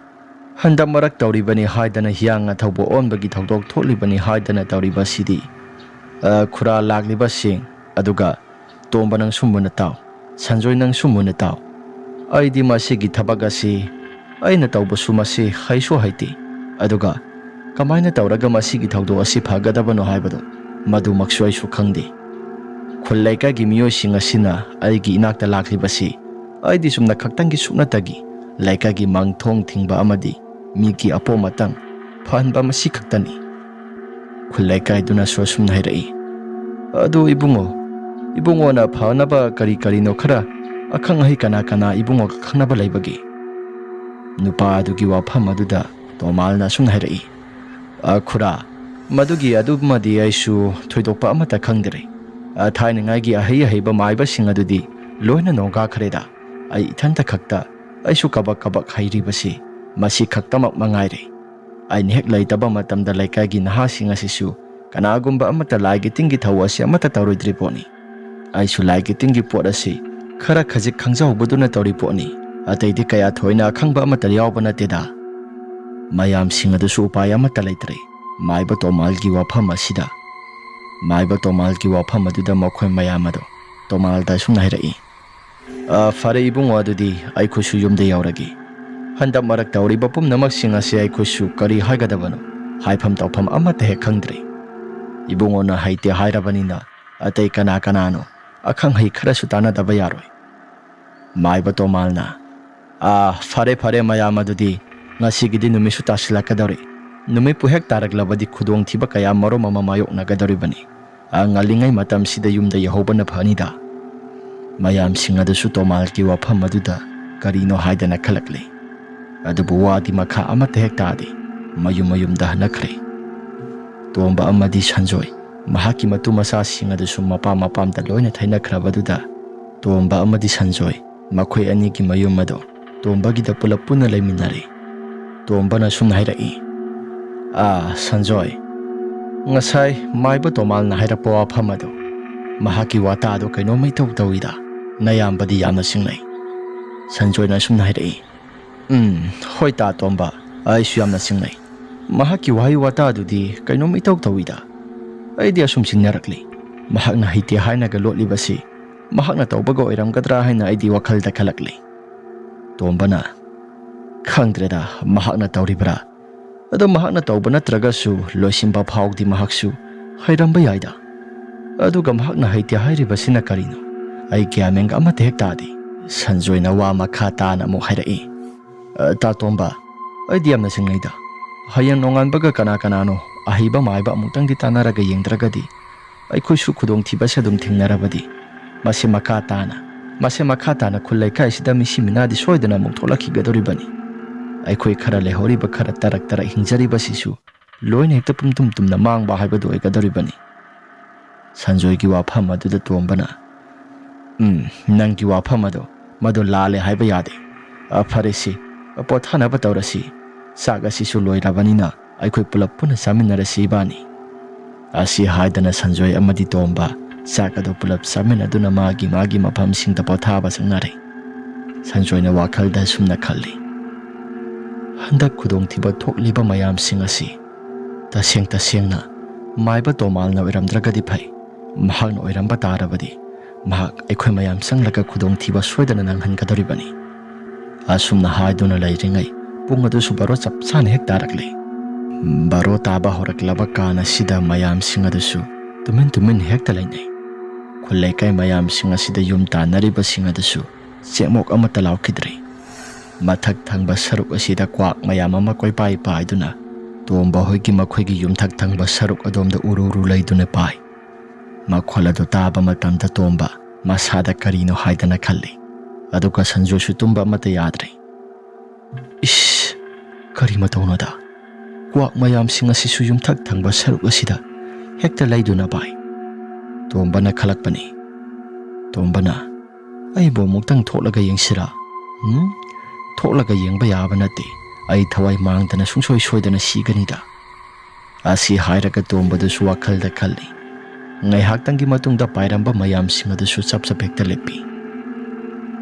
ꯍꯟꯗꯛ ꯃꯔꯛ ꯇꯧꯔꯤꯕꯅꯤ ꯍꯥꯏꯗꯅ ꯍꯤꯌꯥꯡ ꯑꯊꯧꯕ ꯑꯣꯟꯕꯒꯤ ꯊꯧꯗꯣꯛ ꯊꯣꯛꯂꯤꯕꯅꯤ ꯍꯥꯏꯗꯅ ꯇꯧꯔꯤꯕꯁꯤꯗꯤ, ꯑ, ꯈꯨꯔꯥ ꯂꯥꯛꯂꯤꯕꯁꯤꯡ, ꯑꯗꯨꯒ ꯇꯣꯝꯕ ꯅꯪꯁꯨ ꯃꯨꯟꯅ ꯇꯥꯎ, ꯁꯟꯖꯣꯏ ꯅꯪꯁꯨ ꯃꯨꯟꯅ ꯇꯥꯎ꯫ ꯑꯩꯗꯤ ꯃꯁꯤꯒꯤ ꯊꯕꯛ ꯑꯁꯤ ꯑꯩꯅ ꯇꯧꯕꯁꯨ ꯃꯁꯤ ꯍꯩꯁꯨ ꯍꯩꯇꯦ, ꯑꯗꯨꯒ ꯀꯃꯥꯏꯅ ꯇꯧꯔꯒ ꯃꯁꯤꯒꯤ ꯊꯧꯗꯣꯛ ꯑꯁꯤ ꯐꯒꯗꯕꯅꯣ ꯍꯥꯏꯕꯗꯨ ꯃꯗꯨꯃꯛꯁꯨ ꯑꯩꯁꯨ ꯈꯪꯗꯦ꯫ ꯈꯨꯜ ꯂꯩꯀꯥꯏꯒꯤ ꯃꯤꯑꯣꯏꯁꯤꯡ ꯑꯁꯤꯅ ꯑꯩꯒꯤ ꯏꯅꯥꯛꯇ ꯂꯥꯛꯂꯤꯕꯁꯤ ꯑꯩꯗꯤ ꯆꯨꯝꯅ ꯈꯛꯇꯪꯒꯤ ꯁꯨꯞꯅꯇꯒꯤ ꯂꯩꯀꯥꯏꯒꯤ ꯃꯥꯡ ꯊꯣꯡ ꯊꯤꯡꯕ ꯑꯃꯗꯤ ꯃꯤꯒꯤ ꯑꯄꯣꯝ ꯑꯇꯪ ꯐꯍꯟꯕ ꯃꯁꯤ ꯈꯛꯇꯅꯤ꯫" ꯈꯨꯜ ꯂꯩꯀꯥꯏꯗꯨꯅꯁꯨ ꯑꯁꯨꯝꯅ ꯍꯥꯏꯔꯛꯏ, "ꯑꯗꯨ ꯏꯕꯨꯡꯉꯣ, ꯏꯕꯨꯡꯉꯣꯅ ꯐꯅꯕ ꯀꯔꯤ ꯀꯔꯤꯅꯣ ꯈꯔ ꯑꯈꯪ ꯑꯍꯩ ꯀꯅꯥ ꯀꯅꯥ ꯏꯕꯨꯡꯉꯣꯒ ꯈꯪꯅꯕ ꯂꯩꯕꯒꯦ?" ꯅꯨꯄꯥ ꯑꯗꯨꯒꯤ ꯋꯥꯐꯝ ꯑꯗꯨꯗ ꯇꯣꯃꯥꯜꯅ ꯑꯁꯨꯝꯅ ꯍꯥꯏꯔꯛꯏ, "ꯑ, ꯈꯨꯔꯥ, ꯃꯗꯨꯒꯤ ꯑꯗꯨꯃꯗꯤ ꯑꯩꯁꯨ ꯊꯣꯏꯗꯣꯛꯄ ꯑꯃꯠꯇ ꯈꯪꯗ꯭ꯔꯦ꯫ ꯑ, ꯊꯥꯏꯅꯉꯥꯏꯒꯤ ꯑꯍꯩ ꯑꯍꯩꯕ ꯃꯥꯏꯕꯁꯤꯡ ꯑꯗꯨꯗꯤ ꯂꯣꯏꯅ ꯅꯣꯡꯒꯥꯈ꯭ꯔꯦꯗ꯫ ꯑꯩ ꯏꯊꯟꯇ ꯈꯛꯇ, ꯑꯩꯁꯨ ꯀꯕꯛ ꯀꯕꯛ ꯍꯩꯔꯤꯕꯁꯤ ꯃꯁꯤ ꯈꯛꯇꯃꯛ ꯃꯉꯥꯏꯔꯦ꯫ ꯑꯩꯅ ꯍꯦꯛ ꯂꯩꯇꯕ ꯃꯇꯝꯗ ꯂꯩꯀꯥꯏꯒꯤ ꯅꯍꯥꯁꯤꯡ ꯑꯁꯤꯁꯨ ꯀꯅꯥꯒꯨꯝꯕ ꯑꯃꯠꯇ ꯂꯥꯏꯒꯤ ꯇꯤꯟꯒꯤ ꯊꯧ ꯑꯁꯤ ꯑꯃꯠꯇ ꯇꯧꯔꯣꯏꯗ꯭ꯔꯤ ꯄꯣꯠꯅꯤ꯫ ꯑꯩꯁꯨ ꯂꯥꯏꯒꯤ ꯇꯤꯟꯒꯤ ꯄꯣꯠ ꯑꯁꯤ ꯈꯔ ꯈꯖꯤꯛ ꯈꯪꯖꯍꯧꯕꯗꯨꯅ ꯇꯧꯔꯤ ꯄꯣꯠꯅꯤ꯫ ꯑꯇꯩꯗꯤ ꯀꯌꯥ ꯊꯣꯏꯅ ꯑꯈꯪꯕ ꯑꯃꯠꯇ ꯌꯥꯎꯕ ꯅꯠꯇꯦꯗ꯫ ꯃꯌꯥꯝꯁꯤꯡ ꯑꯗꯨꯁꯨ ꯎꯄꯥꯏ ꯑꯃꯠꯇ ꯂꯩꯇ꯭ꯔꯦ꯫ ꯃꯥꯏꯕ ꯇꯣꯃꯥꯜꯒꯤ ꯋꯥꯐꯝ ꯑꯁꯤꯗ, ꯃꯥꯏꯕ ꯇꯣꯃꯥꯜꯒꯤ ꯋꯥꯐꯝ ꯑꯗꯨꯗ ꯃꯈꯣꯏ ꯃꯌꯥꯝ ꯑꯗꯨ ꯇꯣꯃꯥꯜꯗ ꯑꯁꯨꯝꯅ ꯍꯥꯏꯔꯛꯏ, "ꯑ, ꯐꯔꯦ ꯏꯕꯨꯡꯉꯣ, ꯑꯗꯨꯗꯤ ꯑꯩꯈꯣꯏꯁꯨ ꯌꯨꯝꯗ ꯌꯧꯔꯒꯦ꯫ ꯍꯟꯗꯛ ꯃꯔꯛ ꯇꯧꯔꯤꯕ ꯄꯨꯝꯅꯃꯛꯁꯤꯡ ꯑꯁꯤ ꯑꯩꯈꯣꯏꯁꯨ ꯀꯔꯤ ꯍꯥꯏꯒꯗꯕꯅꯣ, ꯍꯥꯏꯐꯝ ꯇꯧꯐꯝ ꯑꯃꯠꯇ ꯍꯦꯛ ꯈꯪꯗ꯭ꯔꯦ꯫ ꯏꯕꯨꯡꯉꯣꯅ ꯍꯩꯇꯦ ꯍꯥꯏꯔꯕꯅꯤꯅ ꯑꯇꯩ ꯀꯅꯥ ꯀꯅꯥꯅꯣ ꯑꯈꯪ ꯑꯍꯩ ꯈꯔꯁꯨ ꯇꯥꯟꯅꯗꯕ ꯌꯥꯔꯣꯏ꯫" ꯃꯥꯏꯕ ꯇꯣꯃꯥꯜꯅ, "ꯑꯥ, ꯐꯔꯦ, ꯐꯔꯦ ꯃꯌꯥꯝ, ꯑꯗꯨꯗꯤ ꯉꯁꯤꯒꯤꯗꯤ ꯅꯨꯃꯤꯠꯁꯨ ꯇꯥꯁꯤꯜꯂꯛꯀꯗꯧꯔꯦ꯫ ꯅꯨꯃꯤꯠꯄꯨ ꯍꯦꯛ ꯇꯥꯔꯛꯂꯕꯗꯤ ꯈꯨꯗꯣꯡꯊꯤꯕ ꯀꯌꯥ ꯃꯔꯨꯝ ꯑꯃ ꯃꯥꯌꯣꯛꯅꯒꯗꯧꯔꯤꯕꯅꯤ꯫ ꯑꯥ, ꯉꯜꯂꯤꯉꯩ ꯃꯇꯝꯁꯤꯗ ꯌꯨꯝꯗ ꯌꯧꯍꯧꯕꯅ ꯐꯅꯤꯗ꯫" ꯃꯌꯥꯝꯁꯤꯡ ꯑꯗꯨꯁꯨ ꯇꯣꯃꯥꯜꯒꯤ ꯋꯥꯐꯝ ꯑꯗꯨꯗ ꯀꯔꯤꯅꯣ ꯍꯥꯏꯗꯅ ꯈꯜꯂꯛꯂꯤ꯫ ꯑꯗꯨꯕꯨ ꯋꯥꯗꯤ ꯃꯈꯥ ꯑꯃꯠꯇ ꯍꯦꯛ ꯇꯥꯗꯦ꯫ ꯃꯌꯨꯝ ꯃꯌꯨꯝꯗ ꯍꯟꯅꯈ꯭ꯔꯦ꯫ ꯇꯣꯝꯕ ꯑꯃꯗꯤ ꯁꯟꯖꯣꯏ, ꯃꯍꯥꯛꯀꯤ ꯃꯇꯨ ꯃꯆꯥꯁꯤꯡ ꯑꯗꯨꯁꯨ ꯃꯄꯥꯝ ꯃꯄꯥꯝꯗ ꯂꯣꯏꯅ ꯊꯩꯅꯈ꯭ꯔꯕꯗꯨꯗ, ꯇꯣꯝꯕ ꯑꯃꯗꯤ ꯁꯟꯖꯣꯏ ꯃꯈꯣꯏ ꯑꯅꯤꯒꯤ ꯃꯌꯨꯝ ꯑꯗꯨ ꯇꯣꯝꯕꯒꯤꯗ ꯄꯨꯂꯞ ꯄꯨꯟꯅ ꯂꯩꯃꯤꯟꯅꯔꯦ꯫ ꯇꯣꯝꯕꯅ ꯁꯨꯝꯅ ꯍꯥꯏꯔꯛꯏ, "ꯑꯥ, ꯁꯟꯖꯣꯏ, ꯉꯁꯥꯏ ꯃꯥꯏꯕ ꯇꯣꯃꯥꯜꯅ ꯍꯥꯏꯔꯛꯄ ꯋꯥꯐꯝ ꯑꯗꯨ ꯃꯍꯥꯛꯀꯤ ꯋꯥꯇꯥ ꯑꯗꯨ ꯀꯩꯅꯣꯝꯃ ꯏꯇꯧ ꯇꯧꯏꯗ, ꯅꯌꯥꯝꯕꯗꯤ ꯌꯥꯝꯅ ꯆꯤꯡꯅꯩ꯫" ꯁꯟꯖꯣꯏꯅ ꯁꯨꯝꯅ ꯍꯥꯏꯔꯛꯏ, "ꯎꯝ, ꯍꯣꯏ ꯇꯥ ꯇꯣꯝꯕ, ꯑꯩꯁꯨ ꯌꯥꯝꯅ ꯆꯤꯡꯅꯩ꯫ ꯃꯍꯥꯛꯀꯤ ꯋꯥꯍꯩ ꯋꯥꯇꯥ ꯑꯗꯨꯗꯤ ꯀꯩꯅꯣꯝ ꯏꯇꯧ ꯇꯧꯏꯗ꯫ ꯑꯩꯗꯤ ꯑꯁꯨꯝ ꯆꯤꯡꯅꯔꯛꯂꯤ꯫ ꯃꯍꯥꯛꯅ ꯍꯩꯇꯦ ꯍꯥꯏꯅꯒ ꯂꯣꯠꯂꯤꯕꯁꯤ ꯃꯍꯥꯛꯅ ꯇꯧꯕꯒ ꯑꯣꯏꯔꯝꯒꯗ꯭ꯔꯥ ꯍꯥꯏꯅ ꯑꯩꯗꯤ ꯋꯥꯈꯜꯗ ꯈꯜꯂꯛꯂꯤ꯫" ꯇꯣꯝꯕꯅ, "ꯈꯪꯗ꯭ꯔꯦꯗ, ꯃꯍꯥꯛꯅ ꯇꯧꯔꯤꯕ꯭ꯔꯥ? ꯑꯗꯣ ꯃꯍꯥꯛꯅ ꯇꯧꯕ ꯅꯠꯇ꯭ꯔꯒꯁꯨ ꯂꯣꯏꯁꯤꯟꯕ ꯐꯥꯎꯗꯤ ꯃꯍꯥꯛꯁꯨ ꯍꯩꯔꯝꯕ ꯌꯥꯏꯗ꯫ ꯑꯗꯨꯒ ꯃꯍꯥꯛꯅ ꯍꯩꯇꯦ ꯍꯥꯏꯔꯤꯕꯁꯤꯅ ꯀꯔꯤꯅꯣ? ꯑꯩ ꯒ꯭ꯌꯥꯟ ꯃꯦꯟꯒ ꯑꯃꯠꯇ ꯍꯦꯛ ꯇꯥꯗꯦ꯫" ꯁꯟꯖꯣꯏꯅ ꯋꯥ ꯃꯈꯥ ꯇꯥꯅ ꯑꯃꯨꯛ ꯍꯥꯏꯔꯛꯏ, "ꯑ, ꯇꯥ ꯇꯣꯝꯕ, ꯑꯩꯗꯤ ꯌꯥꯝꯅ ꯆꯤꯡꯅꯩꯗ꯫ ꯍꯌꯦꯡ ꯅꯣꯡꯉꯥꯟꯕꯒ ꯀꯅꯥ ꯀꯅꯥꯅꯣ ꯑꯍꯩꯕ ꯃꯥꯏꯕ ꯑꯃꯨꯛꯇꯪꯗꯤ ꯇꯥꯟꯅꯔꯒ ꯌꯦꯡꯗ꯭ꯔꯒꯗꯤ ꯑꯩꯈꯣꯏꯁꯨ ꯈꯨꯗꯣꯡꯊꯤꯕꯁꯦ ꯑꯗꯨꯝ ꯊꯦꯡꯅꯔꯕꯗꯤ ꯃꯁꯤ ꯃꯈꯥ ꯇꯥꯅ, ꯃꯁꯤ ꯃꯈꯥ ꯇꯥꯅ ꯈꯨꯜ ꯂꯩꯀꯥꯏꯁꯤꯗ ꯃꯤꯁꯤ ꯃꯤꯅꯥꯗꯤ ꯁꯣꯏꯗꯅ ꯑꯃꯨꯛ ꯊꯣꯛꯂꯛꯈꯤꯒꯗꯧꯔꯤꯕꯅꯤ꯫ ꯑꯩꯈꯣꯏ ꯈꯔ ꯂꯩꯍꯧꯔꯤꯕ ꯈꯔ ꯇꯔꯛ ꯇꯔꯛ ꯍꯤꯡꯖꯔꯤꯕꯁꯤꯁꯨ ꯂꯣꯏꯅ ꯍꯦꯛꯇ ꯄꯨꯝꯇꯨꯝ ꯇꯨꯝꯅ ꯃꯥꯡꯕ ꯍꯥꯏꯕꯗꯨ ꯑꯣꯏꯒꯗꯧꯔꯤꯕꯅꯤ꯫" ꯁꯟꯖꯣꯏꯒꯤ ꯋꯥꯐꯝ ꯑꯗꯨꯗ ꯇꯣꯝꯕꯅ, "ꯎꯝ, ꯅꯪꯒꯤ ꯋꯥꯐꯝ ꯑꯗꯣ, ꯃꯗꯨ ꯂꯥꯜꯂꯦ ꯍꯥꯏꯕ ꯌꯥꯗꯦ꯫ ꯑ, ꯐꯔꯦꯁꯤ, ꯄꯣꯊꯥꯅꯕ ꯇꯧꯔꯁꯤ꯫ ꯆꯥꯛ ꯑꯁꯤꯁꯨ ꯂꯣꯏꯔꯕꯅꯤꯅ ꯑꯩꯈꯣꯏ ꯄꯨꯂꯞ ꯄꯨꯟꯅ ꯆꯥꯃꯤꯟꯅꯔꯁꯤ ꯏꯕꯥꯅꯤ"꯫ ꯑꯁꯤ ꯍꯥꯏꯗꯅ ꯁꯟꯖꯣꯏ ꯑꯃꯗꯤ ꯇꯣꯝꯕ ꯆꯥꯛ ꯑꯗꯨ ꯄꯨꯂꯞ ꯆꯥꯃꯤꯟꯅꯗꯨꯅ ꯃꯥꯒꯤ ꯃꯥꯒꯤ ꯃꯐꯝꯁꯤꯡꯗ ꯄꯣꯊꯥꯕ ꯆꯪꯅꯔꯦ꯫ ꯁꯟꯖꯣꯏꯅ ꯋꯥꯈꯜꯗ ꯑꯁꯨꯝꯅ ꯈꯜꯂꯤ, "ꯍꯟꯗꯛ ꯈꯨꯗꯣꯡꯊꯤꯕ ꯊꯣꯛꯂꯤꯕ ꯃꯌꯥꯝꯁꯤꯡ ꯑꯁꯤ ꯇꯁꯦꯡ ꯇꯁꯦꯡꯅ ꯃꯥꯏꯕ ꯇꯣꯃꯥꯜꯅ ꯑꯣꯏꯔꯝꯗ꯭ꯔꯒꯗꯤ ꯐꯩ꯫ ꯃꯍꯥꯛꯅ ꯑꯣꯏꯔꯝꯕ ꯇꯥꯔꯕꯗꯤ ꯃꯍꯥꯛ ꯑꯩꯈꯣꯏ ꯃꯌꯥꯝ ꯆꯪꯂꯒ ꯈꯨꯗꯣꯡꯊꯤꯕ ꯁꯣꯏꯗꯅ ꯅꯪꯍꯟꯒꯗꯧꯔꯤꯕꯅꯤ"꯫ ꯑꯁꯨꯝꯅ ꯍꯥꯏꯗꯨꯅ ꯂꯩꯔꯤꯉꯩ ꯄꯨꯡ ꯑꯗꯨꯁꯨ ꯕꯥꯔꯣ ꯆꯞ ꯆꯥꯅ ꯍꯦꯛ ꯇꯥꯔꯛꯂꯦ꯫ ꯕꯥꯔꯣ ꯇꯥꯕ ꯍꯧꯔꯛꯂꯕ ꯀꯥꯟ ꯑꯁꯤꯗ ꯃꯌꯥꯝꯁꯤꯡ ꯑꯗꯨꯁꯨ ꯇꯨꯃꯤꯟ ꯇꯨꯃꯤꯟ ꯍꯦꯛꯇ ꯂꯩꯅꯩ꯫ ꯈꯨꯜ ꯂꯩꯀꯥꯏ ꯃꯌꯥꯝꯁꯤꯡ ꯑꯁꯤꯗ ꯌꯨꯝ ꯇꯥꯟꯅꯔꯤꯕꯁꯤꯡ ꯑꯗꯨꯁꯨ ꯆꯦꯡꯃꯣꯛ ꯑꯃꯠꯇ ꯂꯥꯎꯈꯤꯗ꯭ꯔꯦ꯫ ꯃꯊꯛ ꯊꯪꯕ ꯁꯔꯨꯛ ꯑꯁꯤꯗ ꯀ꯭ꯋꯥꯛ ꯃꯌꯥꯝ ꯑꯃ ꯀꯣꯏꯄꯥꯏ ꯄꯥꯏꯗꯨꯅ ꯇꯣꯝꯕ ꯍꯣꯏꯒꯤ ꯃꯈꯣꯏꯒꯤ ꯌꯨꯝꯊꯛ ꯊꯪꯕ ꯁꯔꯨꯛ ꯑꯗꯣꯝꯗ ꯎꯔꯨ ꯎꯔꯨ ꯂꯩꯗꯨꯅ ꯄꯥꯏ꯫ ꯃꯈꯣꯜ ꯑꯗꯨ ꯇꯥꯕ ꯃꯇꯝꯗ ꯇꯣꯝꯕ ꯃꯁꯥꯗ ꯀꯔꯤꯅꯣ ꯍꯥꯏꯗꯅ ꯈꯜꯂꯤ꯫ ꯑꯗꯨꯒ ꯁꯟꯖꯣꯏꯁꯨ ꯇꯨꯝꯕ ꯑꯃꯠꯇ ꯌꯥꯗ꯭ꯔꯦ꯫ "ꯏꯁ, ꯀꯔꯤ ꯃꯇꯧꯅꯣꯗ? ꯀ꯭ꯋꯥꯛ ꯃꯌꯥꯝꯁꯤꯡ ꯑꯁꯤꯁꯨ ꯌꯨꯝꯊꯛ ꯊꯪꯕ ꯁꯔꯨꯛ ꯑꯁꯤꯗ ꯍꯦꯛꯇ ꯂꯩꯗꯨꯅ ꯄꯥꯏ"꯫ ꯇꯣꯝꯕꯅ ꯈꯜꯂꯛꯄꯅꯤ꯫ ꯇꯣꯝꯕꯅ, "ꯑꯩꯕꯨ ꯑꯃꯨꯛꯇꯪ ꯊꯣꯛꯂꯒ ꯌꯦꯡꯁꯤꯔꯥ? ꯎꯝ? ꯊꯣꯛꯂꯒ ꯌꯦꯡꯕ ꯌꯥꯕ ꯅꯠꯇꯦ꯫ ꯑꯩ ꯊꯋꯥꯏ ꯃꯥꯡꯗꯅ ꯁꯨꯡꯁꯣꯏ ꯁꯣꯏꯗꯅ ꯁꯤꯒꯅꯤꯗ"꯫ ꯑꯁꯤ ꯍꯥꯏꯔꯒ ꯇꯣꯝꯕꯗꯨꯁꯨ ꯋꯥꯈꯜꯗ ꯈꯜꯂꯤ꯫ ꯉꯥꯏꯍꯥꯛꯇꯪꯒꯤ ꯃꯇꯨꯡꯗ ꯄꯥꯏꯔꯝꯕ ꯃꯌꯥꯝꯁꯤꯡ ꯑꯗꯨꯁꯨ ꯆꯞ ꯆꯞ ꯍꯦꯛꯇ ꯂꯦꯞꯄꯤ꯫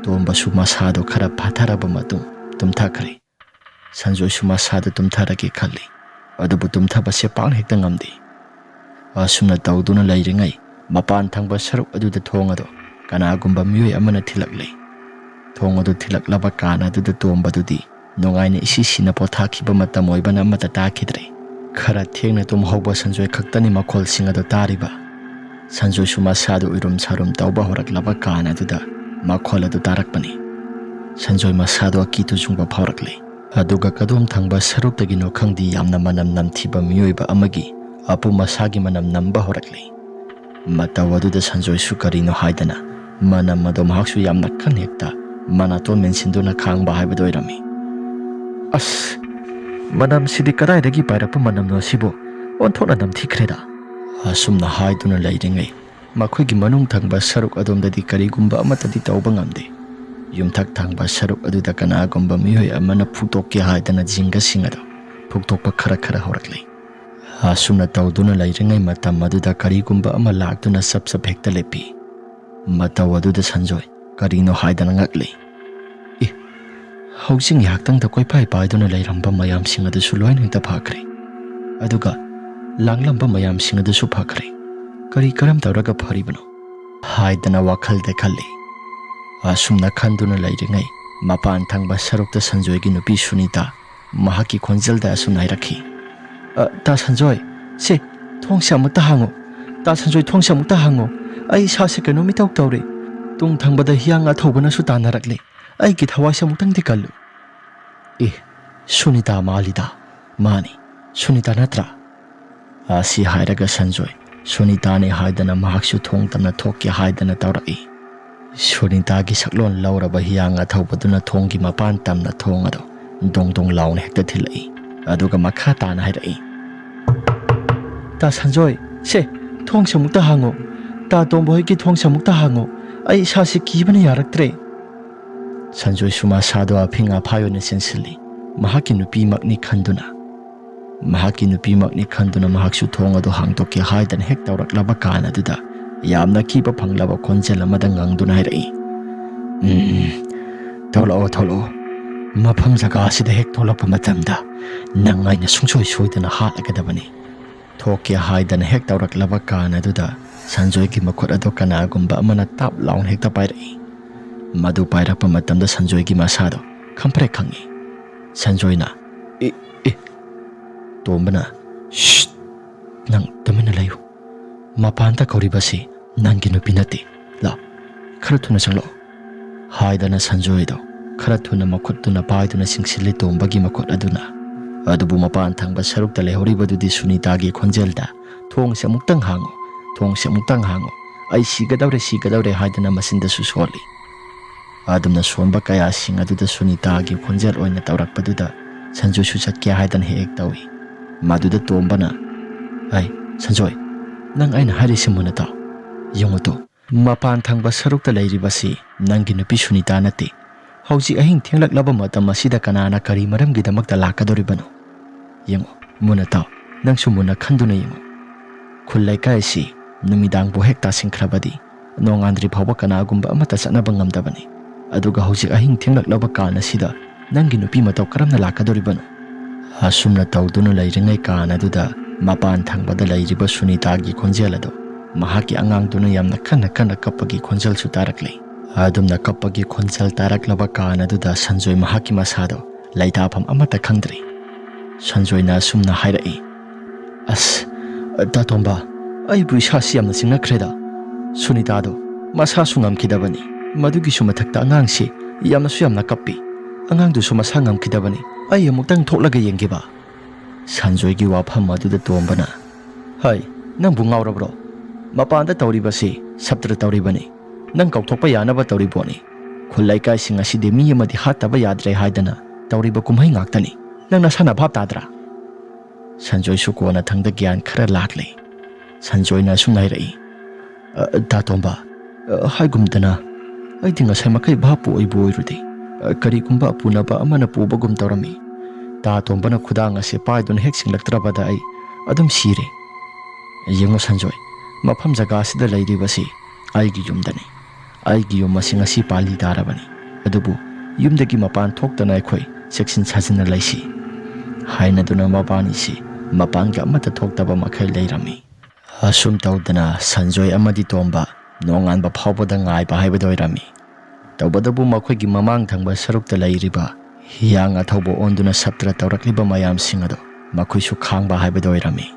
ꯇꯣꯝꯕꯁꯨ ꯃꯁꯥꯗꯣ ꯈꯔ ꯐꯥꯊꯔꯕ ꯃꯇꯨꯡ ꯇꯨꯝꯊꯈ꯭ꯔꯦ꯫ ꯁꯟꯖꯣꯏꯁꯨ ꯃꯁꯥꯗ ꯇꯨꯝꯊꯔꯒꯦ ꯈꯜꯂꯤ, ꯑꯗꯨꯕꯨ ꯇꯨꯝꯊꯕꯁꯦ ꯄꯥꯛꯅ ꯍꯦꯛꯇ ꯉꯝꯗꯦ꯫ ꯑꯁꯨꯝꯅ ꯇꯧꯗꯨꯅ ꯂꯩꯔꯤꯉꯩ, ꯃꯄꯥꯟ ꯊꯪꯕ ꯁꯔꯨꯛ ꯑꯗꯨꯗ ꯊꯣꯡ ꯑꯗꯨ ꯀꯅꯥꯒꯨꯝꯕ ꯃꯤꯑꯣꯏ ꯑꯃꯅ ꯊꯤꯜꯂꯛꯂꯦ꯫ ꯊꯣꯡ ꯑꯗꯨ ꯊꯤꯜꯂꯛꯂꯕ ꯀꯥꯟ ꯑꯗꯨꯗ ꯇꯣꯝꯕꯗꯨꯗꯤ ꯅꯨꯡꯉꯥꯏꯅ ꯏꯁꯤ ꯁꯤꯅ ꯄꯣꯊꯥꯈꯤꯕ ꯃꯇꯝ ꯑꯣꯏꯕꯅ ꯑꯃꯠꯇ ꯇꯥꯈꯤꯗ꯭ꯔꯦ꯫ ꯈꯔ ꯊꯦꯡꯅ ꯇꯨꯝꯍꯧꯕ ꯁꯟꯖꯣꯏ ꯈꯛꯇꯅꯤ ꯃꯈꯣꯜꯁꯤꯡ ꯑꯗꯨ ꯇꯥꯔꯤꯕ꯫ ꯁꯟꯖꯣꯏꯁꯨ ꯃꯁꯥꯗꯨ ꯎꯏꯔꯨꯝ ꯁꯥꯔꯨꯝ ꯇꯧꯕ ꯍꯧꯔꯛꯂꯕ ꯀꯥꯟ ꯑꯗꯨꯗ ꯃꯈꯣꯜ ꯑꯗꯨ ꯇꯥꯔꯛꯄꯅꯤ꯫ ꯁꯟꯖꯣꯏ ꯃꯁꯥꯗꯨ ꯑꯀꯤ ꯇꯨꯖꯨꯡꯕ ꯐꯥꯎꯔꯛꯂꯦ꯫ ꯑꯗꯨꯒ ꯀꯗꯣꯝ ꯊꯪꯕ ꯁꯔꯨꯛꯇꯒꯤꯅꯣ ꯈꯪꯗꯦ, ꯌꯥꯝꯅ ꯃꯅꯝ ꯅꯝꯊꯤꯕ ꯃꯤꯑꯣꯏꯕ ꯑꯃꯒꯤ ꯑꯄꯨꯝ ꯑꯁꯥꯒꯤ ꯃꯅꯝ ꯅꯝꯕ ꯍꯧꯔꯛꯂꯦ꯫ ꯃꯇꯧ ꯑꯗꯨꯗ ꯁꯟꯖꯣꯏꯁꯨ ꯀꯔꯤꯅꯣ ꯍꯥꯏꯗꯅ ꯃꯅꯝ ꯑꯗꯣ ꯃꯍꯥꯛꯁꯨ ꯌꯥꯝꯅ ꯀꯟꯅ ꯍꯦꯛꯇ ꯃꯅꯥꯇꯣꯟ ꯃꯦꯟꯁꯤꯟꯗꯨꯅ ꯈꯥꯡꯕ ꯍꯥꯏꯕꯗꯨ ꯑꯣꯏꯔꯝꯃꯤ꯫ "ꯑꯁ, ꯃꯅꯝꯁꯤꯗꯤ ꯀꯗꯥꯏꯗꯒꯤ ꯄꯥꯏꯔꯛꯄ ꯃꯅꯝꯅꯣ ꯑꯁꯤꯕꯨ? ꯑꯣꯟꯊꯣꯛꯅ ꯅꯝꯊꯤꯈ꯭ꯔꯦꯗ"꯫ ꯑꯁꯨꯝꯅ ꯍꯥꯏꯗꯨꯅ ꯂꯩꯔꯤꯉꯩ, ꯃꯈꯣꯏꯒꯤ ꯃꯅꯨꯡ ꯊꯪꯕ ꯁꯔꯨꯛ ꯑꯗꯣꯝꯗꯗꯤ ꯀꯔꯤꯒꯨꯝꯕ ꯑꯃꯠꯇꯗꯤ ꯇꯧꯕ ꯉꯝꯗꯦ꯫ ꯌꯨꯝꯊꯛ ꯊꯪꯕ ꯁꯔꯨꯛ ꯑꯗꯨꯗ ꯀꯅꯥꯒꯨꯝꯕ ꯃꯤꯑꯣꯏ ꯑꯃꯅ ꯐꯨꯛꯇꯣꯛꯀꯦ ꯍꯥꯏꯗꯅ ꯖꯤꯡꯒꯁꯤꯡ ꯑꯗꯨ ꯐꯨꯛꯇꯣꯛꯄ ꯈꯔ ꯈꯔ ꯍꯧꯔꯛꯂꯤ꯫ ꯑꯁꯨꯝꯅ ꯇꯧꯗꯨꯅ ꯂꯩꯔꯤꯉꯩ ꯃꯇꯝ ꯑꯗꯨꯗ ꯀꯔꯤꯒꯨꯝꯕ ꯑꯃ ꯂꯥꯛꯇꯨꯅ ꯆꯞ ꯆꯞ ꯍꯦꯛꯇ ꯂꯦꯞꯄꯤ꯫ ꯃꯇꯧ ꯑꯗꯨꯗ ꯁꯟꯖꯣꯏ ꯀꯔꯤꯅꯣ ꯍꯥꯏꯗꯅ ꯉꯛꯂꯤ꯫ "ꯏ, ꯍꯧꯖꯤꯛ ꯉꯥꯏꯍꯥꯛꯇꯪꯗ ꯀꯣꯏꯄꯥꯏ ꯄꯥꯏꯗꯨꯅ ꯂꯩꯔꯝꯕ ꯃꯌꯥꯝꯁꯤꯡ ꯑꯗꯨꯁꯨ ꯂꯣꯏꯅ ꯍꯦꯛꯇ ꯐꯈ꯭ꯔꯦ꯫ ꯑꯗꯨꯒ ꯂꯥꯡꯂꯝꯕ ꯃꯌꯥꯝꯁꯤꯡ ꯑꯗꯨꯁꯨ ꯐꯈ꯭ꯔꯦ꯫ ꯀꯔꯤ ꯀꯔꯝ ꯇꯧꯔꯒ ꯐꯔꯤꯕꯅꯣ?" ꯍꯥꯏꯗꯅ ꯋꯥꯈꯜꯗ ꯈꯜꯂꯤ꯫ ꯑꯁꯨꯝꯅ ꯈꯟꯗꯨꯅ ꯂꯩꯔꯤꯉꯩ, ꯃꯄꯥꯟ ꯊꯪꯕ ꯁꯔꯨꯛꯇ ꯁꯟꯖꯣꯏꯒꯤ ꯅꯨꯄꯤ ꯁꯨꯅꯤꯇꯥ ꯃꯍꯥꯛꯀꯤ ꯈꯣꯟꯖꯦꯜꯗ ꯑꯁꯨꯝꯅ ꯍꯥꯏꯔꯛꯈꯤ꯫ "ꯑ, ꯇꯥ ꯁꯟꯖꯣꯏ, ꯁꯦ, ꯊꯣꯡꯁꯦ ꯑꯃꯨꯛꯇ ꯍꯥꯡꯉꯨ꯫ ꯇꯥ ꯁꯟꯖꯣꯏ, ꯊꯣꯡꯁꯦ ꯑꯃꯨꯛꯇ ꯍꯥꯡꯉꯨ꯫ ꯑꯩ ꯏꯁꯥꯁꯦ ꯀꯩꯅꯣꯝ ꯏꯇꯧ ꯇꯧꯔꯦ꯫ ꯇꯨꯡ ꯊꯪꯕꯗ ꯍꯤꯌꯥꯡ ꯑꯊꯧꯕꯅꯁꯨ ꯇꯥꯟꯅꯔꯛꯂꯦ꯫ ꯑꯩꯒꯤ ꯊꯋꯥꯏꯁꯦ ꯑꯃꯨꯛꯇꯪꯗꯤ ꯀꯜꯂꯨ꯫" "ꯑꯦ, ꯁꯨꯅꯤꯇꯥ ꯃꯥꯜꯂꯤꯗ꯫ ꯃꯥꯅꯤ, ꯁꯨꯅꯤꯇꯥ ꯅꯠꯇ꯭ꯔꯥ?" ꯑꯁꯤ ꯍꯥꯏꯔꯒ ꯁꯟꯖꯣꯏ ꯁꯨꯅꯤꯇꯥꯅꯤ ꯍꯥꯏꯗꯅ ꯃꯍꯥꯛꯁꯨ ꯊꯣꯡ ꯇꯝꯅ ꯊꯣꯛꯀꯦ ꯍꯥꯏꯗꯅ ꯇꯧꯔꯛꯏ꯫ ꯁꯨꯅꯤꯇꯥꯒꯤ ꯁꯛꯂꯣꯟ ꯂꯧꯔꯕ ꯍꯤꯌꯥꯡ ꯑꯊꯧꯕꯗꯨꯅ ꯊꯣꯡꯒꯤ ꯃꯄꯥꯟ ꯇꯝꯅ ꯊꯣꯡ ꯑꯗꯨ ꯗꯣꯡ ꯗꯣꯡ ꯂꯥꯎꯅ ꯍꯦꯛꯇ ꯊꯤꯜꯂꯛꯏ꯫ ꯑꯗꯨꯒ ꯃꯈꯥ ꯇꯥꯅ ꯍꯥꯏꯔꯛꯏ꯫ "ꯇꯥ ꯁꯟꯖꯣꯏ, ꯁꯦ, ꯊꯣꯡꯁꯦ ꯑꯃꯨꯛꯇ ꯍꯥꯡꯉꯣ꯫ ꯇꯥ ꯇꯣꯝꯕ ꯍꯣꯏꯒꯤ ꯊꯣꯡꯁꯦ ꯑꯃꯨꯛꯇ ꯍꯥꯡꯉꯣ꯫ ꯑꯩ ꯏꯁꯥꯁꯦ ꯀꯤꯕꯅ ꯌꯥꯔꯛꯇ꯭ꯔꯦ꯫" ꯁꯟꯖꯣꯏꯁꯨ ꯃꯁꯥꯗꯣ ꯑꯐꯤꯡ ꯑꯐꯥꯏ ꯑꯣꯏꯅ ꯆꯦꯟꯁꯤꯜꯂꯤ꯫ ꯃꯍꯥꯛꯀꯤ ꯅꯨꯄꯤꯃꯛꯅꯤ ꯈꯟꯗꯨꯅ, ꯃꯍꯥꯛꯀꯤ ꯅꯨꯄꯤꯃꯛꯅꯤ ꯈꯟꯗꯨꯅ ꯃꯍꯥꯛꯁꯨ ꯊꯣꯡ ꯑꯗꯨ ꯍꯥꯡꯗꯣꯛꯀꯦ ꯍꯥꯏꯗꯅ ꯍꯦꯛ ꯇꯧꯔꯛꯂꯕ ꯀꯥꯟ ꯑꯗꯨꯗ ꯌꯥꯝꯅ ꯀꯤꯕ ꯐꯪꯂꯕ ꯈꯣꯟꯖꯦꯜ ꯑꯃꯗ ꯉꯪꯗꯨꯅ ꯍꯥꯏꯔꯛꯏ꯫ "ꯎꯝ, ꯊꯣꯛꯂꯛꯑꯣ, ꯊꯣꯛꯂꯛꯑꯣ꯫ ꯃꯐꯝ ꯖꯒꯥ ꯑꯁꯤꯗ ꯍꯦꯛ ꯊꯣꯛꯂꯛꯄ ꯃꯇꯝꯗ ꯅꯪ ꯑꯩꯅ ꯁꯨꯡꯁꯣꯏ ꯁꯣꯏꯗꯅ ꯍꯥꯠꯂꯒꯗꯕꯅꯤ꯫" ꯊꯣꯛꯀꯦ ꯍꯥꯏꯗꯅ ꯍꯦꯛ ꯇꯧꯔꯛꯂꯕ ꯀꯥꯟ ꯑꯗꯨꯗ ꯁꯟꯖꯣꯏꯒꯤ ꯃꯈꯨꯠ ꯑꯗꯨ ꯀꯅꯥꯒꯨꯝꯕ ꯑꯃꯅ ꯇꯥꯞ ꯂꯥꯎꯅ ꯍꯦꯛꯇ ꯄꯥꯏꯔꯛꯏ꯫ ꯃꯗꯨ ꯄꯥꯏꯔꯛꯄ ꯃꯇꯝꯗ ꯁꯟꯖꯣꯏꯒꯤ ꯃꯁꯥꯗꯣ ꯈꯪꯄ꯭ꯔꯦꯛ ꯈꯪꯉꯤ꯫ ꯁꯟꯖꯣꯏꯅ, "ꯑꯦ, ꯑꯦ꯫" ꯇꯣꯝꯕꯅ, "ꯁ꯭ꯁ, ꯅꯪ ꯇꯨꯃꯤꯟꯅ ꯂꯩꯌꯨ꯫ ꯃꯄꯥꯟꯗ ꯀꯧꯔꯤꯕꯁꯤ ꯅꯪꯒꯤ ꯅꯨꯄꯤ ꯅꯠꯇꯦ꯫ ꯂꯥꯛ, ꯈꯔ ꯊꯨꯅ ꯆꯪꯂꯛꯑꯣ," ꯍꯥꯏꯗꯅ ꯁꯟꯖꯣꯏꯗꯣ ꯈꯔ ꯊꯨꯅ ꯃꯈꯨꯠꯇꯨꯅ ꯄꯥꯏꯗꯨꯅ ꯆꯤꯡꯁꯤꯜꯂꯤ ꯇꯣꯝꯕꯒꯤ ꯃꯈꯨꯠ ꯑꯗꯨꯅ꯫ ꯑꯗꯨꯕꯨ ꯃꯄꯥꯟ ꯊꯪꯕ ꯁꯔꯨꯛꯇ ꯂꯩꯍꯧꯔꯤꯕꯗꯨꯗꯤ ꯁꯨꯅꯤꯇꯥꯒꯤ ꯈꯣꯟꯖꯦꯜꯗ, "ꯊꯣꯡꯁꯦ ꯑꯃꯨꯛꯇꯪ ꯍꯥꯡꯉꯨ, ꯊꯣꯡꯁꯦ ꯑꯃꯨꯛꯇꯪ ꯍꯥꯡꯉꯨ, ꯑꯩ ꯁꯤꯒꯗꯧꯔꯦ, ꯁꯤꯒꯗꯧꯔꯦ" ꯍꯥꯏꯗꯅ ꯃꯆꯤꯟꯗꯁꯨ ꯁꯣꯜꯂꯤ꯫ ꯑꯗꯨꯝꯅ ꯁꯣꯟꯕ ꯀꯌꯥꯁꯤꯡ ꯑꯗꯨꯗ ꯁꯨꯅꯤꯇꯥꯒꯤ ꯈꯣꯟꯖꯦꯜ ꯑꯣꯏꯅ ꯇꯧꯔꯛꯄꯗꯨꯗ ꯁꯟꯖꯣꯏꯁꯨ ꯆꯠꯀꯦ ꯍꯥꯏꯗꯅ ꯍꯦꯛ ꯍꯦꯛ ꯇꯧꯏ꯫ ꯃꯗꯨꯗ ꯇꯣꯝꯕꯅ, "ꯑꯩ, ꯁꯟꯖꯣꯏ, ꯅꯪ ꯑꯩꯅ ꯍꯥꯏꯔꯤꯁꯤ ꯃꯨꯟꯅ ꯇꯥꯎ꯫ ꯌꯦꯡꯉꯨ ꯇꯨ, ꯃꯄꯥꯟ ꯊꯪꯕ ꯁꯔꯨꯛꯇ ꯂꯩꯔꯤꯕꯁꯤ ꯅꯪꯒꯤ ꯅꯨꯄꯤ ꯁꯨꯅꯤꯇꯥ ꯅꯠꯇꯦ꯫ ꯍꯧꯖꯤꯛ ꯑꯍꯤꯡ ꯊꯦꯡꯂꯛꯂꯕ ꯃꯇꯝ ꯑꯁꯤꯗ ꯀꯅꯥꯅ ꯀꯔꯤ ꯃꯔꯝꯒꯤꯗꯃꯛꯇ ꯂꯥꯛꯀꯗꯧꯔꯤꯕꯅꯣ? ꯌꯦꯡꯉꯨ, ꯃꯨꯟꯅ ꯇꯥꯎ, ꯅꯪꯁꯨ ꯃꯨꯟꯅ ꯈꯟꯗꯨꯅ ꯌꯦꯡꯉꯨ꯫ ꯈꯨꯜ ꯂꯩꯀꯥꯏ ꯑꯁꯤ ꯅꯨꯃꯤꯗꯥꯡꯕꯨ ꯍꯦꯛ ꯇꯥꯁꯤꯟꯈ꯭ꯔꯕꯗꯤ ꯅꯣꯡꯉꯥꯟꯗ꯭ꯔꯤ ꯐꯥꯎꯕ ꯀꯅꯥꯒꯨꯝꯕ ꯑꯃꯠꯇ ꯆꯠꯅꯕ ꯉꯝꯗꯕꯅꯤ꯫ ꯑꯗꯨꯒ ꯍꯧꯖꯤꯛ ꯑꯍꯤꯡ ꯊꯦꯡꯂꯛꯂꯕ ꯀꯥꯟ ꯑꯁꯤꯗ ꯅꯪꯒꯤ ꯅꯨꯄꯤ ꯃꯇꯧ ꯀꯔꯝꯅ ꯂꯥꯛꯀꯗꯧꯔꯤꯕꯅꯣ? ꯑꯁꯨꯝꯅ ꯇꯧꯗꯨꯅ ꯂꯩꯔꯤꯉꯩ ꯀꯥꯟ ꯑꯗꯨꯗ ꯃꯄꯥꯟ ꯊꯪꯕꯗ ꯂꯩꯔꯤꯕ ꯁꯨꯅꯤꯇꯥꯒꯤ ꯈꯣꯟꯖꯦꯜ ꯑꯗꯨ ꯃꯍꯥꯛꯀꯤ ꯑꯉꯥꯡꯗꯨꯅ ꯌꯥꯝꯅ ꯀꯟꯅ ꯀꯟꯅ ꯀꯞꯄꯒꯤ ꯈꯣꯟꯖꯦꯜꯁꯨ ꯇꯥꯔꯛꯂꯤ꯫ ꯑꯗꯨꯝꯅ ꯀꯞꯄꯒꯤ ꯈꯣꯟꯖꯦꯜ ꯇꯥꯔꯛꯂꯕ ꯀꯥꯟ ꯑꯗꯨꯗ ꯁꯟꯖꯣꯏ ꯃꯍꯥꯛꯀꯤ ꯃꯁꯥꯗꯣ ꯂꯩꯇꯥꯐꯝ ꯑꯃꯠꯇ ꯈꯪꯗ꯭ꯔꯦ꯫ ꯁꯟꯖꯣꯏꯅ ꯑꯁꯨꯝꯅ ꯍꯥꯏꯔꯛꯏ, "ꯑꯁ, ꯇꯥꯇꯣꯝꯕ, ꯑꯩꯕꯨ ꯏꯁꯥꯁꯤ ꯌꯥꯝꯅ ꯆꯤꯡꯅꯈ꯭ꯔꯦꯗ꯫ ꯁꯨꯅꯤꯇꯥꯗꯣ ꯃꯁꯥꯁꯨ ꯉꯝꯈꯤꯗꯕꯅꯤ, ꯃꯗꯨꯒꯤꯁꯨ ꯃꯊꯛꯇ ꯑꯉꯥꯡꯁꯤ ꯌꯥꯝꯅꯁꯨ ꯌꯥꯝꯅ ꯀꯞꯄꯤ꯫ ꯑꯉꯥꯡꯗꯨꯁꯨ ꯃꯁꯥ ꯉꯝꯈꯤꯗꯕꯅꯤ꯫ ꯑꯩ ꯑꯃꯨꯛꯇꯪ ꯊꯣꯛꯂꯒ ꯌꯦꯡꯒꯦꯕ?" ꯁꯟꯖꯣꯏꯒꯤ ꯋꯥꯐꯝ ꯑꯗꯨꯗ ꯇꯣꯝꯕꯅ, "ꯍꯩ, ꯅꯪꯕꯨ ꯉꯥꯎꯔꯕ꯭ꯔꯣ? ꯃꯄꯥꯟꯗ ꯇꯧꯔꯤꯕꯁꯤ ꯁꯞꯇ꯭ꯔ ꯇꯧꯔꯤꯕꯅꯤ꯫ ꯅꯪ ꯀꯧꯊꯣꯛꯄ ꯌꯥꯅꯕ ꯇꯧꯔꯤꯕꯣꯠꯅꯤ꯫ ꯈꯨꯜ ꯂꯩꯀꯥꯏꯁꯤꯡ ꯑꯁꯤꯗꯤ ꯃꯤ ꯑꯃꯗꯤ ꯍꯥꯠꯇꯕ ꯌꯥꯗ꯭ꯔꯦ ꯍꯥꯏꯗꯅ ꯇꯧꯔꯤꯕ ꯀꯨꯝꯍꯩ ꯉꯥꯛꯇꯅꯤ꯫ ꯅꯪ ꯅꯁꯥꯅ ꯚꯥꯞ ꯇꯥꯗ꯭ꯔꯥ?" ꯁꯟꯖꯣꯏꯁꯨ ꯀꯣꯟꯅꯊꯪꯗ ꯒ꯭ꯌꯥꯟ ꯈꯔ ꯂꯥꯛꯂꯦ꯫ ꯁꯟꯖꯣꯏꯅ ꯑꯁꯨꯝꯅ ꯍꯥꯏꯔꯛꯏ, "ꯑ, ꯇꯥꯇꯣꯝꯕ, ꯑ, ꯍꯥꯏꯒꯨꯝꯗꯅ ꯑꯩꯗꯤ ꯉꯁꯥꯏ ꯃꯈꯩ ꯚꯥꯞꯄꯨ ꯑꯣꯏꯕꯨ ꯑꯣꯏꯔꯨꯗꯦ꯫ ꯑ, ꯀꯔꯤꯒꯨꯝꯕ ꯑꯄꯨꯅꯕ ꯑꯃꯅ ꯄꯨꯕꯒꯨꯝ ꯇꯧꯔꯝꯃꯤ꯫ ꯇꯥꯇꯣꯝꯕꯅ ꯈꯨꯗꯥꯡ ꯑꯁꯦ ꯄꯥꯏꯗꯨꯅ ꯍꯦꯛ ꯁꯤꯡꯂꯛꯇ꯭ꯔꯕꯗ ꯑꯩ ꯑꯗꯨꯝ ꯁꯤꯔꯦ꯫ ꯌꯦꯡꯉꯨ ꯁꯟꯖꯣꯏ, ꯃꯐꯝ ꯖꯒꯥ ꯑꯁꯤꯗ ꯂꯩꯔꯤꯕꯁꯤ ꯑꯩꯒꯤ ꯌꯨꯝꯗꯅꯤ꯫ ꯑꯩꯒꯤ ꯌꯨꯝ ꯑꯁꯤ ꯉꯁꯤ ꯄꯥꯜꯂꯤ ꯇꯥꯔꯕꯅꯤ꯫ ꯑꯗꯨꯕꯨ ꯌꯨꯝꯗꯒꯤ ꯃꯄꯥꯟ ꯊꯣꯛꯇꯅ ꯑꯩꯈꯣꯏ ꯆꯦꯛꯁꯤꯟ ꯁꯥꯖꯤꯟꯅ ꯂꯩꯁꯤ" ꯍꯥꯏꯅꯗꯨꯅ ꯃꯕꯥꯅꯤꯁꯤ ꯃꯄꯥꯟꯒ ꯑꯃꯠꯇ ꯊꯣꯛꯇꯕ ꯃꯈꯩ ꯂꯩꯔꯝꯃꯤ꯫ ꯑꯁꯨꯝ ꯇꯧꯗꯅ ꯁꯟꯖꯣꯏ ꯑꯃꯗꯤ ꯇꯣꯝꯕ ꯅꯣꯡꯉꯥꯟꯕ ꯐꯥꯎꯕꯗ ꯉꯥꯏꯕ ꯍꯥꯏꯕꯗꯨ ꯑꯣꯏꯔꯝꯃꯤ꯫ ꯇꯧꯕꯇꯕꯨ ꯃꯈꯣꯏꯒꯤ ꯃꯃꯥꯡ ꯊꯪꯕ ꯁꯔꯨꯛꯇ ꯂꯩꯔꯤꯕ ꯍꯤꯌꯥꯡ ꯑꯊꯧꯕ ꯑꯣꯟꯗꯨꯅ ꯁꯞꯇ꯭ꯔ ꯇꯧꯔꯛꯂꯤꯕ ꯃꯌꯥꯝꯁꯤꯡ ꯑꯗꯨ ꯃꯈꯣꯏꯁꯨ ꯈꯥꯡꯕ ꯍꯥꯏꯕꯗꯨ ꯑꯣꯏꯔꯝꯃꯤ꯫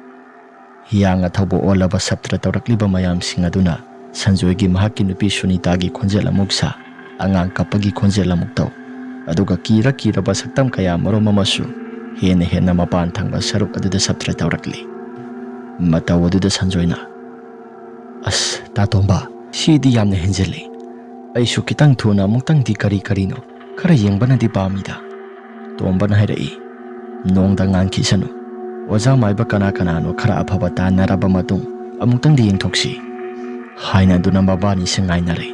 ꯍꯤꯌꯥꯡ ꯑꯊꯧꯕ ꯑꯣꯜꯂꯕ ꯁꯞꯇ꯭ꯔ ꯇꯧꯔꯛꯂꯤꯕ ꯃꯌꯥꯝꯁꯤꯡ ꯑꯗꯨꯅ ꯁꯟꯖꯣꯏꯒꯤ ꯃꯍꯥꯛꯀꯤ ꯅꯨꯄꯤ ꯁꯨꯅꯤꯇꯥꯒꯤ ꯈꯣꯟꯖꯦꯜ ꯑꯃꯨꯛ ꯁꯥ, ꯑꯉꯥꯡ ꯀꯞꯄꯒꯤ ꯈꯣꯟꯖꯦꯜ ꯑꯃꯨꯛ ꯇꯧ, ꯑꯗꯨꯒ ꯀꯤꯔ ꯀꯤꯔꯕ ꯁꯛꯇꯝ ꯀꯌꯥ ꯃꯔꯨꯝ ꯑꯃꯁꯨ ꯍꯦꯟꯅ ꯍꯦꯟꯅ ꯃꯄꯥꯟ ꯊꯪꯕ ꯁꯔꯨꯛ ꯑꯗꯨꯗ ꯁꯞꯇ꯭ꯔ ꯇꯧꯔꯛꯂꯤ꯫ ꯃꯇꯧ ꯑꯗꯨꯗ ꯁꯟꯖꯣꯏꯅ, "ꯑꯁ, ꯇꯥꯇꯣꯝꯕ, ꯁꯤꯗꯤ ꯌꯥꯝꯅ ꯍꯦꯟꯖꯤꯜꯂꯤ꯫ ꯑꯩꯁꯨ ꯈꯤꯇꯪ ꯊꯨꯅ ꯑꯃꯨꯛꯇꯪꯗꯤ ꯀꯔꯤ ꯀꯔꯤꯅꯣ ꯈꯔ ꯌꯦꯡꯕꯅꯗꯤ ꯄꯥꯝꯃꯤꯗ꯫" ꯇꯣꯝꯕꯅ ꯍꯥꯏꯔꯛꯏ, "ꯅꯣꯡꯗ ꯉꯥꯟꯈꯤꯁꯅꯨ꯫ ꯑꯣꯖꯥ ꯃꯥꯏꯕ ꯀꯅꯥ ꯀꯅꯥꯅꯣ ꯈꯔ ꯑꯐꯕ ꯇꯥꯟꯅꯔꯕ ꯃꯇꯨꯡ ꯑꯃꯨꯛꯇꯪꯗꯤ ꯌꯦꯡꯊꯣꯛꯁꯤ" ꯍꯥꯏꯅꯗꯨꯅ ꯃꯕꯥꯅꯤꯁꯦ ꯉꯥꯏꯅꯔꯦ꯫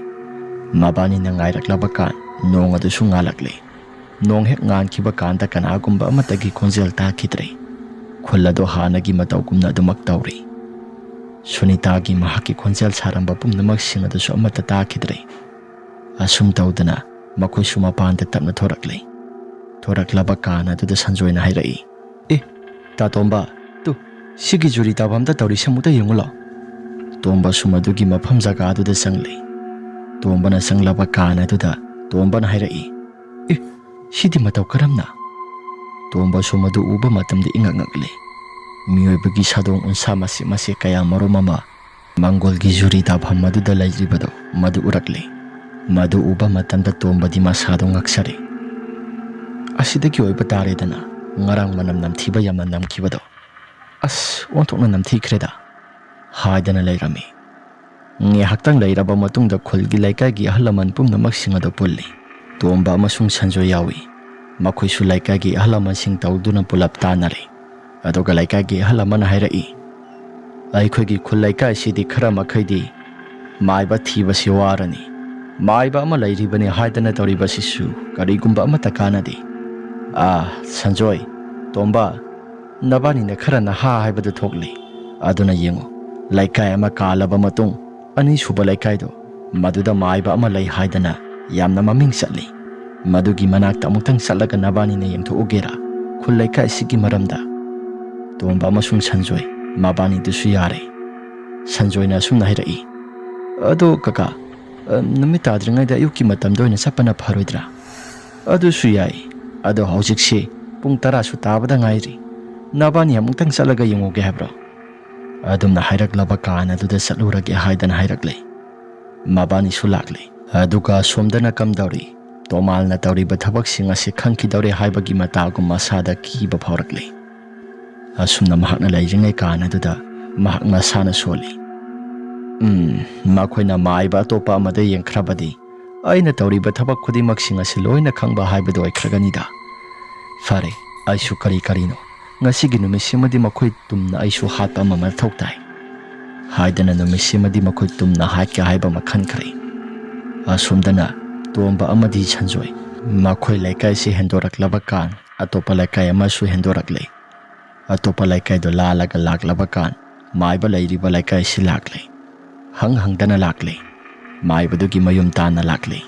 ꯃꯕꯥꯅꯤꯅ ꯉꯥꯏꯔꯛꯂꯕ ꯀꯥꯟ ꯅꯣꯡ ꯑꯗꯨꯁꯨ ꯉꯥꯜꯂꯛꯂꯦ꯫ ꯅꯣꯡ ꯍꯦꯛ ꯉꯥꯟꯈꯤꯕ ꯀꯥꯟꯗ ꯀꯅꯥꯒꯨꯝꯕ ꯑꯃꯠꯇꯒꯤ ꯈꯣꯟꯖꯦꯜ ꯇꯥꯈꯤꯗ꯭ꯔꯦ꯫ ꯈꯨꯜ ꯑꯗꯨ ꯍꯥꯟꯅꯒꯤ ꯃꯇꯧꯒꯨꯝꯅ ꯑꯗꯨꯃꯛ ꯇꯧꯔꯤ꯫ ꯁꯨꯅꯤꯇꯥꯒꯤ ꯃꯍꯥꯛꯀꯤ ꯈꯣꯟꯖꯦꯜ ꯁꯥꯔꯝꯕ ꯄꯨꯝꯅꯃꯛꯁꯤꯡ ꯑꯗꯨꯁꯨ ꯑꯃꯠꯇ ꯇꯥꯈꯤꯗ꯭ꯔꯦ꯫ ꯑꯁꯨꯝ ꯇꯧꯗꯅ ꯃꯈꯣꯏꯁꯨ ꯃꯄꯥꯟꯗ ꯇꯞꯅ ꯊꯣꯔꯛꯂꯦ꯫ ꯊꯣꯔꯛꯂꯕ ꯀꯥꯟ ꯑꯗꯨꯗ ꯁꯟꯖꯣꯏꯅ ꯍꯥꯏꯔꯛꯏ, "ꯑꯦ, ꯇꯥꯇꯣꯝꯕ, ꯇꯨ, ꯁꯤꯒꯤ ꯖꯨꯔꯤ ꯇꯥꯐꯝꯗ ꯇꯧꯔꯤꯁꯦ ꯑꯃꯨꯛꯇ ꯌꯦꯡꯉꯨꯂꯣ꯫" ꯇꯣꯝꯕꯁꯨ ꯃꯗꯨꯒꯤ ꯃꯐꯝ ꯖꯒꯥꯗꯨꯗ ꯆꯪꯂꯦ꯫ ꯇꯣꯝꯕꯅ ꯆꯪꯂꯕ ꯀꯥꯟ ꯑꯗꯨꯗ ꯇꯣꯝꯕꯅ ꯍꯥꯏꯔꯛꯏ, "ꯑꯦ, ꯁꯤꯗꯤ ꯃꯇꯧ ꯀꯔꯝꯅ?" ꯇꯣꯝꯕꯁꯨ ꯃꯗꯨ ꯎꯕ ꯃꯇꯝꯗ ꯏꯉꯛ ꯉꯛꯂꯦ꯫ ꯃꯤꯑꯣꯏꯕꯒꯤ ꯁꯥꯗꯣꯡ ꯎꯟꯁꯥ ꯃꯆꯦꯠ ꯃꯆꯦꯠ ꯀꯌꯥ ꯃꯔꯨꯝ ꯑꯃ ꯃꯪꯒꯣꯜꯒꯤ ꯖꯨꯔꯤ ꯇꯥꯐꯝ ꯑꯗꯨꯗ ꯂꯩꯔꯤꯕꯗꯨ ꯃꯗꯨ ꯎꯔꯛꯂꯦ꯫ ꯃꯗꯨ ꯎꯕ ꯃꯇꯝꯗ ꯇꯣꯝꯕꯗꯤ ꯃꯁꯥꯗꯣ ꯉꯛꯆꯔꯦ꯫ "ꯑꯁꯤꯗꯒꯤ ꯑꯣꯏꯕ ꯇꯥꯔꯦꯗꯅ, ꯉꯔꯥꯡ ꯃꯅꯝ ꯅꯝꯊꯤꯕ ꯌꯥꯝꯅ ꯅꯝꯈꯤꯕꯗꯣ꯫ ꯑꯁ, ꯑꯣꯟꯊꯣꯛꯅ ꯅꯝꯊꯤꯈ꯭ꯔꯦꯗ" ꯍꯥꯏꯗꯅ ꯂꯩꯔꯝꯃꯤ꯫ ꯉꯥꯏꯍꯥꯛꯇꯪ ꯂꯩꯔꯕ ꯃꯇꯨꯡꯗ ꯈꯨꯜꯒꯤ ꯂꯩꯀꯥꯏꯒꯤ ꯑꯍꯜ ꯂꯃꯟ ꯄꯨꯝꯅꯃꯛꯁꯤꯡ ꯑꯗꯨ ꯄꯨꯜꯂꯤ꯫ ꯇꯣꯝꯕ ꯑꯃꯁꯨꯡ ꯁꯟꯖꯣꯏ ꯌꯥꯎꯏ꯫ ꯃꯈꯣꯏꯁꯨ ꯂꯩꯀꯥꯏꯒꯤ ꯑꯍꯜ ꯂꯃꯟꯁꯤꯡ ꯇꯧꯗꯨꯅ ꯄꯨꯂꯞ ꯇꯥꯟꯅꯔꯦ꯫ ꯑꯗꯨꯒ ꯂꯩꯀꯥꯏꯒꯤ ꯑꯍꯜ ꯑꯃꯅ ꯍꯥꯏꯔꯛꯏ, "ꯑꯩꯈꯣꯏꯒꯤ ꯈꯨꯜ ꯂꯩꯀꯥꯏꯁꯤꯗꯤ ꯈꯔ ꯃꯈꯩꯗꯤ ꯃꯥꯏꯕ ꯊꯤꯕꯁꯤ ꯋꯥꯔꯅꯤ꯫ ꯃꯥꯏꯕ ꯑꯃ ꯂꯩꯔꯤꯕꯅꯤ ꯍꯥꯏꯗꯅ ꯇꯧꯔꯤꯕꯁꯤꯁꯨ ꯀꯔꯤꯒꯨꯝꯕ ꯑꯃꯠꯇ ꯀꯥꯟꯅꯗꯦ꯫ ꯑꯥ, ꯁꯟꯖꯣꯏ, ꯇꯣꯝꯕ, ꯅꯕꯥꯅꯤꯅ ꯈꯔ ꯅꯍꯥ ꯍꯥꯏꯕꯗꯨ ꯊꯣꯛꯂꯤ꯫ ꯑꯗꯨꯅ ꯌꯦꯡꯉꯨ, ꯂꯩꯀꯥꯏ ꯑꯃ ꯀꯥꯜꯂꯕ ꯃꯇꯨꯡ, ꯑꯅꯤꯁꯨꯕ ꯂꯩꯀꯥꯏꯗꯣ, ꯃꯗꯨꯗ ꯃꯥꯏꯕ ꯑꯃ ꯂꯩ ꯍꯥꯏꯗꯅ ꯌꯥꯝꯅ ꯃꯃꯤꯡ ꯆꯠꯂꯤ꯫ ꯃꯗꯨꯒꯤ ꯃꯅꯥꯛꯇ ꯑꯃꯨꯛꯇꯪ ꯆꯠꯂꯒ ꯅꯕꯥꯅꯤꯅ ꯌꯦꯡꯊꯣꯛꯎꯒꯦꯔꯥ? ꯈꯨꯜ ꯂꯩꯀꯥꯏꯁꯤꯒꯤ ꯃꯔꯝꯗ꯫" ꯇꯣꯝꯕ ꯑꯃꯁꯨꯡ ꯁꯟꯖꯣꯏ ꯃꯕꯥꯅꯤꯗꯨꯁꯨ ꯌꯥꯔꯦ꯫ ꯁꯟꯖꯣꯏꯅ ꯑꯁꯨꯝꯅ ꯍꯥꯏꯔꯛꯏ, "ꯑꯗꯣ ꯀꯀꯥ, ꯑ, ꯅꯨꯃꯤꯠ ꯇꯥꯗ꯭ꯔꯤꯉꯩꯗ ꯑꯌꯨꯛꯀꯤ ꯃꯇꯝꯗ ꯑꯣꯏꯅ ꯆꯠꯄꯅ ꯐꯔꯣꯏꯗ꯭ꯔꯥ?" "ꯑꯗꯨꯁꯨ ꯌꯥꯏ꯫ ꯑꯗꯣ ꯍꯧꯖꯤꯛꯁꯤ ꯄꯨꯡ ꯇꯔꯥꯁꯨ ꯇꯥꯕꯗ ꯉꯥꯏꯔꯤ꯫ ꯅꯕꯥꯅꯤ ꯑꯃꯨꯛꯇꯪ ꯆꯠꯂꯒ ꯌꯦꯡꯉꯨꯒꯦ ꯍꯥꯏꯕ꯭ꯔꯣ?" ꯑꯗꯨꯝꯅ ꯍꯥꯏꯔꯛꯂꯕ ꯀꯥꯟ ꯑꯗꯨꯗ ꯆꯠꯂꯨꯔꯒꯦ ꯍꯥꯏꯗꯅ ꯍꯥꯏꯔꯛꯂꯦ꯫ ꯃꯕꯥꯅꯤꯁꯨ ꯂꯥꯛꯂꯦ꯫ ꯑꯗꯨꯒ ꯑꯁꯣꯝꯗꯅ ꯀꯝꯗꯧꯔꯤ? ꯇꯣꯃꯥꯜꯅ ꯇꯧꯔꯤꯕ ꯊꯕꯛꯁꯤꯡ ꯑꯁꯤ ꯈꯪꯈꯤꯗꯧꯔꯦ ꯍꯥꯏꯕꯒꯤ ꯃꯇꯥꯒꯨꯝ ꯃꯁꯥꯗ ꯀꯤꯕ ꯐꯥꯎꯔꯛꯂꯦ꯫ ꯑꯁꯨꯝꯅ ꯃꯍꯥꯛꯅ ꯂꯩꯔꯤꯉꯩ ꯀꯥꯟ ꯑꯗꯨꯗ ꯃꯍꯥꯛ ꯃꯁꯥꯅ ꯁꯣꯜꯂꯤ꯫ "ꯎꯝ, ꯃꯈꯣꯏꯅ ꯃꯥꯏꯕ ꯑꯇꯣꯞꯄ ꯑꯃꯗ ꯌꯦꯡꯈ꯭ꯔꯕꯗꯤ ꯑꯩꯅ ꯇꯧꯔꯤꯕ ꯊꯕꯛ ꯈꯨꯗꯤꯡꯃꯛꯁꯤꯡ ꯑꯁꯤ ꯂꯣꯏꯅ ꯈꯪꯕ ꯍꯥꯏꯕꯗꯨ ꯑꯣꯏꯈ꯭ꯔꯒꯅꯤꯗ꯫ ꯐꯔꯦ, ꯑꯩꯁꯨ ꯀꯔꯤ ꯀꯔꯤꯅꯣ, ꯉꯁꯤꯒꯤ ꯅꯨꯃꯤꯠꯁꯤꯃꯗꯤ ꯃꯈꯣꯏ ꯇꯨꯝꯅ ꯑꯩꯁꯨ ꯍꯥꯠꯄ ꯑꯃ ꯃꯊꯧ ꯇꯥꯏ꯫" ꯍꯥꯏꯗꯅ ꯅꯨꯃꯤꯠꯁꯤꯃꯗꯤ ꯃꯈꯣꯏ ꯇꯨꯝꯅ ꯍꯥꯠꯀꯦ ꯍꯥꯏꯕ ꯑꯃ ꯈꯟꯈ꯭ꯔꯦ꯫ ꯑꯁꯣꯝꯗꯅ ꯇꯣꯝꯕ ꯑꯃꯗꯤ ꯁꯟꯖꯣꯏ ꯃꯈꯣꯏ ꯂꯩꯀꯥꯏꯁꯤ ꯍꯦꯟꯗꯣꯔꯛꯂꯕ ꯀꯥꯟ ꯑꯇꯣꯞꯄ ꯂꯩꯀꯥꯏ ꯑꯃꯁꯨ ꯍꯦꯟꯗꯣꯔꯛꯂꯦ꯫ ꯑꯇꯣꯞꯄ ꯂꯩꯀꯥꯏꯗꯣ ꯂꯥꯜꯂꯒ ꯂꯥꯛꯂꯕ ꯀꯥꯟ ꯃꯥꯏꯕ ꯂꯩꯔꯤꯕ ꯂꯩꯀꯥꯏꯁꯤ ꯂꯥꯛꯂꯦ꯫ ꯍꯪ ꯍꯪꯗꯅ ꯂꯥꯛꯂꯦ꯫ ꯃꯥꯏꯕꯗꯨꯒꯤ ꯃꯌꯨꯝ ꯇꯥꯟꯅ ꯂꯥꯛꯂꯦ꯫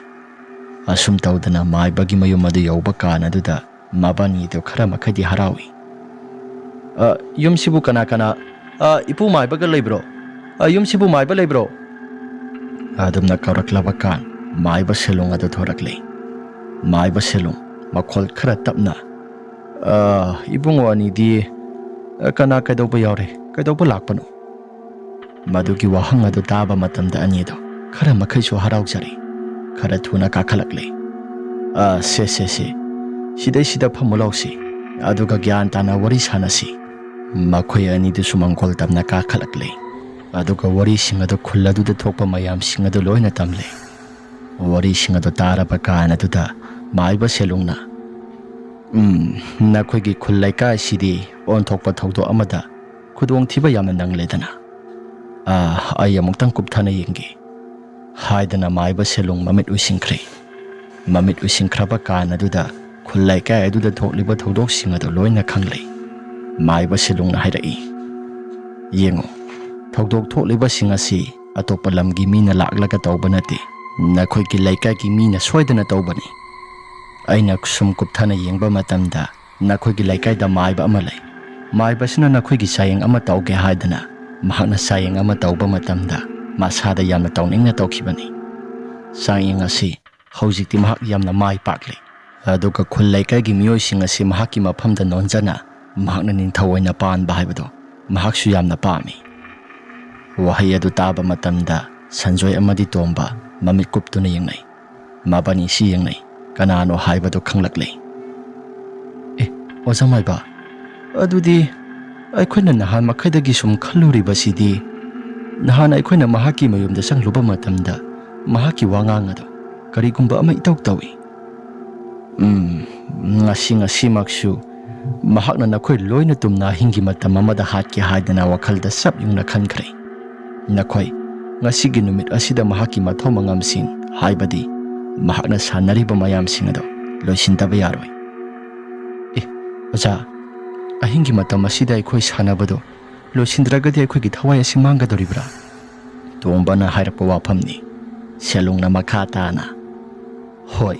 ꯑꯁꯨꯝ ꯇꯧꯗꯅ ꯃꯥꯏꯕꯒꯤ ꯃꯌꯨꯝ ꯑꯗꯨ ꯌꯧꯕ ꯀꯥꯟ ꯑꯗꯨꯗ ꯃꯕꯥꯅꯤꯗꯨ ꯈꯔ ꯃꯈꯩꯗꯤ ꯍꯔꯥꯎꯏ꯫ "ꯑ, ꯌꯨꯝꯁꯤꯕꯨ ꯀꯅꯥ ꯀꯅꯥ? ꯑ, ꯏꯄꯨ ꯃꯥꯏꯕꯒ ꯂꯩꯕ꯭ꯔꯣ? ꯑ, ꯌꯨꯝꯁꯤꯕꯨ ꯃꯥꯏꯕ ꯂꯩꯕ꯭ꯔꯣ?" ꯑꯗꯨꯝꯅ ꯀꯧꯔꯛꯂꯕ ꯀꯥꯟ ꯃꯥꯏꯕ ꯁꯦꯂꯨꯡ ꯑꯗꯨ ꯊꯣꯔꯛꯂꯦ꯫ ꯃꯥꯏꯕ ꯁꯦꯂꯨꯡ ꯃꯈꯣꯜ ꯈꯔ ꯇꯞꯅ, "ꯑ, ꯏꯕꯨꯡꯉꯣ ꯑꯅꯤꯗꯤ, ꯑ, ꯀꯅꯥ ꯀꯩꯗꯧꯕ ꯌꯥꯎꯔꯦ? ꯀꯩꯗꯧꯕ ꯂꯥꯛꯄꯅꯣ?" ꯃꯗꯨꯒꯤ ꯋꯥꯍꯪ ꯑꯗꯨ ꯇꯥꯕ ꯃꯇꯝꯗ ꯑꯅꯤꯗꯣ ꯈꯔ ꯃꯈꯩꯁꯨ ꯍꯔꯥꯎꯖꯔꯦ꯫ ꯈꯔ ꯊꯨꯅ ꯀꯥꯈꯠꯂꯛꯂꯦ꯫ "ꯑ, ꯁꯦ, ꯁꯦ, ꯁꯦ, ꯁꯤꯗꯩꯁꯤꯗ ꯐꯝꯃꯨ ꯂꯥꯎꯁꯤ, ꯑꯗꯨꯒ ꯒ꯭ꯌꯥꯟ ꯇꯥꯅ ꯋꯥꯔꯤ ꯁꯥꯟꯅꯁꯤ꯫" ꯃꯈꯣꯏ ꯑꯅꯤꯗꯨꯁꯨ ꯃꯪꯒꯣꯜ ꯇꯝꯅ ꯀꯥꯈꯠꯂꯛꯂꯦ꯫ ꯑꯗꯨꯒ ꯋꯥꯔꯤꯁꯤꯡ ꯑꯗꯨ ꯈꯨꯜ ꯑꯗꯨꯗ ꯊꯣꯛꯄ ꯃꯌꯥꯝꯁꯤꯡ ꯑꯗꯨ ꯂꯣꯏꯅ ꯇꯝꯂꯦ꯫ ꯋꯥꯔꯤꯁꯤꯡ ꯑꯗꯨ ꯇꯥꯔꯕ ꯀꯥꯟ ꯑꯗꯨꯗ ꯃꯥꯏꯕ ꯁꯦꯂꯨꯡꯅ, "ꯎꯝ, ꯅꯈꯣꯏꯒꯤ ꯈꯨꯜ ꯂꯩꯀꯥꯏꯁꯤꯗꯤ ꯑꯣꯟꯊꯣꯛꯄ ꯊꯧꯗꯣꯛ ꯑꯃꯗ ꯈꯨꯗꯣꯡꯊꯤꯕ ꯌꯥꯝꯅ ꯅꯪꯂꯦꯗꯅ꯫ ꯑꯥ, ꯑꯩ ꯑꯃꯨꯛꯇꯪ ꯀꯨꯞꯊꯅ ꯌꯦꯡꯒꯦ," ꯍꯥꯏꯗꯅ ꯃꯥꯏꯕ ꯁꯦꯂꯨꯡ ꯃꯃꯤꯠ ꯎꯏꯁꯤꯟꯈ꯭ꯔꯦ꯫ ꯃꯃꯤꯠ ꯎꯏꯁꯤꯟꯈ꯭ꯔꯕ ꯀꯥꯟ ꯑꯗꯨꯗ ꯈꯨꯜ ꯂꯩꯀꯥꯏ ꯑꯗꯨꯗ ꯊꯣꯛꯂꯤꯕ ꯊꯧꯗꯣꯛꯁꯤꯡ ꯑꯗꯨ ꯂꯣꯏꯅ ꯈꯪꯂꯦ꯫ ꯃꯥꯏꯕ ꯁꯦꯂꯨꯡꯅ ꯍꯥꯏꯔꯛꯏ, "ꯌꯦꯡꯉꯨ, ꯊꯧꯗꯣꯛ ꯊꯣꯛꯂꯤꯕꯁꯤꯡ ꯑꯁꯤ ꯑꯇꯣꯞꯄ ꯂꯝꯒꯤ ꯃꯤꯅ ꯂꯥꯛꯂꯒ ꯇꯧꯕ ꯅꯠꯇꯦ, ꯅꯈꯣꯏꯒꯤ ꯂꯩꯀꯥꯏꯒꯤ ꯃꯤꯅ ꯁꯣꯏꯗꯅ ꯇꯧꯕꯅꯤ꯫ ꯑꯩꯅ ꯁꯨꯝ ꯀꯨꯞꯊꯅ ꯌꯦꯡꯕ ꯃꯇꯝꯗ ꯅꯈꯣꯏꯒꯤ ꯂꯩꯀꯥꯏꯗ ꯃꯥꯏꯕ ꯑꯃ ꯂꯩ꯫ ꯃꯥꯏꯕꯁꯤꯅ ꯅꯈꯣꯏꯒꯤ ꯆꯥꯌꯦꯡ ꯑꯃ ꯇꯧꯒꯦ ꯍꯥꯏꯗꯅ ꯃꯍꯥꯛꯅ ꯆꯥꯌꯦꯡ ꯑꯃ ꯇꯧꯕ ꯃꯇꯝꯗ ꯃꯁꯥꯗ ꯌꯥꯝꯅ ꯇꯧꯅꯤꯡꯅ ꯇꯧꯈꯤꯕꯅꯤ꯫ ꯆꯥꯌꯦꯡ ꯑꯁꯤ ꯍꯧꯖꯤꯛꯇꯤ ꯃꯍꯥꯛ ꯌꯥꯝꯅ ꯃꯥꯏ ꯄꯥꯛꯂꯦ꯫ ꯑꯗꯨꯒ ꯈꯨꯜ ꯂꯩꯀꯥꯏꯒꯤ ꯃꯤꯑꯣꯏꯁꯤꯡ ꯑꯁꯤ ꯃꯍꯥꯛꯀꯤ ꯃꯐꯝꯗ ꯅꯣꯟꯖꯅ ꯃꯍꯥꯛꯅ ꯅꯤꯡꯊꯧ ꯑꯣꯏꯅ ꯄꯥꯟꯕ ꯍꯥꯏꯕꯗꯣ ꯃꯍꯥꯛꯁꯨ ꯌꯥꯝꯅ ꯄꯥꯝꯃꯤ꯫" ꯋꯥꯍꯩ ꯑꯗꯨ ꯇꯥꯕ ꯃꯇꯝꯗ ꯁꯟꯖꯣꯏ ꯑꯃꯗꯤ ꯇꯣꯝꯕ ꯃꯃꯤꯠ ꯀꯨꯞꯇꯨꯅ ꯌꯦꯡꯅꯩ꯫ ꯃꯕꯥꯅꯤꯁꯤ ꯌꯦꯡꯅꯩ, ꯀꯅꯥꯅꯣ ꯍꯥꯏꯕꯗꯨ ꯈꯪꯂꯛꯂꯦ꯫ "ꯑꯦ, ꯑꯣꯖꯥ ꯃꯥꯏꯕ, ꯑꯗꯨꯗꯤ ꯑꯩꯈꯣꯏꯅ ꯅꯍꯥꯟ ꯃꯈꯩꯗꯒꯤ ꯁꯨꯝ ꯈꯜꯂꯨꯔꯤꯕꯁꯤꯗꯤ, ꯅꯍꯥꯟ ꯑꯩꯈꯣꯏꯅ ꯃꯍꯥꯛꯀꯤ ꯃꯌꯨꯝꯗ ꯆꯪꯂꯨꯕ ꯃꯇꯝꯗ ꯃꯍꯥꯛꯀꯤ ꯋꯥꯉꯥꯡ ꯑꯗꯨ ꯀꯔꯤꯒꯨꯝꯕ ꯑꯃ ꯏꯇꯧ ꯇꯧꯏ꯫ ꯎꯝ, ꯉꯁꯤ ꯉꯁꯤꯃꯛꯁꯨ ꯃꯍꯥꯛꯅ ꯅꯈꯣꯏ ꯂꯣꯏꯅ ꯇꯨꯝꯅ ꯑꯍꯤꯡꯒꯤ ꯃꯇꯝ ꯑꯃꯗ ꯍꯥꯠꯀꯦ ꯍꯥꯏꯗꯅ ꯋꯥꯈꯜꯗ ꯆꯞ ꯌꯨꯡꯅ ꯈꯟꯈ꯭ꯔꯦ꯫ "ꯅꯈꯣꯏ ꯉꯁꯤꯒꯤ ꯅꯨꯃꯤꯠ ꯑꯁꯤꯗ ꯃꯍꯥꯛꯀꯤ ꯃꯊꯧ ꯃꯉꯝꯁꯤꯡ, ꯍꯥꯏꯕꯗꯤ ꯃꯍꯥꯛꯅ ꯁꯥꯟꯅꯔꯤꯕ ꯃꯌꯥꯝꯁꯤꯡ ꯑꯗꯣ ꯂꯣꯏꯁꯤꯟꯗꯕ ꯌꯥꯔꯣꯏ꯫" "ꯑꯦ, ꯑꯣꯖꯥ, ꯑꯍꯤꯡꯒꯤ ꯃꯇꯝ ꯑꯁꯤꯗ ꯑꯩꯈꯣꯏ ꯁꯥꯟꯅꯕꯗꯣ ꯂꯣꯏꯁꯤꯟꯗ꯭ꯔꯒꯗꯤ ꯑꯩꯈꯣꯏꯒꯤ ꯊꯋꯥꯏ ꯑꯁꯤ ꯃꯥꯡꯒꯗꯧꯔꯤꯕ꯭ꯔꯥ?" ꯇꯣꯝꯕꯅ ꯍꯥꯏꯔꯛꯄ ꯋꯥꯐꯝꯅꯤ꯫ ꯁꯦꯂꯨꯡꯅ ꯃꯈꯥ ꯇꯥꯅ, "ꯍꯣꯏ,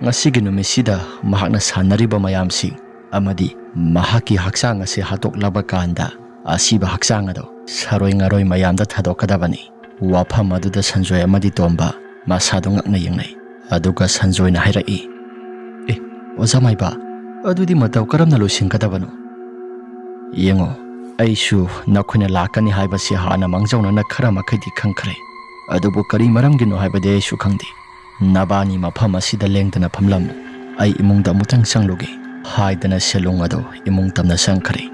ꯉꯁꯤꯒꯤ ꯅꯨꯃꯤꯠꯁꯤꯗ ꯃꯍꯥꯛꯅ ꯁꯥꯟꯅꯔꯤꯕ ꯃꯌꯥꯝꯁꯤꯡ ꯑꯃꯗꯤ ꯃꯍꯥꯛꯀꯤ ꯍꯛꯆꯥꯡ ꯑꯁꯤ ꯍꯥꯠꯇꯣꯛꯂꯕ ꯀꯥꯟꯗ, ꯑꯁꯤꯕ ꯍꯛꯆꯥꯡ ꯑꯗꯣ ꯁꯥꯔꯣꯏ ꯉꯥꯔꯣꯏ ꯃꯌꯥꯝꯗ ꯊꯥꯗꯣꯛꯀꯗꯕꯅꯤ꯫" ꯋꯥꯐꯝ ꯑꯗꯨꯗ ꯁꯟꯖꯣꯏ ꯑꯃꯗꯤ ꯇꯣꯝꯕ ꯃꯁꯥꯗꯣ ꯉꯛꯅ ꯌꯦꯡꯅꯩ꯫ ꯑꯗꯨꯒ ꯁꯟꯖꯣꯏꯅ ꯍꯥꯏꯔꯛꯏ, "ꯑꯦ, ꯑꯣꯖꯥ ꯃꯥꯏꯕ, ꯑꯗꯨꯗꯤ ꯃꯇꯧ ꯀꯔꯝꯅ ꯂꯣꯏꯁꯤꯟꯒꯗꯕꯅꯣ?" "ꯌꯦꯡꯉꯣ, ꯑꯩꯁꯨ ꯅꯈꯣꯏꯅ ꯂꯥꯛꯀꯅꯤ ꯍꯥꯏꯕꯁꯤ ꯍꯥꯟꯅ ꯃꯥꯡꯖꯧꯅꯅ ꯈꯔ ꯃꯈꯩꯗꯤ ꯈꯪꯈ꯭ꯔꯦ, ꯑꯗꯨꯕꯨ ꯀꯔꯤ ꯃꯔꯝꯒꯤꯅꯣ ꯍꯥꯏꯕꯗꯤ ꯑꯩꯁꯨ ꯈꯪꯗꯦ꯫ ꯅꯕꯥꯅꯤ ꯃꯐꯝ ꯑꯁꯤꯗ ꯂꯦꯡꯗꯅ ꯐꯝꯂꯝꯃꯨ, ꯑꯩ ꯏꯃꯨꯡꯗ ꯑꯃꯨꯛꯇꯪ ꯆꯪꯂꯨꯒꯦ꯫" ꯍꯥꯏꯗꯅ ꯁꯦꯂꯨꯡ ꯑꯗꯣ ꯏꯃꯨꯡ ꯇꯝꯅ ꯆꯪꯈ꯭ꯔꯦ꯫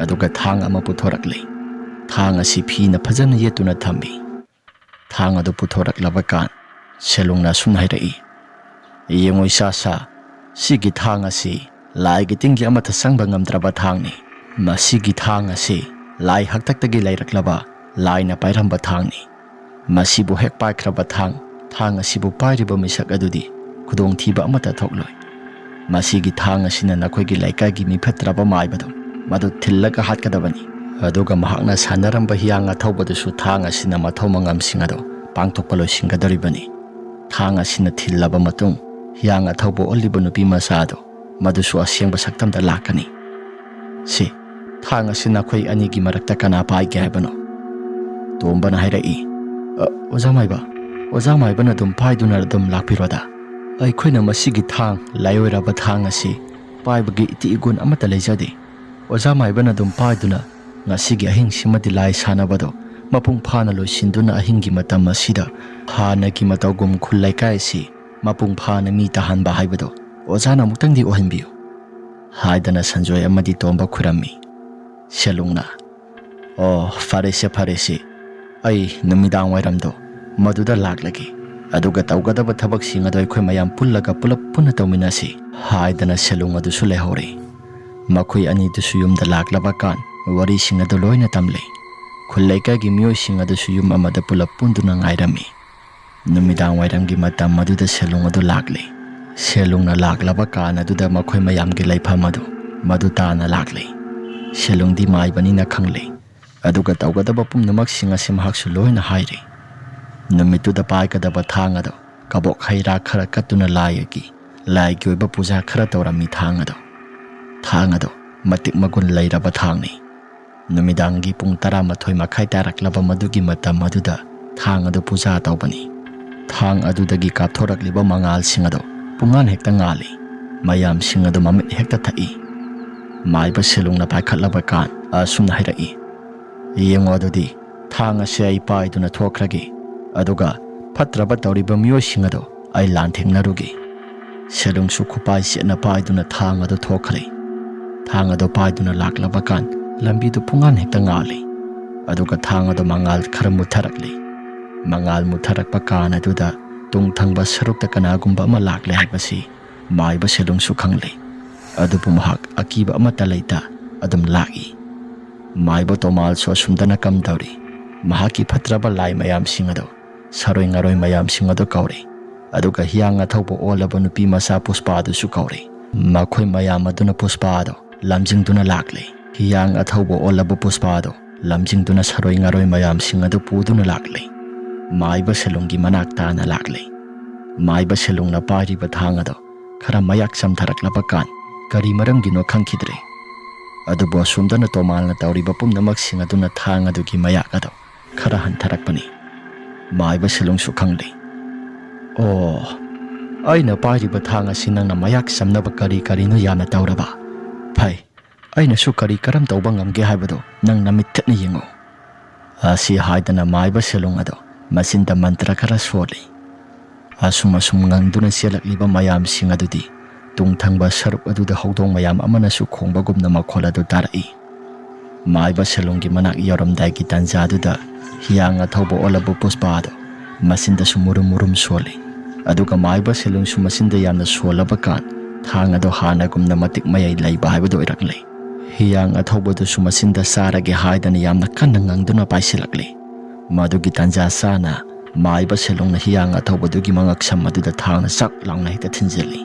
ꯑꯗꯨꯒ ꯊꯥꯡ ꯑꯃ ꯄꯨꯊꯣꯔꯛꯂꯦ꯫ ꯊꯥꯡ ꯑꯁꯤ ꯐꯤꯅ ꯐꯖꯅ ꯌꯦꯠꯇꯨꯅ ꯊꯝꯃꯤ꯫ ꯊꯥꯡ ꯑꯗꯨ ꯄꯨꯊꯣꯔꯛꯂꯕ ꯀꯥꯟ ꯁꯦꯂꯨꯡꯅ ꯑꯁꯨꯝꯅ ꯍꯥꯏꯔꯛꯏ, "ꯌꯦꯡꯉꯨ ꯏꯆꯥꯁꯥ, ꯁꯤꯒꯤ ꯊꯥꯡ ꯑꯁꯤ ꯂꯥꯏꯒꯤ ꯇꯤꯟꯒꯤ ꯑꯃꯠꯇ ꯆꯪꯕ ꯉꯝꯗ꯭ꯔꯕ ꯊꯥꯡꯅꯤ꯫ ꯃꯁꯤꯒꯤ ꯊꯥꯡ ꯑꯁꯤ ꯂꯥꯏ ꯍꯥꯛꯇꯛꯇꯒꯤ ꯂꯩꯔꯛꯂꯕ ꯂꯥꯏꯅ ꯄꯥꯏꯔꯝꯕ ꯊꯥꯡꯅꯤ꯫ ꯃꯁꯤꯕꯨ ꯍꯦꯛ ꯄꯥꯏꯈ꯭ꯔꯕ ꯊꯥꯡ, ꯊꯥꯡ ꯑꯁꯤꯕꯨ ꯄꯥꯏꯔꯤꯕ ꯃꯤꯁꯛ ꯑꯗꯨꯗꯤ ꯈꯨꯗꯣꯡꯊꯤꯕ ꯑꯃꯠꯇ ꯊꯣꯛꯂꯣꯏ꯫ ꯃꯁꯤꯒꯤ ꯊꯥꯡ ꯑꯁꯤꯅ ꯅꯈꯣꯏꯒꯤ ꯂꯩꯀꯥꯏꯒꯤ ꯃꯤ ꯐꯠꯇ꯭ꯔꯕ ꯃꯥꯏꯕꯗꯣ ꯃꯗꯨ ꯊꯤꯜꯂꯒ ꯍꯥꯠꯀꯗꯕꯅꯤ꯫ ꯑꯗꯨꯒ ꯃꯍꯥꯛꯅ ꯁꯥꯟꯅꯔꯝꯕ ꯍꯤꯌꯥꯡ ꯑꯊꯧꯕꯗꯨꯁꯨ ꯊꯥꯡ ꯑꯁꯤꯅ ꯃꯊꯧ ꯃꯉꯝꯁꯤꯡ ꯑꯗꯣ ꯄꯥꯡꯊꯣꯛꯄ ꯂꯣꯏꯁꯤꯟꯒꯗꯧꯔꯤꯕꯅꯤ꯫ ꯊꯥꯡ ꯑꯁꯤꯅ ꯊꯤꯜꯂꯕ ꯃꯇꯨꯡ, ꯍꯤꯌꯥꯡ ꯑꯊꯧꯕ ꯑꯣꯜꯂꯤꯕ ꯅꯨꯄꯤ ꯃꯆꯥ ꯑꯗꯣ ꯃꯗꯨꯁꯨ ꯑꯁꯦꯡꯕ ꯁꯛꯇꯝꯗ ꯂꯥꯛꯀꯅꯤ꯫ ꯁꯤ ꯊꯥꯡ ꯑꯁꯤ ꯅꯈꯣꯏ ꯑꯅꯤꯒꯤ ꯃꯔꯛꯇ ꯀꯅꯥ ꯄꯥꯏꯒꯦ ꯍꯥꯏꯕꯅꯣ?" ꯇꯣꯝꯕꯅ ꯍꯥꯏꯔꯛꯏ, "ꯑ, ꯑꯣꯖꯥ ꯃꯥꯏꯕ, ꯑꯣꯖꯥ ꯃꯥꯏꯕꯅ ꯑꯗꯨꯝ ꯄꯥꯏꯗꯨꯅ ꯑꯗꯨꯝ ꯂꯥꯛꯄꯤꯔꯣꯗ꯫ ꯑꯩꯈꯣꯏꯅ ꯃꯁꯤꯒꯤ ꯊꯥꯡ, ꯂꯥꯏꯑꯣꯏꯔꯕ ꯊꯥꯡ ꯑꯁꯤ ꯄꯥꯏꯕꯒꯤ ꯏꯇꯤ ꯏꯒꯨꯟ ꯑꯃꯠꯇ ꯂꯩꯖꯗꯦ꯫ ꯑꯣꯖꯥ ꯃꯥꯏꯕꯅ ꯑꯗꯨꯝ ꯄꯥꯏꯗꯨꯅ ꯉꯁꯤꯒꯤ ꯑꯍꯤꯡꯁꯤꯃꯗꯤ ꯂꯥꯏ ꯁꯥꯟꯅꯕꯗꯣ ꯃꯄꯨꯡ ꯐꯥꯅ ꯂꯣꯏꯁꯤꯟꯗꯨꯅ ꯑꯍꯤꯡꯒꯤ ꯃꯇꯝ ꯑꯁꯤꯗ ꯍꯥꯟꯅꯒꯤ ꯃꯇꯧꯒꯨꯝ ꯈꯨꯜ ꯂꯩꯀꯥꯏ ꯑꯁꯤ ꯃꯄꯨꯡ ꯐꯥꯅ ꯃꯤ ꯇꯥꯍꯟꯕ ꯍꯥꯏꯕꯗꯣ ꯑꯣꯖꯥꯅ ꯑꯃꯨꯛꯇꯪꯗꯤ ꯑꯣꯏꯍꯟꯕꯤꯌꯨ꯫" ꯍꯥꯏꯗꯅ ꯁꯟꯖꯣꯏ ꯑꯃꯗꯤ ꯇꯣꯝꯕ ꯈꯨꯔꯝꯃꯤ꯫ ꯁꯦꯂꯨꯡꯅ, "ꯑꯣ, ꯐꯔꯦꯁꯦ, ꯐꯔꯦꯁꯦ, ꯑꯩ ꯅꯨꯃꯤꯗꯥꯡ ꯋꯥꯏꯔꯝꯗꯣ ꯃꯗꯨꯗ ꯂꯥꯛꯂꯒꯦ, ꯑꯗꯨꯒ ꯇꯧꯒꯗꯕ ꯊꯕꯛꯁꯤꯡ ꯑꯗꯣ ꯑꯩꯈꯣꯏ ꯃꯌꯥꯝ ꯄꯨꯜꯂꯒ ꯄꯨꯂꯞ ꯄꯨꯟꯅ ꯇꯧꯃꯤꯟꯅꯁꯤ" ꯍꯥꯏꯗꯅ ꯁꯦꯂꯨꯡ ꯑꯗꯨꯁꯨ ꯂꯩꯍꯧꯔꯦ꯫ ꯃꯈꯣꯏ ꯑꯅꯤꯗꯨꯁꯨ ꯌꯨꯝꯗ ꯂꯥꯛꯂꯕ ꯀꯥꯟ ꯋꯥꯔꯤꯁꯤꯡ ꯑꯗꯨ ꯂꯣꯏꯅ ꯇꯝꯂꯦ꯫ ꯈꯨꯜ ꯂꯩꯀꯥꯏꯒꯤ ꯃꯤꯑꯣꯏꯁꯤꯡ ꯑꯗꯨꯁꯨ ꯌꯨꯝ ꯑꯃꯗ ꯄꯨꯂꯞ ꯄꯨꯟꯗꯨꯅ ꯉꯥꯏꯔꯝꯃꯤ꯫ ꯅꯨꯃꯤꯗꯥꯡ ꯋꯥꯏꯔꯝꯒꯤ ꯃꯇꯝ ꯑꯗꯨꯗ ꯁꯦꯂꯨꯡ ꯑꯗꯨ ꯂꯥꯛꯂꯦ꯫ ꯁꯦꯂꯨꯡꯅ ꯂꯥꯛꯂꯕ ꯀꯥꯟ ꯑꯗꯨꯗ ꯃꯈꯣꯏ ꯃꯌꯥꯝꯒꯤ ꯂꯩꯐꯝ ꯑꯗꯨ ꯃꯗꯨ ꯇꯥꯅ ꯂꯥꯛꯂꯦ꯫ ꯁꯦꯂꯨꯡꯗꯤ ꯃꯥꯏꯕꯅꯤꯅ ꯈꯪꯂꯦ, ꯑꯗꯨꯒ ꯇꯧꯒꯗꯕ ꯄꯨꯝꯅꯃꯛꯁꯤꯡ ꯑꯁꯤ ꯃꯍꯥꯛꯁꯨ ꯂꯣꯏꯅ ꯍꯥꯏꯔꯦ꯫ ꯅꯨꯃꯤꯠꯇꯨꯗ ꯄꯥꯏꯒꯗꯕ ꯊꯥꯡ ꯑꯗꯨ ꯀꯕꯣꯛ ꯍꯩ ꯔꯥ ꯈꯔ ꯀꯠꯇꯨꯅ ꯂꯥꯏꯒꯤ, ꯂꯥꯏꯒꯤ ꯑꯣꯏꯕ ꯄꯨꯖꯥ ꯈꯔ ꯇꯧꯔꯝꯃꯤ ꯊꯥꯡ ꯑꯗꯨ꯫ ꯊꯥꯡ ꯑꯗꯨ ꯃꯇꯤꯛ ꯃꯒꯨꯟ ꯂꯩꯔꯕ ꯊꯥꯡꯅꯤ꯫ ꯅꯨꯃꯤꯗꯥꯡꯒꯤ ꯄꯨꯡ ꯇꯔꯥꯃꯥꯊꯣꯏ ꯃꯈꯥꯏ ꯇꯥꯔꯛꯂꯕ ꯃꯗꯨꯒꯤ ꯃꯇꯝ ꯑꯗꯨꯗ ꯊꯥꯡ ꯑꯗꯨ ꯄꯨꯖꯥ ꯇꯧꯕꯅꯤ꯫ ꯊꯥꯡ ꯑꯗꯨꯗꯒꯤ ꯀꯥꯞꯊꯣꯔꯛꯂꯤꯕ ꯃꯉꯥꯜꯁꯤꯡ ꯑꯗꯨ ꯄꯨꯡꯉꯥꯟ ꯍꯦꯛꯇ ꯉꯥꯜꯂꯤ꯫ ꯃꯌꯥꯝꯁꯤꯡ ꯑꯗꯨ ꯃꯃꯤꯠ ꯍꯦꯛꯇ ꯊꯛꯏ꯫ ꯃꯥꯏꯕ ꯁꯦꯂꯨꯡꯅ ꯄꯥꯏꯈꯠꯂꯕ ꯀꯥꯟ ꯑꯁꯨꯝꯅ ꯍꯥꯏꯔꯛꯏ, "ꯌꯦꯡꯉꯣ ꯑꯗꯨꯗꯤ, ꯊꯥꯡ ꯑꯁꯤ ꯑꯩ ꯄꯥꯏꯗꯨꯅ ꯊꯣꯛꯈ꯭ꯔꯒꯦ, ꯑꯗꯨꯒ ꯐꯠꯇ꯭ꯔꯕ ꯇꯧꯔꯤꯕ ꯃꯤꯑꯣꯏꯁꯤꯡ ꯑꯗꯨ ꯑꯩ ꯂꯥꯟꯊꯦꯡꯅꯔꯨꯒꯦ꯫" ꯁꯦꯂꯨꯡꯁꯨ ꯈꯨꯄꯥꯏ ꯆꯦꯠꯅ ꯄꯥꯏꯗꯨꯅ ꯊꯥꯡ ꯑꯗꯨ ꯊꯣꯛꯈ꯭ꯔꯦ꯫ ꯊꯥꯡ ꯑꯗꯨ ꯄꯥꯏꯗꯨꯅ ꯂꯥꯛꯂꯕ ꯀꯥꯟ ꯂꯝꯕꯤꯗꯨ ꯄꯨꯡꯉꯥꯟ ꯍꯦꯛꯇ ꯉꯥꯜꯂꯤ꯫ ꯑꯗꯨꯒ ꯊꯥꯡ ꯑꯗꯨ ꯃꯉꯥꯜ ꯈꯔ ꯃꯨꯠꯊꯔꯛꯂꯤ꯫ ꯃꯉꯥꯜ ꯃꯨꯠꯊꯔꯛꯄ ꯀꯥꯟ ꯑꯗꯨꯗ ꯇꯨꯡ ꯊꯪꯕ ꯁꯔꯨꯛꯇ ꯀꯅꯥꯒꯨꯝꯕ ꯑꯃ ꯂꯥꯛꯂꯦ ꯍꯥꯏꯕꯁꯤ ꯃꯥꯏꯕ ꯁꯦꯂꯨꯡꯁꯨ ꯈꯪꯂꯦ꯫ ꯑꯗꯨꯕꯨ ꯃꯍꯥꯛ ꯑꯀꯤꯕ ꯑꯃꯠꯇ ꯂꯩꯇ ꯑꯗꯨꯝ ꯂꯥꯛꯏ꯫ ꯃꯥꯏꯕ ꯇꯣꯃꯥꯜꯁꯨ ꯑꯁꯨꯝꯗꯅ ꯀꯝꯗꯧꯔꯤ꯫ ꯃꯍꯥꯛꯀꯤ ꯐꯠꯇ꯭ꯔꯕ ꯂꯥꯏ ꯃꯌꯥꯝꯁꯤꯡ ꯑꯗꯨ, ꯁꯥꯔꯣꯏ ꯉꯥꯔꯣꯏ ꯃꯌꯥꯝꯁꯤꯡ ꯑꯗꯨ ꯀꯧꯔꯦ꯫ ꯑꯗꯨꯒ ꯍꯤꯌꯥꯡ ꯑꯊꯧꯕ ꯑꯣꯜꯂꯕ ꯅꯨꯄꯤ ꯃꯆꯥ ꯄꯨꯁꯄꯥ ꯑꯗꯨꯁꯨ ꯀꯧꯔꯦ꯫ ꯃꯈꯣꯏ ꯃꯌꯥꯝ ꯑꯗꯨꯅ ꯄꯨꯁꯄꯥ ꯑꯗꯨ ꯂꯝꯖꯤꯡꯗꯨꯅ ꯂꯥꯛꯂꯦ꯫ ꯍꯤꯌꯥꯡ ꯑꯊꯧꯕ ꯑꯣꯜꯂꯕ ꯄꯨꯁꯄꯥ ꯑꯗꯨ ꯂꯝꯖꯤꯡꯗꯨꯅ ꯁꯥꯔꯣꯏ ꯉꯥꯔꯣꯏ ꯃꯌꯥꯝꯁꯤꯡ ꯑꯗꯨ ꯄꯨꯗꯨꯅ ꯂꯥꯛꯂꯦ꯫ ꯃꯥꯏꯕ ꯁꯦꯂꯨꯡꯒꯤ ꯃꯅꯥꯛ ꯇꯥꯅ ꯂꯥꯛꯂꯦ꯫ ꯃꯥꯏꯕ ꯁꯦꯂꯨꯡꯅ ꯄꯥꯏꯔꯤꯕ ꯊꯥꯡ ꯑꯗꯨ ꯈꯔ ꯃꯌꯥꯛ ꯆꯝꯊꯔꯛꯂꯕ ꯀꯥꯟ, ꯀꯔꯤ ꯃꯔꯝꯒꯤꯅꯣ ꯈꯪꯈꯤꯗ꯭ꯔꯦ꯫ ꯑꯗꯨꯕꯨ ꯑꯁꯣꯝꯗꯅ ꯇꯣꯃꯥꯜꯅ ꯇꯧꯔꯤꯕ ꯄꯨꯝꯅꯃꯛꯁꯤꯡ ꯑꯗꯨꯅ ꯊꯥꯡ ꯑꯗꯨꯒꯤ ꯃꯌꯥꯛ ꯑꯗꯨ ꯈꯔ ꯍꯟꯊꯔꯛꯄꯅꯤ꯫ ꯃꯥꯏꯕ ꯁꯦꯂꯨꯡꯁꯨ ꯈꯪꯂꯦ꯫ "ꯑꯣ, ꯑꯩꯅ ꯄꯥꯏꯔꯤꯕ ꯊꯥꯡ ꯑꯁꯤ ꯅꯪꯅ ꯃꯌꯥꯛ ꯆꯝꯅꯕ ꯀꯔꯤ ꯀꯔꯤꯅꯣ ꯌꯥꯝꯅ ꯇꯧꯔꯕ? ꯐꯩ, ꯑꯩꯅꯁꯨ ꯀꯔꯤ ꯀꯔꯝ ꯇꯧꯕ ꯉꯝꯒꯦ ꯍꯥꯏꯕꯗꯨ ꯅꯪ ꯅꯃꯤꯠ ꯊꯛꯅ ꯌꯦꯡꯉꯨ꯫" ꯑꯁꯤ ꯍꯥꯏꯗꯅ ꯃꯥꯏꯕ ꯁꯦꯂꯨꯡ ꯑꯗꯨ ꯃꯆꯤꯟꯗ ꯃꯟꯇ꯭ꯔ ꯈꯔ ꯁꯣꯜꯂꯤ꯫ ꯑꯁꯨꯝ ꯑꯁꯨꯝ ꯉꯪꯗꯨꯅ ꯆꯦꯜꯂꯛꯂꯤꯕ ꯃꯌꯥꯝꯁꯤꯡ ꯑꯗꯨꯗꯤ ꯇꯨꯡ ꯊꯪꯕ ꯁꯔꯨꯛ ꯑꯗꯨꯗ ꯍꯧꯗꯣꯡ ꯃꯌꯥꯝ ꯑꯃꯅꯁꯨ ꯈꯣꯡꯕꯒꯨꯝꯅ ꯃꯈꯣꯜ ꯑꯗꯨ ꯇꯥꯔꯛꯏ꯫ ꯃꯥꯏꯕ ꯁꯦꯂꯨꯡꯒꯤ ꯃꯅꯥꯛ ꯌꯧꯔꯝꯗꯥꯏꯒꯤ ꯇꯥꯟꯖꯥꯗꯨꯗ ꯍꯤꯌꯥꯡ ꯑꯊꯧꯕ ꯑꯣꯜꯂꯕ ꯄꯨꯁꯄꯥ ꯑꯗꯨ ꯃꯆꯤꯟꯗꯁꯨ ꯃꯨꯔꯨꯝ ꯃꯨꯔꯨꯝ ꯁꯣꯜꯂꯤ꯫ ꯑꯗꯨꯒ ꯃꯥꯏꯕ ꯁꯦꯂꯨꯡꯁꯨ ꯃꯆꯤꯟꯗ ꯌꯥꯝꯅ ꯁꯣꯜꯂꯕ ꯀꯥꯟ ꯊꯥꯡ ꯑꯗꯨ ꯍꯥꯟꯅꯒꯨꯝꯅ ꯃꯇꯤꯛ ꯃꯌꯥꯏ ꯂꯩꯕ ꯍꯥꯏꯕꯗꯨ ꯑꯣꯏꯔꯛꯂꯦ꯫ ꯍꯤꯌꯥꯡ ꯑꯊꯧꯕꯗꯨꯁꯨ ꯃꯆꯤꯟꯗ ꯆꯥꯔꯒꯦ ꯍꯥꯏꯗꯅ ꯌꯥꯝꯅ ꯀꯟꯅ ꯉꯪꯗꯨꯅ ꯄꯥꯏꯁꯤꯜꯂꯛꯂꯤ꯫ ꯃꯗꯨꯒꯤ ꯇꯥꯟꯖꯥ ꯆꯥꯅ ꯃꯥꯏꯕ ꯁꯦꯂꯨꯡꯅ ꯍꯤꯌꯥꯡ ꯑꯊꯧꯕꯗꯨꯒꯤ ꯃꯉꯛꯁꯝ ꯑꯗꯨꯗ ꯊꯥꯡꯅ ꯆꯥꯛ ꯂꯥꯎꯅ ꯍꯦꯛꯇ ꯊꯤꯟꯖꯤꯜꯂꯤ꯫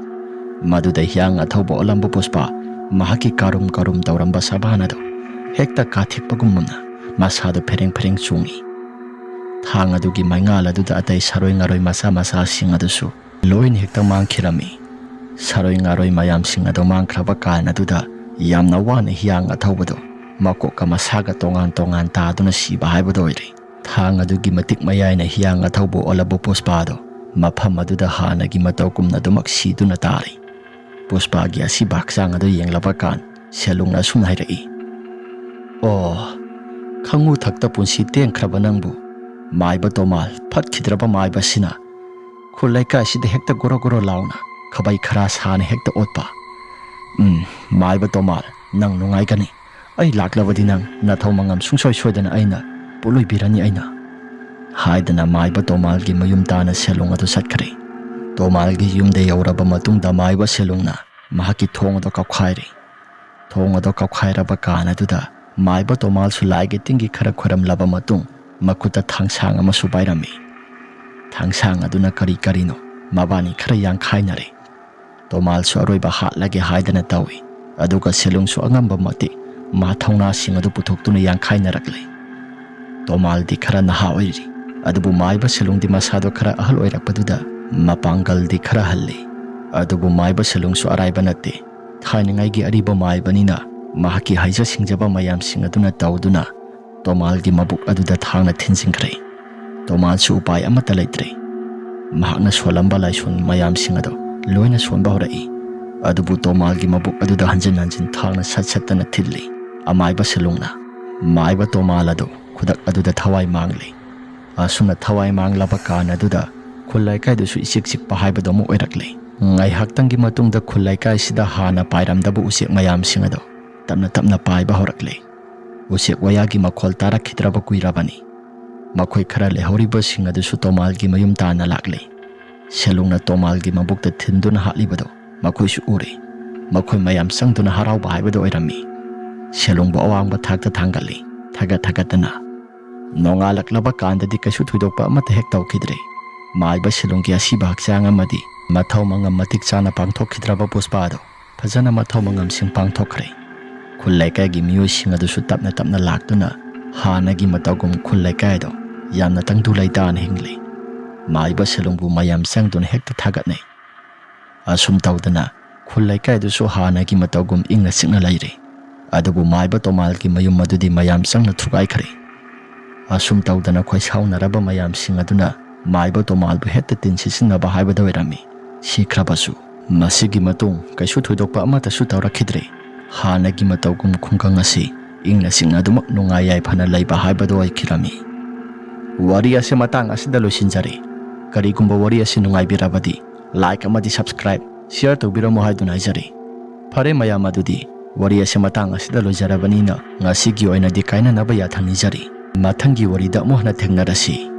ꯃꯗꯨꯗ ꯍꯤꯌꯥꯡ ꯑꯊꯧꯕ ꯑꯣꯜꯂꯝꯕ ꯄꯨꯁꯄꯥ ꯃꯍꯥꯛꯀꯤ ꯀꯥꯔꯨꯝ ꯀꯥꯔꯨꯝ ꯇꯧꯔꯝꯕ ꯁꯕꯥꯟ ꯑꯗꯨ ꯍꯦꯛꯇ ꯀꯥꯊꯦꯛꯄꯒꯨꯝꯅ ꯃꯁꯥꯗꯨ ꯐꯦꯔꯦꯡ ꯐꯦꯔꯦꯡ ꯆꯣꯡꯏ꯫ ꯊꯥꯡ ꯑꯗꯨꯒꯤ ꯃꯩꯉꯥꯜ ꯑꯗꯨꯗ ꯑꯇꯩ ꯁꯥꯔꯣꯏ ꯉꯥꯔꯣꯏ ꯃꯆꯥ ꯃꯆꯥꯁꯤꯡ ꯑꯗꯨꯁꯨ ꯂꯣꯏꯅ ꯍꯦꯛꯇ ꯃꯥꯡꯈꯤꯔꯝꯃꯤ꯫ ꯁꯥꯔꯣꯏ ꯉꯥꯔꯣꯏ ꯃꯌꯥꯝꯁꯤꯡ ꯑꯗꯨ ꯃꯥꯡꯈ꯭ꯔꯕ ꯀꯥꯟ ꯑꯗꯨꯗ ꯌꯥꯝꯅ ꯋꯥꯅ ꯍꯤꯌꯥꯡ ꯑꯊꯧꯕꯗꯨ ꯃꯀꯣꯛꯀ ꯃꯁꯥꯒ ꯇꯣꯉꯥꯟ ꯇꯣꯉꯥꯟ ꯇꯥꯗꯨꯅ ꯁꯤꯕ ꯍꯥꯏꯕꯗꯨ ꯑꯣꯏꯔꯦ꯫ ꯊꯥꯡ ꯑꯗꯨꯒꯤ ꯃꯇꯤꯛ ꯃꯌꯥꯏꯅ ꯍꯤꯌꯥꯡ ꯑꯊꯧꯕ ꯑꯣꯜꯂꯕ ꯄꯨꯁꯄꯥꯗꯣ ꯃꯐꯝ ꯑꯗꯨꯗ ꯍꯥꯟꯅꯒꯤ ꯃꯇꯧꯒꯨꯝꯅ ꯑꯗꯨꯃꯛ ꯁꯤꯗꯨꯅ ꯇꯥꯔꯤ꯫ ꯄꯨꯁꯄꯥꯒꯤ ꯑꯁꯤꯕ ꯍꯛꯆꯥꯡ ꯑꯗꯨ ꯌꯦꯡꯂꯕ ꯀꯥꯟ ꯁꯦꯂꯨꯡꯅ ꯑꯁꯨꯝꯅ ꯍꯥꯏꯔꯛꯏ, "ꯑꯣ, ꯈꯪꯉꯨ ꯊꯛꯇ ꯄꯨꯟꯁꯤ ꯇꯦꯟꯈ꯭ꯔꯕ ꯅꯪꯕꯨ, ꯃꯥꯏꯕ ꯇꯣꯃꯥꯜ, ꯐꯠꯈꯤꯗ꯭ꯔꯕ ꯃꯥꯏꯕꯁꯤꯅ ꯈꯨꯜ ꯂꯩꯀꯥꯏꯁꯤꯗ ꯍꯦꯛꯇ ꯒꯣꯔꯣ ꯒꯣꯔꯣ ꯂꯥꯎꯅ ꯈꯕꯩ ꯈꯔꯥ ꯁꯥꯅ ꯍꯦꯛꯇ ꯑꯣꯠꯄ꯫ ꯎꯝ, ꯃꯥꯏꯕ ꯇꯣꯃꯥꯜ, ꯅꯪ ꯅꯨꯡꯉꯥꯏꯒꯅꯤ꯫ ꯑꯩ ꯂꯥꯛꯂꯕꯗꯤ ꯅꯪ ꯅꯊꯧ ꯃꯉꯝ ꯁꯨꯡꯁꯣꯏ ꯁꯣꯏꯗꯅ ꯑꯩꯅ ꯄꯣꯠꯂꯣꯏꯕꯤꯔꯅꯤ ꯑꯩꯅ," ꯍꯥꯏꯗꯅ ꯃꯥꯏꯕ ꯇꯣꯃꯥꯜꯒꯤ ꯃꯌꯨꯝ ꯇꯥꯅ ꯁꯦꯂꯨꯡ ꯑꯗꯨ ꯆꯠꯈ꯭ꯔꯦ꯫ ꯇꯣꯃꯥꯜꯒꯤ ꯌꯨꯝꯗ ꯌꯧꯔꯕ ꯃꯇꯨꯡꯗ ꯃꯥꯏꯕ ꯁꯦꯂꯨꯡꯅ ꯃꯍꯥꯛꯀꯤ ꯊꯣꯡ ꯑꯗꯨ ꯀꯥꯎꯈꯥꯏꯔꯦ꯫ ꯊꯣꯡ ꯑꯗꯨ ꯀꯥꯎꯈꯥꯏꯔꯕ ꯀꯥꯟ ꯑꯗꯨꯗ ꯃꯥꯏꯕ ꯇꯣꯃꯥꯜꯁꯨ ꯂꯥꯏꯒꯤ ꯇꯤꯟꯒꯤ ꯈꯔ ꯈꯣꯏꯔꯝꯂꯕ ꯃꯇꯨꯡ ꯃꯈꯨꯠꯇ ꯊꯥꯡꯁꯥꯡ ꯑꯃꯁꯨ ꯄꯥꯏꯔꯝꯃꯤ꯫ ꯊꯥꯡꯁꯥꯡ ꯑꯗꯨꯅ ꯀꯔꯤ ꯀꯔꯤꯅꯣ ꯃꯕꯥꯅꯤ ꯈꯔ ꯌꯥꯡꯈꯥꯏꯅꯔꯦ꯫ ꯇꯣꯃꯥꯜꯁꯨ ꯑꯔꯣꯏꯕ ꯍꯥꯠꯂꯒꯦ ꯍꯥꯏꯗꯅ ꯇꯧꯏ, ꯑꯗꯨꯒ ꯁꯦꯂꯨꯡꯁꯨ ꯑꯉꯝꯕ ꯃꯇꯤꯛ ꯃꯥ ꯊꯧꯅꯥꯁꯤꯡ ꯑꯗꯨ ꯄꯨꯊꯣꯛꯇꯨꯅ ꯌꯥꯡꯈꯥꯏꯅꯔꯛꯂꯦ꯫ ꯇꯣꯃꯥꯜꯗꯤ ꯈꯔ ꯅꯍꯥ ꯑꯣꯏꯔꯤ, ꯑꯗꯨꯕꯨ ꯃꯥꯏꯕ ꯁꯦꯂꯨꯡꯗꯤ ꯃꯁꯥꯗꯣ ꯈꯔ ꯑꯍꯜ ꯑꯣꯏꯔꯛꯄꯗꯨꯗ ꯃꯄꯥꯡꯒꯜꯗꯤ ꯈꯔ ꯍꯜꯂꯤ꯫ ꯑꯗꯨꯕꯨ ꯃꯥꯏꯕ ꯁꯦꯂꯨꯡꯁꯨ ꯑꯔꯥꯏꯕ ꯅꯠꯇꯦ꯫ ꯊꯥꯏꯅꯉꯥꯏꯒꯤ ꯑꯔꯤꯕ ꯃꯥꯏꯕꯅꯤꯅ ꯃꯍꯥꯛꯀꯤ ꯍꯩꯖ ꯁꯤꯡꯖꯕ ꯃꯌꯥꯝꯁꯤꯡ ꯑꯗꯨꯅ ꯇꯧꯗꯨꯅ ꯇꯣꯃꯥꯜꯒꯤ ꯃꯕꯨꯛ ꯑꯗꯨꯗ ꯊꯥꯡꯅ ꯊꯤꯟꯖꯤꯟꯈ꯭ꯔꯦ꯫ ꯇꯣꯃꯥꯜꯁꯨ ꯎꯄꯥꯏ ꯑꯃꯠꯇ ꯂꯩꯇ꯭ꯔꯦ꯫ ꯃꯍꯥꯛꯅ ꯁꯣꯜꯂꯝꯕ ꯂꯥꯏꯁꯣꯟ ꯃꯌꯥꯝꯁꯤꯡ ꯑꯗꯨ ꯂꯣꯏꯅ ꯁꯣꯟꯕ ꯍꯧꯔꯛꯏ꯫ ꯑꯗꯨꯕꯨ ꯇꯣꯃꯥꯜꯒꯤ ꯃꯕꯨꯛ ꯑꯗꯨꯗ ꯍꯟꯖꯤꯟ ꯍꯟꯖꯤꯟ ꯊꯥꯡꯅ ꯁꯠ ꯁꯠꯇꯅ ꯊꯤꯜꯂꯤ꯫ ꯑꯃꯥꯏꯕ ꯁꯦꯂꯨꯡꯅ ꯃꯥꯏꯕ ꯇꯣꯃꯥꯜ ꯑꯗꯨ ꯈꯨꯗꯛ ꯑꯗꯨꯗ ꯊꯋꯥꯏ ꯃꯥꯡꯂꯦ꯫ ꯑꯁꯨꯝꯅ ꯊꯋꯥꯏ ꯃꯥꯡꯂꯕ ꯀꯥꯟ ꯑꯗꯨꯗ ꯈꯨꯜ ꯂꯩꯀꯥꯏꯗꯨꯁꯨ ꯏꯆꯤꯛ ꯆꯤꯛꯄ ꯍꯥꯏꯕꯗꯨ ꯑꯃ ꯑꯣꯏꯔꯛꯂꯦ꯫ ꯉꯥꯏꯍꯥꯛꯇꯪꯒꯤ ꯃꯇꯨꯡꯗ ꯈꯨꯜ ꯂꯩꯀꯥꯏꯁꯤꯗ ꯍꯥꯟꯅ ꯄꯥꯏꯔꯝꯗꯕ ꯎꯆꯦꯛ ꯃꯌꯥꯝꯁꯤꯡ ꯑꯗꯨ ꯇꯞꯅ ꯇꯞꯅ ꯄꯥꯏꯕ ꯍꯧꯔꯛꯂꯦ꯫ ꯎꯆꯦꯛ ꯋꯥꯌꯥꯒꯤ ꯃꯈꯣꯜ ꯇꯥꯔꯛꯈꯤꯗ꯭ꯔꯕ ꯀꯨꯏꯔꯕꯅꯤ꯫ ꯃꯈꯣꯏ ꯈꯔ ꯂꯩꯍꯧꯔꯤꯕꯁꯤꯡ ꯑꯗꯨꯁꯨ ꯇꯣꯃꯥꯜꯒꯤ ꯃꯌꯨꯝ ꯇꯥꯟꯅ ꯂꯥꯛꯂꯦ꯫ ꯁꯦꯂꯨꯡꯅ ꯇꯣꯃꯥꯜꯒꯤ ꯃꯕꯨꯛꯇ ꯊꯤꯟꯗꯨꯅ ꯍꯥꯠꯂꯤꯕꯗꯨ ꯃꯈꯣꯏꯁꯨ ꯎꯔꯦ꯫ ꯃꯈꯣꯏ ꯃꯌꯥꯝ ꯆꯪꯗꯨꯅ ꯍꯔꯥꯎꯕ ꯍꯥꯏꯕꯗꯨ ꯑꯣꯏꯔꯝꯃꯤ꯫ ꯁꯦꯂꯨꯡꯕꯨ ꯑꯋꯥꯡꯕ ꯊꯥꯛꯇ ꯊꯥꯡꯒꯠꯂꯤ, ꯊꯥꯒꯠ ꯊꯥꯒꯠꯇꯅ꯫ ꯅꯣꯡꯉꯥꯜꯂꯛꯂꯕ ꯀꯥꯟꯗꯗꯤ ꯀꯩꯁꯨ ꯊꯣꯏꯗꯣꯛꯄ ꯑꯃꯠꯇ ꯍꯦꯛ ꯇꯧꯈꯤꯗ꯭ꯔꯦ꯫ ꯃꯥꯏꯕ ꯁꯦꯂꯨꯡꯒꯤ ꯑꯁꯤꯕ ꯍꯛꯆꯥꯡ ꯑꯃꯗꯤ ꯃꯊꯧ ꯃꯉꯝ ꯃꯇꯤꯛ ꯆꯥꯅ ꯄꯥꯡꯊꯣꯛꯈꯤꯗ꯭ꯔꯕ ꯄꯨꯁꯄꯥꯗꯣ ꯐꯖꯅ ꯃꯊꯧ ꯃꯉꯝꯁꯤꯡ ꯄꯥꯡꯊꯣꯛꯈ꯭ꯔꯦ꯫ ꯈꯨꯜ ꯂꯩꯀꯥꯏꯒꯤ ꯃꯤꯑꯣꯏꯁꯤꯡ ꯑꯗꯨꯁꯨ ꯇꯞꯅ ꯇꯞꯅ ꯂꯥꯛꯇꯨꯅ ꯍꯥꯟꯅꯒꯤ ꯃꯇꯧꯒꯨꯝ ꯈꯨꯜ ꯂꯩꯀꯥꯏꯗꯣ ꯌꯥꯝꯅ ꯇꯪꯗꯨ ꯂꯩꯇꯥꯅ ꯍꯤꯡꯂꯤ꯫ ꯃꯥꯏꯕ ꯁꯦꯂꯨꯡꯕꯨ ꯃꯌꯥꯝ ꯆꯪꯗꯨꯅ ꯍꯦꯛꯇ ꯊꯥꯒꯠꯅꯩ꯫ ꯑꯁꯨꯝ ꯇꯧꯗꯅ ꯈꯨꯜ ꯂꯩꯀꯥꯏꯗꯨꯁꯨ ꯍꯥꯟꯅꯒꯤ ꯃꯇꯧꯒꯨꯝ ꯏꯪꯅ ꯆꯤꯛꯅ ꯂꯩꯔꯤ꯫ ꯑꯗꯨꯕꯨ ꯃꯥꯏꯕ ꯇꯣꯃꯥꯜꯒꯤ ꯃꯌꯨꯝ ꯑꯗꯨꯗꯤ ꯃꯌꯥꯝ ꯆꯪꯅ ꯊꯨꯒꯥꯏꯈ꯭ꯔꯦ꯫ ꯑꯁꯨꯝ ꯇꯧꯗꯅ ꯈꯣꯏꯁꯥꯎꯅꯔꯕ ꯃꯌꯥꯝꯁꯤꯡ ꯑꯗꯨꯅ ꯃꯥꯏꯕ ꯇꯣꯃꯥꯜꯕꯨ ꯍꯦꯛꯇ ꯇꯤꯟ ꯁꯤꯠꯆꯤꯟꯅꯕ ꯍꯥꯏꯕꯗꯨ ꯑꯣꯏꯔꯝꯃꯤ꯫ ꯁꯤꯈ꯭ꯔꯕꯁꯨ ꯃꯁꯤꯒꯤ ꯃꯇꯨꯡ ꯀꯩꯁꯨ ꯊꯣꯏꯗꯣꯛꯄ ꯑꯃꯠꯇꯁꯨ ꯇꯧꯔꯛꯈꯤꯗ꯭ꯔꯦ꯫ ꯍꯥꯟꯅꯒꯤ ꯃꯇꯧꯒꯨꯝ ꯈꯨꯡꯒꯪ ꯑꯁꯤ ꯏꯪꯅ ꯆꯤꯛꯅ ꯑꯗꯨꯃꯛ ꯅꯨꯡꯉꯥꯏ ꯌꯥꯏꯐꯅ ꯂꯩꯕ ꯍꯥꯏꯕꯗꯨ ꯑꯣꯏꯈꯤꯔꯝꯃꯤ꯫ ꯋꯥꯔꯤ ꯑꯁꯤ ꯃꯇꯥꯡ ꯑꯁꯤꯗ ꯂꯣꯏꯁꯤꯟꯖꯔꯦ꯫ ꯀꯔꯤꯒꯨꯝꯕ ꯋꯥꯔꯤ ꯑꯁꯤ ꯅꯨꯡꯉꯥꯏꯕꯤꯔꯕꯗꯤ like ꯑꯃꯗꯤ subscribe, share ꯇꯧꯕꯤꯔꯝꯃꯨ ꯍꯥꯏꯗꯨꯅ ꯍꯥꯏꯖꯔꯤ꯫ ꯐꯔꯦ ꯃꯌꯥꯝ, ꯑꯗꯨꯗꯤ ꯋꯥꯔꯤ ꯑꯁꯤ ꯃꯇꯥꯡ ꯑꯁꯤꯗ ꯂꯣꯏꯖꯔꯕꯅꯤꯅ ꯉꯁꯤꯒꯤ ꯑꯣꯏꯅꯗꯤ ꯀꯥꯏꯅꯅꯕ ꯌꯥꯊꯪ ꯅꯤꯖꯔꯤ꯫ ꯃꯊꯪꯒꯤ ꯋꯥꯔꯤꯗ ꯑꯃꯨꯛ ꯍꯟꯅ ꯊꯦꯡꯅꯔꯁꯤ꯫